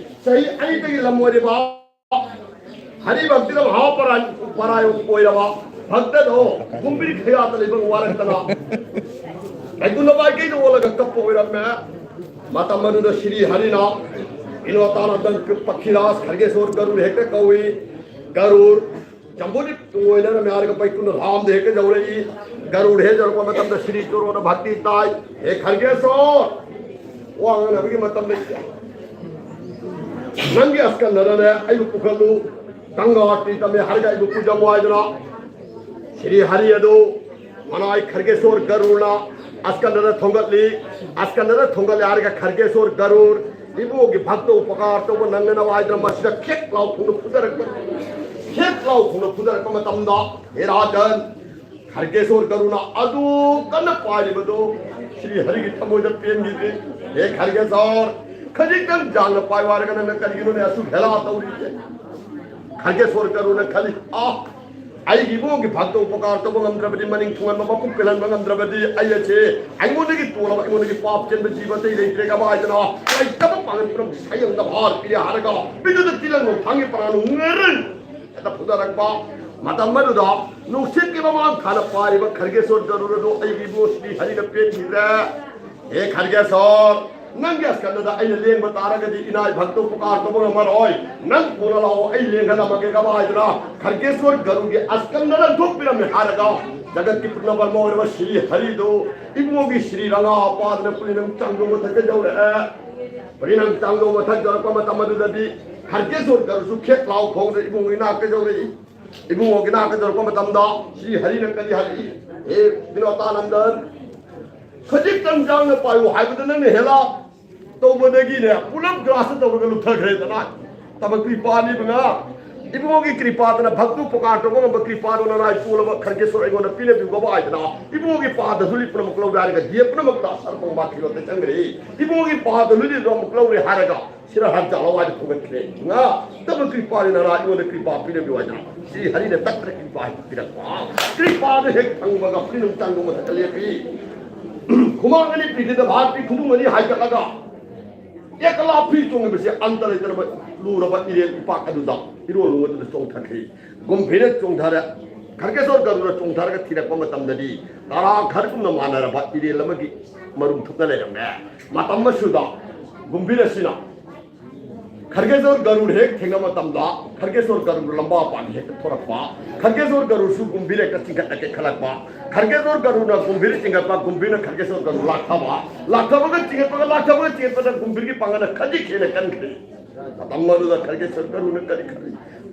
ꯆꯍꯤ ꯑꯅꯤꯗꯒꯤ ꯂꯝ ꯑꯣꯏꯔꯤꯕ ꯍꯔꯤ ꯚꯛꯇꯤꯗ ꯃꯍꯥꯄꯔꯥ-, ꯄꯔꯥꯌꯣꯟ ꯑꯣꯏꯔꯕ ꯚꯛꯇꯗꯣ ꯀꯨꯝꯕꯤꯔ ꯈꯌꯥꯠꯇ ꯂꯩꯕ ꯋꯥꯔꯛꯇꯅ ꯕꯩꯀꯨꯟꯊ ꯃꯥꯏꯀꯩꯗ ꯑꯣꯜꯂꯒ ꯀꯞꯄ ꯑꯣꯏꯔꯝꯃꯦ꯫ ꯃꯇꯝ ꯑꯗꯨꯗ ꯁ꯭ꯔꯤ ꯍꯔꯤꯅ ꯕꯤꯅꯣꯗꯥꯅꯟꯗꯟ ꯄꯈꯤꯔꯥꯖ ꯈꯔꯒꯦꯁꯣꯔ ꯒꯔꯨꯔ ꯍꯦꯛꯇ ꯀꯧꯏ꯫ ꯒꯔꯨꯔ ꯖꯝꯕꯨꯗꯤꯞ ꯇꯨꯡꯑꯣꯏꯅꯔꯝꯃꯦ ꯍꯥꯏꯔꯒ ꯕꯩꯀꯨꯟꯊ ꯙꯥꯝꯗ ꯍꯦꯛꯇ ꯌꯧꯔꯛꯏ꯫ ꯒꯔꯨꯔ ꯍꯦꯛ ꯌꯧꯔꯛꯄ ꯃꯇꯝꯗ ꯁ꯭ꯔꯤ ꯆꯣꯔꯣꯟꯅ ꯚꯛꯇꯤ ꯇꯥꯏ꯫ "ꯍꯦ ꯈꯔꯒꯦꯁꯣꯔ, ꯋꯥ ꯉꯥꯡꯅꯕꯒꯤ ꯃꯇꯝ ꯂꯩꯇꯦ꯫ ꯅꯪꯒꯤ ꯑꯁꯀꯟꯗꯅꯅꯦ ꯑꯩꯕꯨ ꯄꯨꯈꯠꯂꯨ, ꯒꯪꯒꯥ ꯑꯥꯔꯇꯤ ꯇꯝꯃꯦ ꯍꯥꯏꯔꯒ ꯑꯩꯕꯨ ꯄꯨꯖꯃꯨ" ꯍꯥꯏꯗꯅ ꯁ꯭ꯔꯤ ꯍꯔꯤ ꯑꯗꯨ ꯃꯅꯥꯏ ꯈꯔꯒꯦꯁꯣꯔ ꯒꯔꯨꯔꯅ ꯑꯁꯀꯟꯗꯗ ꯊꯣꯡꯒꯠꯂꯤ꯫ ꯑꯁꯀꯟꯗꯗ ꯊꯣꯡꯒꯠꯂꯦ ꯍꯥꯏꯔꯒ ꯈꯔꯒꯦꯁꯣꯔ ꯒꯔꯨꯔ ꯏꯕꯨꯡꯒꯤ ꯚꯛꯇ ꯎꯄꯀꯥꯔ ꯇꯧꯕ ꯅꯪꯅꯅꯕ ꯍꯥꯏꯗꯅ ꯃꯁꯤꯗ ꯈꯦꯛ ꯂꯥꯎ ꯈꯣꯡꯅ ꯐꯨꯖꯔꯛꯄ, ꯈꯦꯛ ꯂꯥꯎ ꯈꯣꯡꯅ ꯐꯨꯖꯔꯛꯄ ꯃꯇꯝꯗ, ꯍꯦ ꯔꯥꯖꯟ, ꯈꯔꯒꯦꯁꯣꯔ ꯒꯔꯨꯔꯅ ꯑꯗꯨ ꯀꯟꯅ ꯄꯥꯏꯔꯤꯕꯗꯨ ꯁ꯭ꯔꯤ ꯍꯔꯤꯒꯤ ꯊꯃꯣꯏꯗ ꯄꯦꯟꯈꯤꯗꯦ꯫ "ꯍꯦ ꯈꯔꯒꯦꯁꯣꯔ, ꯈꯖꯤꯛꯇꯪ ꯌꯥꯡꯅ ꯄꯥꯏꯌꯨ ꯍꯥꯏꯔꯒ ꯅꯪꯅ ꯀꯔꯤꯒꯤꯅꯣꯅꯦ ꯑꯁꯨꯛ ꯍꯦꯂꯥ ꯇꯧꯔꯤꯁꯦ?" ꯈꯔꯒꯦꯁꯣꯔ ꯒꯔꯨꯔꯅ ꯈꯜꯂꯤ, "ꯑꯥ, ꯑꯩꯒꯤ ꯏꯕꯨꯡꯒꯤ ꯚꯛꯇ ꯎꯄꯀꯥꯔ ꯇꯧꯕ ꯉꯝꯗ꯭ꯔꯕꯗꯤ, ꯃꯅꯤꯡ ꯊꯨꯡꯍꯟꯕ, ꯃꯄꯨꯛ ꯄꯦꯜꯍꯟꯕ ꯉꯝꯗ꯭ꯔꯕꯗꯤ ꯑꯩ ꯑꯁꯦ ꯑꯩꯉꯣꯟꯗꯒꯤ ꯇꯣꯜꯂꯕ, ꯑꯩꯉꯣꯟꯗꯒꯤ ꯄꯥꯞ ꯆꯦꯟꯕ ꯖꯤꯕ ꯑꯇꯩ ꯂꯩꯇ꯭ꯔꯦ" ꯀꯃꯥꯏꯅ ꯍꯥꯏꯗꯅ ꯂꯩꯇꯕ ꯄꯥꯡꯒꯜ ꯄꯨꯝꯅꯃꯛ ꯁꯥꯌꯪꯗ ꯚꯥꯔ ꯄꯤꯔꯦ ꯍꯥꯏꯔꯒ ꯃꯤꯗꯨꯗ ꯇꯤꯜꯍꯟ ꯅꯣꯡꯐꯥꯡꯒꯤ ꯄꯔꯥꯅꯨ ꯉꯔꯪ ꯍꯦꯛꯇ ꯐꯨꯊꯔꯛꯄ꯫ ꯃꯇꯝ ꯑꯗꯨꯗ ꯅꯨꯡꯁꯤꯠꯀꯤ ꯃꯃꯥꯡ ꯊꯥꯅ ꯄꯥꯏꯔꯤꯕ ꯈꯔꯒꯦꯁꯣꯔ ꯒꯔꯨꯔ ꯑꯗꯨ ꯑꯩꯒꯤ ꯏꯕꯨꯡ ꯁ꯭ꯔꯤ ꯍꯔꯤꯅ ꯄꯦꯟꯈꯤꯗ꯭ꯔꯦ꯫ "ꯍꯦ ꯈꯔꯒꯦꯁꯣꯔ, ꯅꯪꯒꯤ ꯑꯁꯀꯟꯗꯗ ꯑꯩꯅ ꯂꯦꯡꯕ ꯇꯥꯔꯒꯗꯤ ꯏꯅꯥꯏ ꯚꯛꯇ ꯎꯄꯀꯥꯔ ꯇꯧꯕ ꯉꯝꯃꯔꯣꯏ꯫ ꯅꯪ ꯀꯣꯟꯅ ꯂꯥꯛꯑꯣ, ꯑꯩ ꯂꯦꯡꯍꯜꯂꯝꯃꯒꯦ" ꯀꯃꯥꯏꯅ ꯍꯥꯏꯗꯅ ꯈꯔꯒꯦꯁꯣꯔ ꯒꯔꯨꯔꯒꯤ ꯑꯁꯀꯟꯗ ꯂꯪꯊꯣꯛꯄꯤꯔꯝꯃꯦ ꯍꯥꯏꯔꯒ ꯖꯒꯠꯀꯤ ꯄꯨꯝꯅꯃꯛ ꯃꯣꯏꯔꯕ ꯁ꯭ꯔꯤ ꯍꯔꯤꯗꯨ ꯏꯕꯨꯡꯒꯤ ꯁ꯭ꯔꯤ ꯔꯪꯒꯥ ꯄꯥꯗꯅ ꯄꯨꯔꯤ ꯅꯪ ꯆꯥꯡꯗꯣ ꯃꯊꯛꯇ ꯌꯧꯔꯛꯑꯦ꯫ ꯄꯨꯔꯤ ꯅꯪ ꯆꯥꯡꯗꯣ ꯃꯊꯛ ꯌꯧꯔꯛꯄ ꯃꯇꯝ ꯑꯗꯨꯗꯗꯤ ꯈꯔꯒꯦꯁꯣꯔ ꯒꯔꯨꯔꯁꯨ ꯈꯦꯛ ꯂꯥꯎ ꯈꯣꯡꯗ ꯏꯕꯨꯡꯒꯤ ꯏꯅꯥꯛꯇ ꯌꯧꯔꯛꯏ꯫ ꯏꯕꯨꯡꯉꯣꯒꯤ ꯏꯅꯥꯛꯇ ꯌꯧꯔꯛꯄ ꯃꯇꯝꯗ ꯁ꯭ꯔꯤ ꯍꯔꯤꯅ ꯀꯔꯤ ꯍꯥꯏꯔꯛꯏ? "ꯍꯦ ꯕꯤꯅꯣꯗꯥꯅꯟꯗꯟ, ꯈꯖꯤꯛꯇꯪ ꯌꯥꯡꯅ ꯄꯥꯏꯌꯨ ꯍꯥꯏꯕꯗ ꯅꯪꯅ ꯍꯦꯂꯥ ꯇꯧꯕꯗꯒꯤꯅꯦ, ꯄꯨꯂꯞ ꯒ꯭ꯔꯥꯁꯇ ꯇꯧꯔꯒ ꯂꯨꯞꯊꯈ꯭ꯔꯦꯗꯅ꯫ ꯇꯕ ꯀ꯭ꯔꯤꯄꯥꯅꯤꯕꯅ, ꯏꯕꯨꯡꯉꯣꯒꯤ ꯀ꯭ꯔꯤꯄꯥꯗꯨꯅ, ꯚꯛꯇꯨ ꯄꯣꯀꯥꯔ ꯇꯧꯕ ꯉꯝꯕ ꯀ꯭ꯔꯤꯄꯥꯗꯨꯅ ꯅꯥꯏ ꯄꯣꯂꯕ ꯈꯔꯒꯦꯁꯣꯔ ꯑꯩꯉꯣꯟꯗ ꯄꯤꯅꯕꯤꯌꯨꯕ ꯍꯥꯏꯗꯅ, ꯏꯕꯨꯡꯉꯣꯒꯤ ꯄꯥꯗ ꯍꯨꯂꯤ ꯄꯨꯝꯅꯃꯛ ꯂꯧꯔꯦ ꯍꯥꯏꯔꯒ ꯗꯤꯌꯦ ꯄꯨꯝꯅꯃꯛꯇ ꯁꯔꯄꯪ ꯃꯥꯈꯤꯔꯣꯗ ꯆꯪꯈ꯭ꯔꯦ꯫ ꯏꯕꯨꯡꯉꯣꯒꯤ ꯄꯥꯗ ꯍꯨꯂꯤꯗꯨ ꯑꯃꯨꯛ ꯂꯧꯔꯦ ꯍꯥꯏꯔꯒ ꯁꯤꯔ ꯍꯥꯟ ꯆꯥꯂꯧ ꯍꯥꯏꯗ ꯊꯣꯡꯒꯠꯈ꯭ꯔꯦ꯫ ꯉꯥ ꯇꯕ ꯀ꯭ꯔꯤꯄꯥꯅꯤ ꯅꯅꯥ ꯑꯩꯉꯣꯟꯗ ꯀ꯭ꯔꯤꯄꯥ ꯄꯤꯅꯕꯤꯌꯨ ꯍꯥꯏꯗꯅ ꯁ꯭ꯔꯤ ꯍꯔꯤꯅ ꯇꯠꯇ꯭ꯔ ꯀ꯭ꯔꯤꯄꯥ ꯍꯥꯏꯗ ꯄꯤꯔꯛꯄ꯫ ꯀ꯭ꯔꯤꯄꯥꯗ ꯍꯦꯛ ꯐꯪꯕꯒ ꯄꯨꯔꯤ ꯅꯨꯡꯆꯥꯡꯗꯣ ꯃꯊꯛꯇ ꯂꯦꯞꯄꯤ꯫ ꯈꯨꯃꯥꯡ ꯑꯅꯤ ꯄꯤꯊꯤꯗ ꯚꯥꯔꯠꯀꯤ ꯈꯨꯅꯨꯡ ꯑꯅꯤ ꯍꯥꯏꯒꯠꯂꯒ ꯑꯦꯀꯂꯥ ꯐꯤ ꯇꯣꯡꯉꯤꯕꯁꯦ ꯑꯟꯇ ꯂꯩꯇꯔꯕ ꯂꯨꯔꯕ ꯏꯔꯦꯟ ꯏꯄꯥꯛ ꯑꯗꯨꯗ, ꯏꯔꯣꯜ ꯂꯨꯡ ꯑꯗꯨꯗ ꯆꯣꯡꯊꯈ꯭ꯔꯤ꯫ ꯒꯨꯝꯚꯤꯔ ꯆꯣꯡꯊꯔ, ꯈꯔꯒꯦꯁꯣꯔ ꯒꯔꯨꯔ ꯆꯣꯡꯊꯔꯒ ꯊꯤꯔꯛꯄ ꯃꯇꯝꯗꯗꯤ ꯇꯔꯥ ꯈꯔꯒꯨꯝꯅ ꯃꯥꯟꯅꯔꯕ ꯏꯔꯦꯜ ꯑꯃꯒꯤ ꯃꯔꯨꯝ ꯊꯨꯞꯅ ꯂꯩꯔꯝꯃꯦ꯫ ꯃꯇꯝ ꯑꯁꯤꯗ ꯒꯨꯝꯚꯤꯔ ꯑꯁꯤꯅ ꯈꯔꯒꯦꯁꯣꯔ ꯒꯔꯨꯔ ꯍꯦꯛ ꯊꯦꯡꯅꯕ ꯃꯇꯝꯗ ꯈꯔꯒꯦꯁꯣꯔ ꯒꯔꯨꯔ ꯂꯝꯕꯥ ꯄꯥꯟ ꯍꯦꯛꯇ ꯊꯣꯔꯛꯄ, ꯈꯔꯒꯦꯁꯣꯔ ꯒꯔꯨꯔꯁꯨ ꯒꯨꯝꯚꯤꯔ ꯍꯦꯛꯇ ꯆꯤꯡꯈꯠꯂꯛꯀꯦ ꯈꯜꯂꯛꯄ, ꯈꯔꯒꯦꯁꯣꯔ ꯒꯔꯨꯔꯅ ꯒꯨꯝꯚꯤꯔ ꯆꯤꯡꯈꯠꯄ, ꯒꯨꯝꯚꯤꯔꯅ ꯈꯔꯒꯦꯁꯣꯔ ꯒꯔꯨꯔ ꯂꯥꯛꯊꯕ, ꯂꯥꯛꯊꯕꯒ ꯆꯤꯡꯈꯠꯄꯒ ꯂꯥꯛꯊꯕꯒ ꯆꯤꯡꯈꯠꯄꯗ ꯒꯨꯝꯚꯤꯔꯒꯤ ꯄꯥꯡꯒꯜꯅ ꯈꯖꯤꯛ ꯍꯦꯟꯅ ꯀꯟꯈ꯭ꯔꯦ꯫ ꯃꯇꯝ ꯑꯗꯨꯗ ꯈꯔꯒꯦꯁꯣꯔ ꯒꯔꯨꯔꯅ ꯀꯔꯤ ꯈꯜꯂꯤ?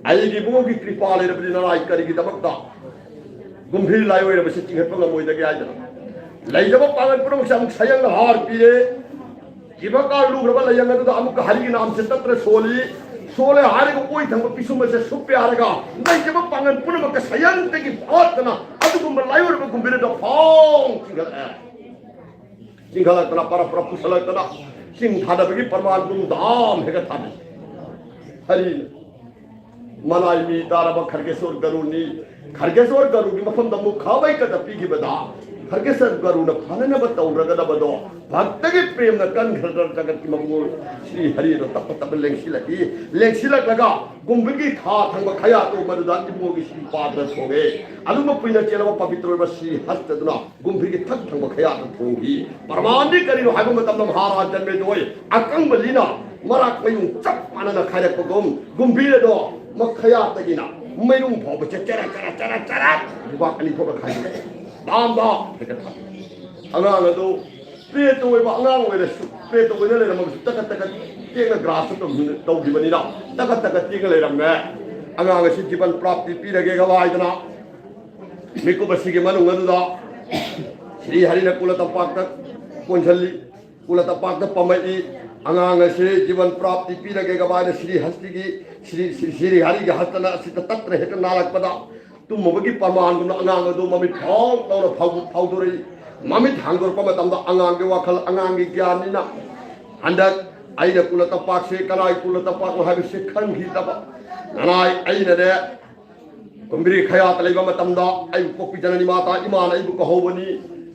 ꯑꯩꯒꯤ ꯏꯕꯨꯡꯒꯤ ꯀ꯭ꯔꯤꯄꯥ ꯂꯩꯔꯕꯗꯤ ꯅꯔꯥꯏ ꯀꯔꯤꯒꯤꯗꯃꯛꯇ ꯒꯨꯝꯚꯤꯔ ꯂꯥꯏꯑꯣꯏꯔꯕꯁꯤ ꯆꯤꯡꯈꯠꯄ ꯉꯝꯃꯣꯏꯗꯒꯦ ꯍꯥꯏꯗꯅ ꯂꯩꯖꯕ ꯄꯥꯡꯒꯜ ꯄꯨꯝꯅꯃꯛꯁꯦ ꯑꯃꯨꯛ ꯁꯌꯪꯅ ꯍꯥꯔ ꯄꯤꯔꯦ꯫ ꯏꯕꯀꯥ ꯂꯨꯈ꯭ꯔꯕ ꯂꯥꯏꯌꯪ ꯑꯗꯨꯗ ꯑꯃꯨꯛꯀ ꯍꯔꯤꯒꯤ ꯅꯥꯝꯁꯦ ꯇꯠꯇ꯭ꯔ ꯁꯣꯜꯂꯤ꯫ ꯁꯣꯜꯂꯦ ꯍꯥꯏꯔꯒ ꯑꯣꯏ ꯊꯪꯕ ꯄꯤꯁꯨꯝ ꯑꯁꯦ ꯁꯨꯞꯄꯦ ꯍꯥꯏꯔꯒ ꯂꯩꯖꯕ ꯄꯥꯡꯒꯜ ꯄꯨꯝꯅꯃꯛꯀ ꯁꯌꯪꯗꯒꯤ ꯐꯥꯠꯇꯅ ꯑꯗꯨꯒꯨꯝꯕ ꯂꯥꯏꯑꯣꯏꯔꯕ ꯒꯨꯝꯚꯤꯔꯗ ꯐꯥꯎ ꯆꯤꯡꯈꯠꯂꯛꯑꯦ꯫ ꯆꯤꯡꯈꯠꯂꯛꯇꯅ ꯄꯔꯞ ꯄꯔꯞ ꯄꯨꯁꯜꯂꯛꯇꯅ ꯆꯤꯡ ꯊꯥꯗꯕꯒꯤ ꯄ꯭ꯔꯃꯥꯟ ꯅꯨꯡ ꯗꯥꯝ ꯍꯦꯛꯇ ꯊꯥꯅꯩ꯫ ꯍꯔꯤꯅ ꯃꯅꯥꯏ ꯃꯤ ꯇꯥꯔꯕ ꯈꯔꯒꯦꯁꯣꯔ ꯒꯔꯨꯅꯤ꯫ ꯈꯔꯒꯦꯁꯣꯔ ꯒꯔꯨꯒꯤ ꯃꯐꯝꯗ ꯑꯃꯨꯛ ꯈꯥꯕꯩ ꯀꯗ ꯄꯤꯈꯤꯕꯗ ꯈꯔꯒꯦꯁꯣꯔ ꯒꯔꯨꯅ ꯐꯅꯅꯕ ꯇꯧꯔꯒꯗꯕꯗꯣ ꯚꯛꯇꯒꯤ ꯄ꯭ꯔꯦꯝꯅ ꯀꯟꯈ꯭ꯔꯗ꯭ꯔ ꯖꯒꯠꯀꯤ ꯃꯄꯨ ꯁ꯭ꯔꯤ ꯍꯔꯤꯅ ꯇꯞꯄ ꯇꯞꯄ ꯂꯦꯡꯁꯤꯜꯂꯛꯏ꯫ ꯂꯦꯡꯁꯤꯜꯂꯛꯂꯒ ꯒꯨꯝꯚꯤꯔꯒꯤ ꯈꯥ ꯊꯪꯕ ꯈꯌꯥ ꯇꯧꯕꯗꯨꯗ ꯏꯕꯨꯡꯒꯤ ꯁ꯭ꯔꯤ ꯄꯥꯗꯅ ꯊꯣꯡꯉꯦ꯫ ꯑꯗꯨꯝꯕ ꯀꯨꯏꯅ ꯆꯦꯜꯂꯕ ꯄꯕꯤꯇ꯭ꯔ ꯑꯣꯏꯕ ꯁ꯭ꯔꯤ ꯍꯁꯇꯗꯨꯅ ꯒꯨꯝꯚꯤꯔꯒꯤ ꯊꯛ ꯊꯪꯕ ꯈꯌꯥꯠꯇ ꯊꯣꯡꯈꯤ꯫ ꯄ꯭ꯔꯃꯥꯟꯗꯤ ꯀꯔꯤꯅꯣ ꯍꯥꯏꯕ ꯃꯇꯝꯗ ꯃꯍꯥꯔꯥꯖ ꯖꯟꯃꯦꯖꯣꯏ ꯑꯀꯪꯕ ꯂꯤꯅ ꯃꯔꯥꯛ ꯃꯌꯨꯡ ꯆꯞ ꯃꯥꯟꯅꯅ ꯈꯥꯏꯔꯛꯄꯒꯨꯝ ꯒꯨꯝꯚꯤꯔ ꯑꯗꯣ ꯃꯈꯌꯥꯠꯇꯒꯤꯅ ꯃꯌꯨꯡ ꯐꯥꯎꯕꯁꯦ ꯆꯔꯥ ꯆꯔꯥ ꯆꯔꯥ ꯆꯔꯥ ꯂꯨꯕꯥꯛ ꯑꯅꯤ ꯊꯣꯛꯅ ꯈꯥꯏꯗꯣꯛꯑꯦ꯫ ꯗꯥꯝꯗ ꯍꯦꯛꯇ ꯊꯥꯗꯣꯛꯑꯦ꯫ ꯑꯉꯥꯡ ꯑꯗꯨ ꯄ꯭ꯔꯦꯇ ꯑꯣꯏꯕ ꯑꯉꯥꯡ ꯑꯣꯏꯔꯁꯨ ꯄ꯭ꯔꯦꯇ ꯑꯣꯏꯅ ꯂꯩꯔꯝꯃꯒꯁꯨ ꯇꯀꯠ ꯇꯀꯠ ꯇꯦꯛꯅ ꯒ꯭ꯔꯥꯁꯇ ꯇꯧꯈꯤꯕꯅꯤꯅ ꯇꯀꯠ ꯇꯀꯠ ꯇꯦꯛꯅ ꯂꯩꯔꯝꯃꯦ꯫ ꯑꯉꯥꯡ ꯑꯁꯤ ꯖꯤꯕꯟ ꯄ꯭ꯔꯥꯞꯇꯤ ꯄꯤꯔꯒꯦ ꯒꯕꯥꯏꯗꯅ ꯃꯤꯀꯨꯞ ꯑꯁꯤꯒꯤ ꯃꯅꯨꯡ ꯑꯗꯨꯗ ꯁ꯭ꯔꯤ ꯍꯔꯤꯅ ꯀꯨꯂ ꯇꯝꯄꯥꯛꯇ ꯀꯣꯟꯁꯤꯜꯂꯤ꯫ ꯀꯨꯂ ꯇꯝꯄꯥꯛꯇ ꯄꯝꯃꯛꯏ꯫ ꯑꯉꯥꯡ ꯑꯁꯤ ꯖꯤꯕꯟ ꯄ꯭ꯔꯥꯞꯇꯤ ꯄꯤꯔꯒꯦ ꯀꯃꯥꯏꯅ ꯁ꯭ꯔꯤ ꯍꯁꯇꯤꯒꯤ, ꯁ꯭ꯔꯤ, ꯁ꯭ꯔꯤ, ꯁ꯭ꯔꯤ ꯍꯔꯤꯒꯤ ꯍꯁꯇꯅ ꯑꯁꯤꯗ ꯇꯠꯇꯅ ꯍꯦꯛꯇ ꯅꯥꯔꯛꯄꯗ, ꯇꯨꯝꯃꯕꯒꯤ ꯄ꯭ꯔꯃꯥꯟꯒꯨꯝꯅ ꯑꯉꯥꯡ ꯑꯗꯨ ꯃꯃꯤꯠ ꯐꯥꯎ ꯇꯧꯅ ꯐꯥꯎ-, ꯐꯥꯎꯗꯣꯔꯛꯏ꯫ ꯃꯃꯤꯠ ꯍꯥꯡꯗꯣꯔꯛꯄ ꯃꯇꯝꯗ ꯑꯉꯥꯡꯒꯤ ꯋꯥꯈꯜ, ꯑꯉꯥꯡꯒꯤ ꯒ꯭ꯌꯥꯟꯅꯤꯅ꯫ ꯍꯟꯗꯛ ꯑꯩꯅ ꯀꯨꯂ ꯇꯝꯄꯥꯛꯁꯦ ꯀꯅꯥꯒꯤ ꯀꯨꯂ ꯇꯝꯄꯥꯛꯅꯣ ꯍꯥꯏꯕꯁꯤ ꯈꯪꯈꯤꯗꯕ ꯅꯅꯥꯏ ꯑꯩꯅꯅꯦ, ꯀꯨꯝꯕꯤꯔꯤ ꯈꯌꯥꯠꯇ ꯂꯩꯕ ꯃꯇꯝꯗ ꯑꯩꯕꯨ ꯄꯣꯛꯄꯤ ꯖꯅꯅꯤ ꯃꯥꯇꯥ ꯏꯃꯥꯅ ꯑꯩꯕꯨ ꯀꯧꯍꯧꯕꯅꯤ꯫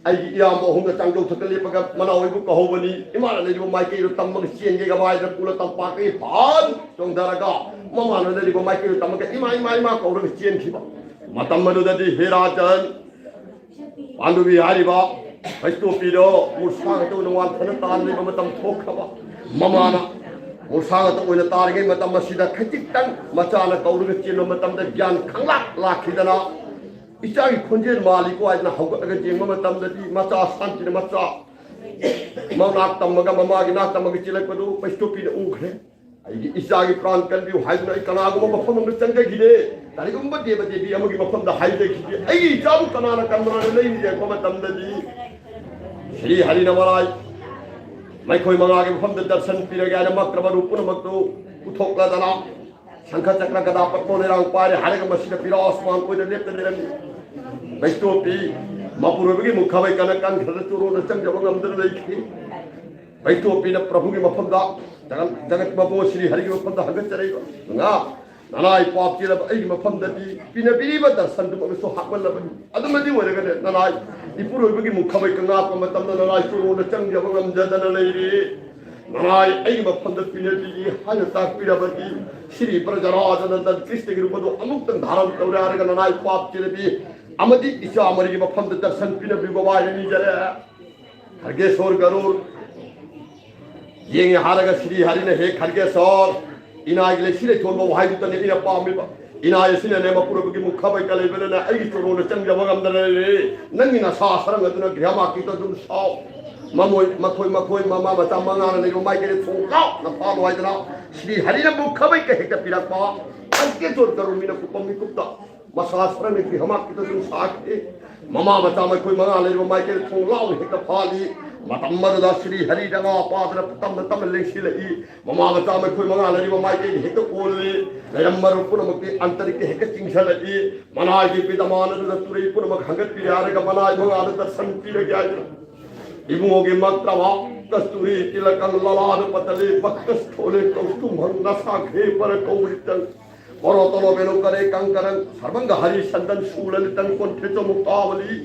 ꯑꯩꯒꯤ ꯏꯌꯥꯝꯕ ꯑꯍꯨꯝꯒ ꯆꯥꯡꯖꯧꯊꯛꯇ ꯂꯦꯞꯄꯒ ꯃꯅꯥꯎ ꯑꯩꯕꯨ ꯀꯧꯍꯧꯕꯅꯤ꯫ ꯏꯃꯥꯅ ꯂꯩꯔꯤꯕ ꯃꯥꯏꯀꯩꯗꯨ ꯇꯝꯃꯒ ꯆꯦꯟꯒꯦ ꯀꯃꯥꯏꯅ ꯀꯨꯂ ꯇꯝꯄꯥꯛꯇꯒꯤ ꯐꯥꯟ ꯆꯣꯡꯊꯔꯒ ꯃꯃꯥꯅ ꯂꯩꯔꯤꯕ ꯃꯥꯏꯀꯩꯗꯨ ꯇꯝꯃꯒ ꯏꯃꯥ, ꯏꯃꯥ, ꯏꯃꯥ ꯀꯧꯔꯒ ꯆꯦꯟꯈꯤꯕ꯫ ꯃꯇꯝ ꯑꯗꯨꯗꯗꯤ ꯍꯦ ꯔꯥꯖꯟ, ꯄꯥꯟꯗꯨꯕꯤ ꯍꯥꯏꯔꯤꯕ ꯐꯩꯇꯣꯞꯄꯤꯗꯣ ꯃꯨꯔꯁꯥ ꯉꯥꯛꯇ ꯑꯣꯏꯅ ꯋꯥꯟꯊꯅ ꯇꯥꯔ ꯂꯩꯕ ꯃꯇꯝ ꯊꯣꯛꯈ꯭ꯔꯕ꯫ ꯃꯃꯥꯅ ꯃꯨꯔꯁꯥ ꯉꯥꯛꯇ ꯑꯣꯏꯅ ꯇꯥꯔꯤꯉꯩ ꯃꯇꯝ ꯑꯁꯤꯗ ꯈꯖꯤꯛꯇꯪ ꯃꯆꯥꯅ ꯀꯧꯔꯒ ꯆꯦꯟꯕ ꯃꯇꯝꯗ ꯒ꯭ꯌꯥꯟ ꯈꯪꯂꯥꯛ ꯂꯥꯛꯈꯤꯗꯅ, "ꯏꯆꯥꯒꯤ ꯈꯣꯟꯖꯦꯜ ꯃꯥꯜꯂꯤꯀꯣ" ꯍꯥꯏꯗꯅ ꯍꯧꯒꯠꯂꯒ ꯌꯦꯡꯕ ꯃꯇꯝꯗꯗꯤ ꯃꯆꯥ ꯁꯥꯟꯇꯤꯅ ꯃꯆꯥ ꯃꯅꯥꯛ ꯇꯝꯃꯒ, ꯃꯃꯥꯒꯤ ꯅꯥꯛ ꯇꯝꯃꯒ ꯆꯦꯜꯂꯛꯄꯗꯨ ꯐꯩꯇꯣꯞꯄꯤꯅ ꯎꯈ꯭ꯔꯦ꯫ "ꯑꯩꯒꯤ ꯏꯆꯥꯒꯤ ꯄ꯭ꯔꯥꯟ ꯀꯟꯕꯤꯌꯨ" ꯍꯥꯏꯗꯨꯅ ꯑꯩ ꯀꯅꯥꯒꯨꯝꯕ ꯃꯐꯝ ꯑꯃꯗ ꯆꯪꯖꯈꯤꯗꯦ꯫ ꯀꯔꯤꯒꯨꯝꯕ ꯗꯦꯕ ꯗꯦꯕꯤ ꯑꯃꯒꯤ ꯃꯐꯝꯗ ꯍꯥꯏꯖꯈꯤꯗꯦ꯫ ꯑꯩꯒꯤ ꯏꯆꯥꯕꯨ ꯀꯅꯥꯅ ꯀꯟꯕꯅꯣ ꯍꯥꯏꯅ ꯂꯩꯔꯤ ꯌꯦꯡꯕ ꯃꯇꯝꯗꯗꯤ ꯁ꯭ꯔꯤ ꯍꯔꯤꯅ ꯃꯔꯥꯏ ꯃꯈꯣꯏ ꯃꯉꯥꯒꯤ ꯃꯐꯝꯗ ꯗꯔꯁꯟ ꯄꯤꯔꯒꯦ ꯍꯥꯏꯅ ꯃꯛꯇ꯭ꯔ ꯃꯔꯨ ꯄꯨꯝꯅꯃꯛꯇꯨ ꯄꯨꯊꯣꯛꯂꯗꯅ, ꯁꯪꯈ ꯆꯀ꯭ꯔ ꯒꯗꯥ ꯄꯠꯃꯣ ꯂꯩꯔꯥꯡ ꯄꯥꯏꯔꯦ ꯍꯥꯏꯔꯒ ꯃꯁꯤꯗ ꯕꯤꯔꯥꯖꯃꯥꯟ ꯑꯣꯏꯅ ꯂꯦꯞꯇ ꯂꯩꯔꯝꯃꯤ꯫ ꯕꯩꯁꯇꯣꯞꯄꯤ ꯃꯄꯨꯔꯣꯏꯕꯒꯤ ꯃꯨꯛ ꯈꯥꯕꯩ ꯀꯅ ꯀꯟꯈ꯭ꯔꯗ ꯆꯨꯔꯣꯅ ꯆꯪꯖꯕ ꯉꯝꯗꯅ ꯂꯩꯈꯤ꯫ ꯕꯩꯁꯇꯣꯞꯄꯤꯅ ꯄ꯭ꯔꯚꯨꯒꯤ ꯃꯐꯝꯗ, ꯖꯒꯠ, ꯖꯒꯠ ꯃꯄꯨ ꯁ꯭ꯔꯤ ꯍꯔꯤꯒꯤ ꯃꯐꯝꯗ ꯍꯪꯒꯠꯆꯔꯛꯏꯕ, "ꯉꯥ, ꯅꯅꯥꯏ ꯄꯥꯞ ꯆꯦꯜꯂꯕ ꯑꯩꯒꯤ ꯃꯐꯝꯗꯗꯤ ꯄꯤꯅꯕꯤꯔꯤꯕ ꯗꯔꯁꯟꯗꯨꯃꯛꯁꯨ ꯍꯥꯞꯃꯜꯂꯕꯅꯤ꯫ ꯑꯗꯨꯅꯗꯤ ꯑꯣꯏꯔꯒꯅꯦ, ꯅꯅꯥꯏ ꯏꯄꯨꯔꯣꯏꯕꯒꯤ ꯃꯨꯛ ꯈꯥꯕꯩ ꯀꯉꯥꯛꯄ ꯃꯇꯝꯗ ꯅꯅꯥꯏ ꯆꯨꯔꯣꯅ ꯆꯪꯖꯕ ꯉꯝꯖꯗꯅ ꯂꯩꯔꯤ꯫ ꯅꯅꯥꯏ ꯑꯩꯒꯤ ꯃꯐꯝꯗ ꯄꯤꯅꯕꯤꯔꯤ" ꯍꯥꯏꯅ ꯇꯥꯛꯄꯤꯔꯕꯗꯤ, ꯁ꯭ꯔꯤ ꯕ꯭ꯔꯖꯔꯥꯖꯅꯟꯗꯟ ꯀ꯭ꯔꯤꯁꯅꯒꯤ ꯔꯨꯞ ꯑꯗꯨ ꯑꯃꯨꯛꯇꯪ ꯙꯥꯔꯟ ꯇꯧꯔꯦ ꯍꯥꯏꯔꯒ ꯅꯅꯥꯏ ꯄꯥꯞ ꯆꯦꯜꯂꯕꯤ ꯑꯃꯗꯤ ꯏꯆꯥ ꯃꯔꯤꯒꯤ ꯃꯐꯝꯗ ꯗꯔꯁꯟ ꯄꯤꯅꯕꯤꯕ ꯋꯥꯏꯅ ꯅꯤꯖꯔꯦ꯫ ꯈꯔꯒꯦꯁꯣꯔ ꯒꯔꯨꯔ ꯌꯦꯡꯉꯦ ꯍꯥꯏꯔꯒ ꯁ꯭ꯔꯤ ꯍꯔꯤꯅ, "ꯍꯦ ꯈꯔꯒꯦꯁꯣꯔ, ꯏꯅꯥꯒꯤ ꯂꯩꯁꯤ ꯂꯩꯊꯣꯟꯕ ꯋꯥꯍꯩꯗꯨꯇꯅꯦ ꯑꯩꯅ ꯄꯥꯝꯃꯤꯕ꯫ ꯏꯅꯥ ꯑꯁꯤꯅꯅꯦ ꯃꯄꯨꯔꯣꯏꯕꯒꯤ ꯃꯨꯛ ꯈꯥꯕꯩ ꯀ ꯂꯩꯕꯅꯤꯅ ꯑꯩꯒꯤ ꯆꯣꯔꯣꯗ ꯆꯪꯖꯕ ꯉꯝꯗꯅ ꯂꯩꯔꯦ꯫ ꯅꯪꯒꯤ ꯅꯁꯥ ꯁꯔꯪ ꯑꯗꯨꯅ ꯒ꯭ꯔꯤꯍꯃꯥꯀꯤꯇ ꯑꯗꯨꯝ ꯁꯥꯎ꯫ ꯃꯃꯣꯏ, ꯃꯈꯣꯏ, ꯃꯈꯣꯏ ꯃꯃꯥ ꯃꯆꯥ ꯃꯉꯥꯅ ꯂꯩꯕ ꯃꯥꯏꯀꯩꯗ ꯊꯣꯡ ꯂꯥꯎꯅ ꯐꯥꯜꯂꯨ" ꯍꯥꯏꯗꯅ ꯁ꯭ꯔꯤ ꯍꯔꯤꯅ ꯃꯨꯛ ꯈꯥꯕꯩ ꯀ ꯍꯦꯛꯇ ꯄꯤꯔꯛꯄ꯫ ꯈꯔꯒꯦꯁꯣꯔ ꯒꯔꯨꯔ ꯃꯤꯅ ꯀꯨꯞꯄꯝ ꯃꯤꯀꯨꯞꯇ ꯃꯁꯥ ꯁꯔꯪꯅ ꯒ꯭ꯔꯤꯍꯃꯥꯀꯤꯇ ꯑꯗꯨꯝ ꯁꯥꯈꯤ꯫ ꯃꯃꯥ ꯃꯆꯥ ꯃꯈꯣꯏ ꯃꯉꯥ ꯂꯩꯔꯤꯕ ꯃꯥꯏꯀꯩꯗ ꯊꯣꯡ ꯂꯥꯎꯅ ꯍꯦꯛꯇ ꯐꯥꯜꯂꯤ꯫ ꯃꯇꯝ ꯑꯗꯨꯗ ꯁ꯭ꯔꯤ ꯍꯔꯤꯗ ꯉꯥ ꯐꯥꯗꯅ ꯇꯞꯅ ꯇꯞꯅ ꯂꯦꯡꯁꯤꯜꯂꯛꯏ꯫ ꯃꯃꯥ ꯃꯆꯥ ꯃꯈꯣꯏ ꯃꯉꯥ ꯂꯩꯔꯤꯕ ꯃꯥꯏꯀꯩꯗ ꯍꯦꯛꯇ ꯑꯣꯜꯂꯤ꯫ ꯂꯩꯔꯝꯕ ꯄꯨꯝꯅꯃꯛꯇꯤ ꯑꯟꯇꯔꯤꯛꯇ ꯍꯦꯛꯇ ꯆꯤꯡꯁꯤꯜꯂꯛꯏ꯫ ꯃꯅꯥꯏꯒꯤ ꯄꯤꯗꯃꯥꯟ ꯑꯗꯨꯗ ꯇꯨꯔꯩ ꯄꯨꯝꯅꯃꯛ ꯍꯪꯒꯠꯄꯤꯔꯦ ꯍꯥꯏꯔꯒ ꯃꯅꯥꯏ ꯃꯉꯥꯗ ꯗꯔꯁꯟ ꯄꯤꯔꯒꯦ ꯍꯥꯏꯗꯅ ꯏꯕꯨꯡꯉꯣꯒꯤ ꯃꯛꯇ꯭ꯔꯃ ꯀꯁꯇꯨꯔꯤ ꯇꯤꯂꯀꯪ ꯂꯂꯥꯗ ꯄꯇꯂꯤ ꯃꯛꯇꯁ ꯊꯣꯂꯦ ꯀꯧꯁꯨꯝ ꯍꯪ ꯅꯁꯥꯈ꯭ꯔꯦ ꯄꯔ ꯀꯧꯔꯤꯇꯪ ꯃꯔꯣ ꯇꯣꯂꯣ ꯕꯦꯂꯣ ꯀꯔꯦ ꯀꯪ ꯀꯔꯪ ꯁꯔꯕꯪꯒ ꯍꯔꯤ ꯁꯟꯗꯟ ꯁꯨꯂ ꯂꯤꯇꯪ ꯀꯣꯟꯊꯦ ꯆꯣꯃꯨꯛ ꯇꯥꯕꯂꯤ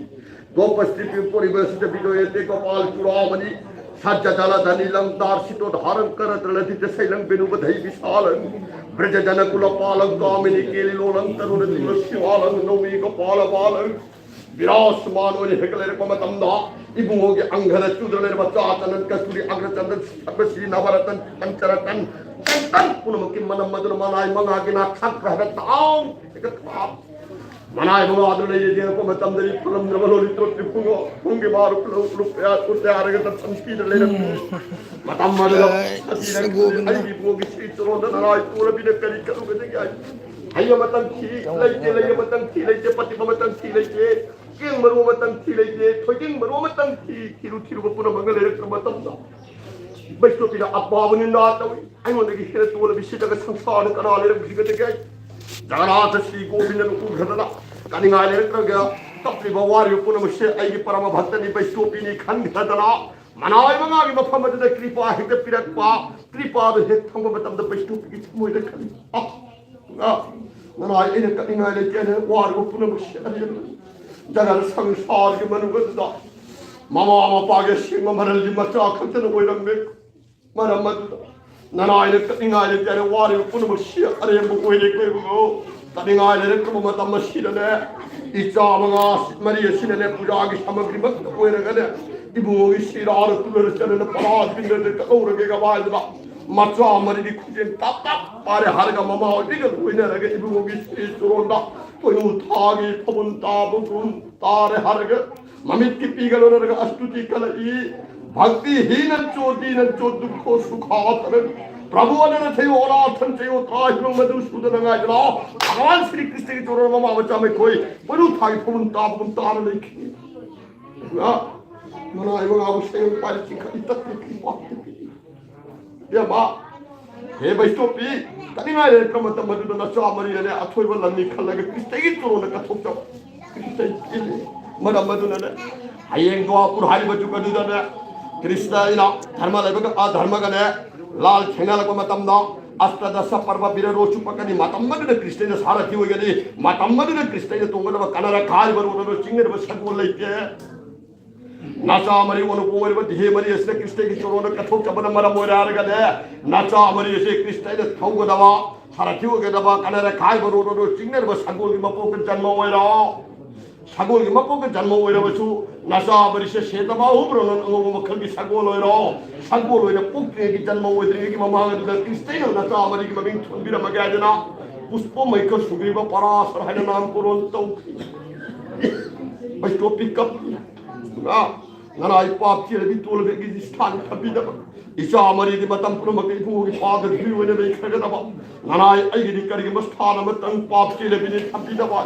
ꯒꯣꯄꯁ꯭ꯔꯤ ꯄꯤꯝꯄꯣꯔꯤꯕ ꯁꯤꯗ ꯕꯤꯗꯣꯌꯦ ꯇꯦ ꯒꯣꯄꯥꯜ ꯆꯨꯔꯥꯃꯅꯤ ꯁꯠꯖ ꯖꯂ ꯙꯅꯤ ꯂꯪ ꯗꯥꯔꯁꯤꯇꯣ ꯙꯥꯔꯪ ꯀꯔ ꯗ꯭ꯔꯂ ꯗꯤꯇ ꯁꯩꯂꯪ ꯕꯦꯅꯨꯕ ꯙꯩ ꯕꯤꯁꯥꯂꯪ ꯕ꯭ꯔꯖ ꯖꯅ ꯀꯨꯂ ꯄꯥꯂꯪ ꯀꯥꯃꯤꯅꯤ ꯀꯦꯂꯤ ꯂꯣꯂꯪ ꯇꯔꯨꯅ ꯇꯨꯂ ꯁꯤꯋꯥꯂꯪ ꯅꯧꯃꯤ ꯒꯣꯄꯥꯂ ꯕꯥꯂꯪ ꯕꯤꯔꯥꯖꯃꯥꯟ ꯑꯣꯏꯅ ꯍꯦꯛ ꯂꯩꯔꯛꯄ ꯃꯇꯝꯗ ꯏꯕꯨꯡꯉꯣꯒꯤ ꯑꯪꯒꯗ ꯆꯨꯗ꯭ꯔ ꯂꯩꯔꯕ ꯆꯥ ꯆꯅꯟ ꯀꯁꯇꯨꯔꯤ ꯑꯒ꯭ꯔꯆꯟꯗꯟ ꯁꯤꯔꯤ ꯅꯕꯔꯇꯟ ꯄꯟꯆꯔꯇꯟ ꯆꯟꯇꯟ ꯄꯨꯝꯅꯃꯛꯀꯤ ꯃꯅꯝ ꯑꯗꯨꯅ ꯃꯅꯥꯏ ꯃꯉꯥꯒꯤ ꯅꯥꯈꯛ ꯍꯥꯏꯕ ꯇꯥꯎ ꯍꯦꯛꯇ ꯊꯥꯎ꯫ ꯃꯅꯥꯏ ꯃꯉꯥꯗꯨ ꯂꯩꯔꯦ ꯌꯦꯡꯉꯛꯄ ꯃꯇꯝꯗꯗꯤ ꯐꯨꯂꯝꯗ꯭ꯔꯕ ꯂꯣꯂꯤ ꯇꯣꯠꯇꯤ ꯄꯨꯡꯉꯣ ꯄꯨꯡꯒꯤ ꯃꯥꯔꯨ ꯂꯨꯞꯄ ꯎꯠꯂꯦ ꯍꯥꯏꯔꯒ ꯇꯝꯁꯤꯟꯕꯤꯗ ꯂꯩꯔꯝꯃꯤ꯫ ꯃꯇꯝ ꯑꯗꯨꯗ ꯑꯁꯤꯅ ꯑꯩꯒꯤ ꯏꯕꯨꯡꯒꯤ ꯁꯤ ꯆꯨꯔꯣꯟꯗ ꯅꯅꯥꯏ ꯇꯣꯔꯕꯤꯗ ꯀꯔꯤ ꯀꯠꯂꯨꯒꯗꯒꯦ ꯍꯥꯏ꯫ ꯍꯩ ꯑꯃꯇꯪ ꯊꯤ ꯂꯩꯇꯦ, ꯂꯩ ꯑꯃꯇꯪ ꯊꯤ ꯂꯩꯇꯦ, ꯄꯇꯤꯞ ꯑꯃꯇꯪ ꯊꯤ ꯂꯩꯇꯦ, ꯀꯦꯡ ꯃꯔꯨ ꯑꯃꯇꯪ ꯊꯤ ꯂꯩꯇꯦ, ꯊꯣꯏꯗꯤꯡ ꯃꯔꯨ ꯑꯃꯇꯪ ꯊꯤ, ꯊꯤꯔꯨ ꯊꯤꯔꯨꯕ ꯄꯨꯝꯅꯃꯛꯅ ꯂꯩꯔꯛꯇ꯭ꯔꯕ ꯃꯇꯝꯗ ꯕꯩꯁꯇꯣꯄꯤꯅ ꯑꯄꯥꯕ ꯅꯤꯟꯗꯥ ꯇꯧꯏ꯫ ꯑꯩꯉꯣꯟꯗꯒꯤ ꯍꯦꯟꯅ ꯇꯣꯜꯂꯕꯤ ꯁꯤꯗꯒ ꯁꯪꯁꯥꯔꯗ ꯀꯅꯥ ꯂꯩꯔꯝꯈꯤꯒꯗꯒꯦ? ꯖꯒꯅꯥꯊ ꯁ꯭ꯔꯤ ꯒꯣꯕꯤꯟꯗꯅ ꯎꯈ꯭ꯔꯗꯅ ꯀꯅꯤꯡꯉꯥꯏ ꯂꯩꯔꯛꯇ꯭ꯔꯒ ꯀꯞꯂꯤꯕ ꯋꯥꯔꯤꯕ ꯄꯨꯝꯅꯃꯛꯁꯦ ꯑꯩꯒꯤ ꯄꯔꯃ ꯚꯛꯇꯅꯤ ꯕꯩꯁꯇꯣꯄꯤꯅꯤ ꯈꯟꯈ꯭ꯔꯗꯅ ꯃꯅꯥꯏ ꯃꯉꯥꯒꯤ ꯃꯐꯝ ꯑꯗꯨꯗ ꯀ꯭ꯔꯤꯄꯥ ꯍꯦꯛꯇ ꯄꯤꯔꯛꯄ, ꯀ꯭ꯔꯤꯄꯥꯗꯨ ꯍꯦꯛ ꯐꯪꯕ ꯃꯇꯝꯗ ꯕꯩꯁꯇꯣꯄꯤꯒꯤ ꯊꯃꯣꯏꯗ ꯈꯜꯂꯤ, "ꯑꯥ, ꯉꯥ, ꯉꯔꯥꯡ ꯑꯩꯅ ꯀꯠꯅꯤꯡꯉꯥꯏ ꯂꯩꯇꯦ ꯍꯥꯏꯅ ꯋꯥꯔꯤꯕ ꯄꯨꯝꯅꯃꯛꯁꯦ ꯑꯔꯦꯝꯕꯅꯤ꯫ ꯖꯒꯠ ꯁꯪꯁꯥꯔꯒꯤ ꯃꯅꯨꯡ ꯑꯗꯨꯗ ꯃꯃꯥ ꯃꯄꯥꯒꯤ ꯑꯁꯦꯡꯕ ꯃꯔꯜꯗꯤ ꯃꯆꯥ ꯈꯛꯇꯅ ꯑꯣꯏꯔꯝꯃꯦ꯫ ꯃꯔꯝ ꯑꯗꯨꯗ ꯅꯅꯥꯏꯅ ꯀꯠꯅꯤꯡꯉꯥꯏ ꯂꯩꯇꯦ ꯍꯥꯏꯅ ꯋꯥꯔꯤꯕ ꯄꯨꯝꯅꯃꯛꯁꯤ ꯑꯔꯦꯝꯕ ꯑꯣꯏꯔꯦ ꯀꯣꯏꯕꯒꯣ꯫ ꯀꯠꯅꯤꯡꯉꯥꯏ ꯂꯩꯔꯛꯇ꯭ꯔꯕ ꯃꯇꯝ ꯑꯁꯤꯗꯅꯦ, ꯏꯆꯥ ꯃꯉꯥ ꯃꯔꯤ ꯑꯁꯤꯅꯅꯦ ꯄꯨꯖꯥꯒꯤ ꯁꯥꯃꯒ꯭ꯔꯤꯃꯛꯇ ꯑꯣꯏꯔꯒꯅꯦ, ꯏꯕꯨꯡꯉꯣꯒꯤ ꯁꯤꯔꯥꯗ ꯇꯨꯔꯦꯜ ꯆꯠꯂꯅ ꯄꯔꯥ ꯇꯤꯟꯗꯗ ꯀꯠꯍꯧꯔꯒꯦ ꯀꯃꯥꯏꯗꯨꯅ ꯃꯆꯥ ꯃꯔꯤꯗꯤ ꯈꯨꯖꯦꯟ ꯇꯞ ꯇꯞ ꯄꯥꯏꯔꯦ ꯍꯥꯏꯔꯒ ꯃꯃꯥ ꯑꯣꯏꯕꯤꯒ ꯂꯣꯏꯅꯔꯒ ꯏꯕꯨꯡꯉꯣꯒꯤ ꯁꯤꯔꯤ ꯆꯨꯔꯣꯟꯗ ꯄꯣꯏꯅꯨ ꯊꯥꯒꯤ ꯐꯕꯨꯟ ꯇꯥꯕꯒꯨꯝ ꯇꯥꯔꯦ ꯍꯥꯏꯔꯒ ꯃꯃꯤꯠꯀꯤ ꯄꯤꯒ ꯂꯣꯏꯅꯔꯒ ꯑꯁꯇꯨꯇꯤ ꯀꯜꯂꯛꯏ꯫ ꯚꯛꯇꯤ ꯍꯤꯅ ꯆꯣ ꯗꯤꯅ ꯆꯣ ꯗꯨꯈꯣ ꯁꯨꯈꯥ ꯇꯔꯒ ꯄ꯭ꯔꯚꯨ ꯑꯅꯅ ꯊꯩꯌꯣ ꯑꯅꯥꯊꯟ ꯆꯌꯣ ꯇ꯭ꯔꯥꯍꯤꯕ ꯃꯗꯨ ꯁꯨꯗꯅꯉꯥꯏꯗ ꯂꯥꯛꯑꯣ꯫ ꯚꯒꯋꯥꯟ ꯁ꯭ꯔꯤ ꯀ꯭ꯔꯤꯁꯅꯒꯤ ꯆꯣꯔꯣꯟ ꯃꯃꯥ ꯃꯆꯥ ꯃꯩꯈꯣꯏ ꯄꯣꯏꯅꯨ ꯊꯥꯒꯤ ꯐꯕꯨꯟ ꯇꯥꯕꯒꯨꯝ ꯇꯥꯔ ꯂꯩꯈꯤ꯫ ꯃꯅꯥꯏ ꯃꯉꯥꯕꯨ ꯁꯌꯨꯝ ꯄꯥꯏꯔ ꯆꯤꯡꯈꯠꯂꯤ ꯇꯠꯂꯤ ꯄꯤ ꯄꯥꯛꯇꯤ ꯄꯤ꯫ ꯏꯕꯦꯝꯃ, ꯍꯦ ꯕꯩꯁꯇꯣꯞꯄꯤ, ꯇꯠꯅꯤꯡꯉꯥꯏ ꯂꯩꯔꯛꯇ꯭ꯔ ꯃꯇꯝ ꯑꯗꯨꯗ ꯅꯆꯥ ꯃꯔꯤꯅꯅꯦ ꯑꯊꯣꯏꯕ ꯂꯟꯅꯤ ꯈꯜꯂꯒ ꯀ꯭ꯔꯤꯁꯇꯒꯤ ꯆꯣꯔꯣꯟꯗ ꯀꯠꯊꯣꯛꯆꯕ꯫ ꯀ꯭ꯔꯤꯁꯇꯒꯤ ꯄꯦꯜꯂꯤ꯫ ꯃꯔꯝ ꯑꯗꯨꯅꯅꯦ, ꯍꯌꯦꯡ ꯗ꯭ꯋꯥꯄꯨꯔ ꯍꯥꯏꯔꯤꯕ ꯖꯨꯒ ꯑꯗꯨꯗꯅꯦ, ꯀ꯭ꯔꯤꯁꯇ ꯑꯩꯅ ꯙꯔꯃ ꯂꯩꯕꯒ ꯑꯙꯔꯃꯒꯅꯦ ꯂꯥꯜ ꯊꯦꯡꯅꯔꯛꯄ ꯃꯇꯝꯗ, ꯑꯁꯇꯗꯁ ꯄꯔꯕ ꯕꯤꯔ ꯔꯣ ꯆꯨꯞꯄꯛꯀꯅꯤ꯫ ꯃꯇꯝ ꯑꯗꯨꯗ ꯀ꯭ꯔꯤꯁꯇꯅ ꯁꯥꯔꯊꯤ ꯑꯣꯏꯒꯅꯤ꯫ ꯃꯇꯝ ꯑꯗꯨꯗ ꯀ꯭ꯔꯤꯁꯇꯅ ꯇꯣꯡꯒꯗꯕ ꯀꯅꯔ ꯍꯥꯏꯔꯤꯕ ꯔꯣꯗ ꯑꯗꯨ ꯆꯤꯡꯒꯗꯕ ꯁꯒꯣꯜ ꯂꯩꯇꯦ꯫ ꯅꯆꯥ ꯃꯔꯤ ꯑꯣꯟꯅ ꯑꯣꯏꯔꯕ ꯗꯤꯍꯦ ꯃꯔꯤ ꯑꯁꯤꯅ ꯀ꯭ꯔꯤꯁꯇꯒꯤ ꯆꯣꯔꯣꯟꯗ ꯀꯠꯊꯣꯛꯆꯕꯅ ꯃꯔꯝ ꯑꯣꯏꯔꯦ ꯍꯥꯏꯔꯒꯅꯦ, ꯅꯆꯥ ꯃꯔꯤ ꯑꯁꯤ ꯀ꯭ꯔꯤꯁꯇ ꯑꯩꯅ ꯊꯧꯒꯗꯕ, ꯁꯥꯔꯊꯤ ꯑꯣꯏꯒꯗꯕ, ꯀꯅꯥꯅ ꯈꯥꯏꯕ ꯔꯣꯗꯣꯗꯣ ꯆꯤꯡꯅꯔꯕ ꯁꯒꯣꯜꯒꯤ ꯃꯄꯣꯛꯇ ꯖꯟꯃ ꯑꯣꯏꯔꯣ꯫ ꯁꯒꯣꯜꯒꯤ ꯃꯄꯣꯛꯇ ꯖꯟꯃ ꯑꯣꯏꯔꯕꯁꯨ, ꯅꯆꯥ ꯃꯔꯤꯁꯦ ꯁꯦꯠꯇꯕ ꯑꯍꯨꯝ ꯔꯣꯅ ꯑꯉꯧꯕ ꯃꯈꯜꯒꯤ ꯁꯒꯣꯜ ꯑꯣꯏꯔꯣ꯫ ꯁꯒꯣꯜ ꯑꯣꯏꯅ ꯄꯣꯛꯇ꯭ꯔꯤꯉꯩꯒꯤ, ꯖꯟꯃ ꯑꯣꯏꯗ꯭ꯔꯤꯉꯩꯒꯤ ꯃꯃꯥꯡ ꯑꯗꯨꯗ ꯀ꯭ꯔꯤꯁꯇ ꯑꯩꯅ ꯅꯆꯥ ꯃꯔꯤꯒꯤ ꯃꯃꯤꯡ ꯊꯣꯟꯕꯤꯔꯝꯃꯒꯦ ꯍꯥꯏꯗꯅ ꯄꯨꯁꯄ ꯃꯩꯈ ꯁꯨꯒ꯭ꯔꯤꯕ ꯄꯔꯥꯁꯔ ꯍꯥꯏꯅ ꯅꯥꯃꯀꯔꯣꯟ ꯇꯧꯈꯤ꯫ ꯕꯩꯁꯇꯣꯞꯄꯤ ꯀꯞꯂꯤ꯫ ꯑꯗꯨꯅ ꯅꯅꯥꯏ ꯄꯥꯞ ꯆꯦꯜꯂꯕꯤ ꯇꯣꯜꯂꯕꯤ ꯑꯩꯒꯤꯗꯤ ꯁ꯭ꯊꯥꯟ ꯊꯝꯕꯤꯗꯕ꯫ ꯏꯆꯥ ꯃꯔꯤꯗꯤ ꯃꯇꯝ ꯄꯨꯝꯅꯃꯛꯇ ꯏꯕꯨꯡꯒꯤ ꯄꯥꯗ ꯍꯨꯏ ꯑꯣꯏꯅ ꯂꯩꯈ꯭ꯔꯒꯗꯕ꯫ ꯅꯅꯥꯏ ꯑꯩꯒꯤꯗꯤ ꯀꯔꯤꯒꯨꯝꯕ ꯁ꯭ꯊꯥꯟ ꯑꯃꯇꯪ ꯄꯥꯞ ꯆꯦꯜꯂꯕꯤꯅꯤ ꯊꯝꯕꯤꯗꯕ꯫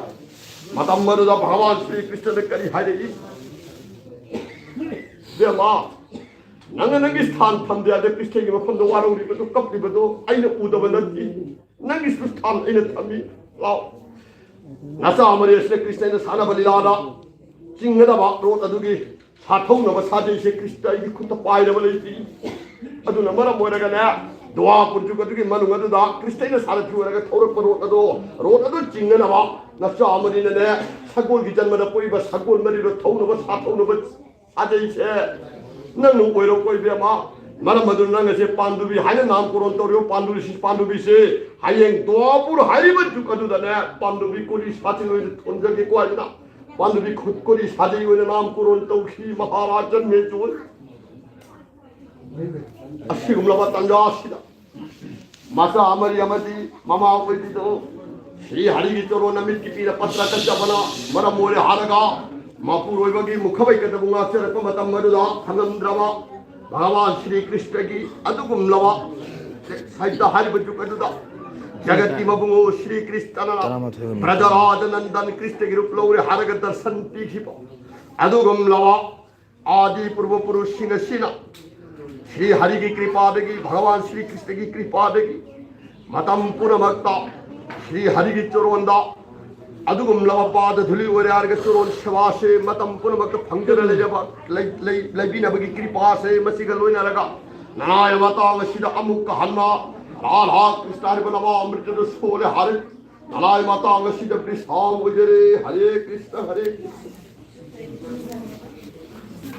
ꯃꯇꯝ ꯑꯗꯨꯗ ꯚꯒꯋꯥꯟ ꯁ꯭ꯔꯤ ꯀ꯭ꯔꯤꯁꯅꯅ ꯀꯔꯤ ꯍꯥꯏꯔꯛꯏ? ꯕꯦꯝꯃ, ꯅꯪꯅ ꯅꯪꯒꯤ ꯁ꯭ꯊꯥꯟ ꯊꯝꯗꯦ ꯍꯥꯏꯕꯗ ꯀ꯭ꯔꯤꯁꯅꯒꯤ ꯃꯐꯝꯗ ꯋꯥꯔꯧꯔꯤꯕꯗꯨ, ꯀꯞꯂꯤꯕꯗꯨ ꯑꯩꯅ ꯎꯗꯕ ꯅꯠꯇꯦ꯫ ꯅꯪꯒꯤꯁꯨ ꯁ꯭ꯊꯥꯟ ꯑꯩꯅ ꯊꯝꯃꯤ꯫ ꯂꯥꯎ꯫ ꯅꯆꯥ ꯃꯔꯤ ꯑꯁꯤꯅ ꯀ꯭ꯔꯤꯁꯅ ꯑꯩꯅ ꯁꯥꯟꯅꯕ ꯂꯤꯂꯥꯗ ꯆꯤꯡꯒꯗꯕ ꯔꯣꯠ ꯑꯗꯨꯒꯤ ꯁꯥꯊꯧꯅꯕ ꯁꯥꯖꯩꯁꯦ ꯀ꯭ꯔꯤꯁꯅ ꯑꯩꯒꯤ ꯈꯨꯠꯇ ꯄꯥꯏꯔꯕ ꯂꯩꯇꯦ꯫ ꯑꯗꯨꯅ ꯃꯔꯝ ꯑꯣꯏꯔꯒꯅꯦ, ꯗ꯭ꯋꯥꯄꯨꯔ ꯖꯨꯒ ꯑꯗꯨꯒꯤ ꯃꯅꯨꯡ ꯑꯗꯨꯗ ꯀ꯭ꯔꯤꯁꯅ ꯑꯩꯅ ꯁꯥꯔꯊꯤ ꯑꯣꯏꯔꯒ ꯊꯧꯔꯛꯄ ꯔꯣꯠ ꯑꯗꯣ, ꯔꯣꯠ ꯑꯗꯨ ꯆꯤꯡꯅꯅꯕ ꯅꯆꯥ ꯑꯃꯅꯤꯅꯅꯦ, ꯁꯒꯣꯜꯒꯤ ꯖꯟꯃꯗ ꯄꯣꯛꯏꯕ ꯁꯒꯣꯜ ꯃꯔꯤꯗꯣ ꯊꯧꯅꯕ ꯁꯥꯊꯧꯅꯕ ꯁꯥꯖꯩꯁꯦ ꯅꯪꯅ ꯑꯣꯏꯔꯣ ꯀꯣꯏꯕꯦꯝꯃ꯫ ꯃꯔꯝ ꯑꯗꯨꯅ ꯅꯪ ꯑꯁꯦ ꯄꯥꯟꯗꯨꯕꯤ ꯍꯥꯏꯅ ꯅꯥꯃꯀꯔꯣꯟ ꯇꯧꯔꯤꯕ ꯄꯥꯟꯗꯨꯕꯤ, ꯄꯥꯟꯗꯨꯕꯤꯁꯦ ꯍꯌꯦꯡ ꯗ꯭ꯋꯥꯄꯨꯔ ꯍꯥꯏꯔꯤꯕ ꯖꯨꯒ ꯑꯗꯨꯗꯅꯦ ꯄꯥꯟꯗꯨꯕꯤ ꯀꯣꯔꯤ ꯁꯥꯊꯤ ꯑꯣꯏꯅ ꯊꯣꯟꯖꯒꯦꯀꯣ ꯍꯥꯏꯗꯅ ꯄꯥꯟꯗꯨꯕꯤ ꯈꯨꯠ ꯀꯣꯔꯤ ꯁꯥꯖꯩ ꯑꯣꯏꯅ ꯅꯥꯃꯀꯔꯣꯟ ꯇꯧꯈꯤ ꯃꯍꯥꯔꯥꯖ ꯖꯟꯃꯦꯖꯣꯏ꯫ ꯑꯁꯤꯒꯨꯝꯂꯕ ꯇꯥꯟꯖꯥ ꯑꯁꯤꯗ ꯃꯆꯥ ꯑꯃꯔꯤ ꯑꯃꯗꯤ ꯃꯃꯥ ꯑꯣꯏꯕꯤꯗꯣ ꯁ꯭ꯔꯤ ꯍꯔꯤꯒꯤ ꯆꯣꯔꯣꯟ ꯅꯃꯤꯠꯀꯤ ꯄꯤꯔ ꯄꯠꯇ꯭ꯔ ꯀꯠꯆꯕꯅ ꯃꯔꯝ ꯑꯣꯏꯔꯦ ꯍꯥꯏꯔꯒ ꯃꯄꯨꯔꯣꯏꯕꯒꯤ ꯃꯨꯈꯕꯩꯀꯗꯕꯨ ꯉꯥꯛꯆꯔꯛꯄ ꯃꯇꯝ ꯑꯗꯨꯗ ꯈꯪꯂꯝꯗ꯭ꯔꯕ ꯚꯒꯋꯥꯟ ꯁ꯭ꯔꯤ ꯀ꯭ꯔꯤꯁꯅꯒꯤ ꯑꯗꯨꯒꯨꯝꯂꯕ ꯁꯥꯍꯤꯇ꯭ꯌ ꯍꯥꯏꯔꯤꯕ ꯖꯨꯒ ꯑꯗꯨꯗ ꯖꯒꯠꯀꯤ ꯃꯕꯨꯡꯉꯣ ꯁ꯭ꯔꯤ ꯀ꯭ꯔꯤꯁꯅꯅ ꯇꯔꯥꯃꯥꯊꯣꯏ ꯑꯣꯏꯅ ꯕ꯭ꯔꯖꯔꯥꯖ ꯅꯟꯗꯟ ꯀ꯭ꯔꯤꯁꯅꯒꯤ ꯔꯨꯞ ꯂꯧꯔꯦ ꯍꯥꯏꯔꯒ ꯗꯔꯁꯟ ꯄꯤꯈꯤꯕ ꯑꯗꯨꯒꯨꯝꯂꯕ ꯑꯥꯗꯤ ꯄꯨꯔꯕ ꯄꯨꯔꯨꯁꯁꯤꯡ ꯑꯁꯤꯅ ꯁ꯭ꯔꯤ ꯍꯔꯤꯒꯤ ꯀ꯭ꯔꯤꯄꯥꯗꯒꯤ, ꯚꯒꯋꯥꯟ ꯁ꯭ꯔꯤ ꯀ꯭ꯔꯤꯁꯅꯒꯤ ꯀ꯭ꯔꯤꯄꯥꯗꯒꯤ ꯃꯇꯝ ꯄꯨꯝꯅꯃꯛꯇ ꯁ꯭ꯔꯤ ꯍꯔꯤꯒꯤ ꯆꯨꯔꯣꯟꯗ ꯑꯗꯨꯒꯨꯝꯂꯕ ꯄꯥꯗ ꯙꯨꯂꯤ ꯑꯣꯏꯔꯦ ꯍꯥꯏꯔꯒ ꯆꯨꯔꯣꯟ ꯁꯦꯕꯥꯁꯦ ꯃꯇꯝ ꯄꯨꯝꯅꯃꯛꯇ ꯐꯪꯗꯨꯅ ꯂꯩꯖꯕ, ꯂꯩ-, ꯂꯩ-, ꯂꯩꯕꯤꯅꯕꯒꯤ ꯀ꯭ꯔꯤꯄꯥꯁꯦ ꯃꯁꯤꯒ ꯂꯣꯏꯅꯔꯒ ꯅꯅꯥꯏ ꯃꯇꯥꯡ ꯑꯁꯤꯗ ꯑꯃꯨꯛꯀ ꯍꯟꯅ ꯔꯥꯙꯥ ꯀ꯭ꯔꯤꯁꯅ ꯍꯥꯏꯔꯤꯕ ꯅꯃꯥ ꯑꯃ꯭ꯔꯤꯇꯗ ꯁꯣꯜꯂꯦ ꯍꯥꯏꯔꯦ꯫ ꯅꯅꯥꯏ ꯃꯇꯥꯡ ꯑꯁꯤꯗ ꯕ꯭ꯔꯤꯁꯥ ꯑꯣꯏꯖꯔꯦ꯫ ꯍꯔꯦ ꯀ꯭ꯔꯤꯁꯅ, ꯍꯔꯦ ꯀ꯭ꯔꯤꯁꯅ꯫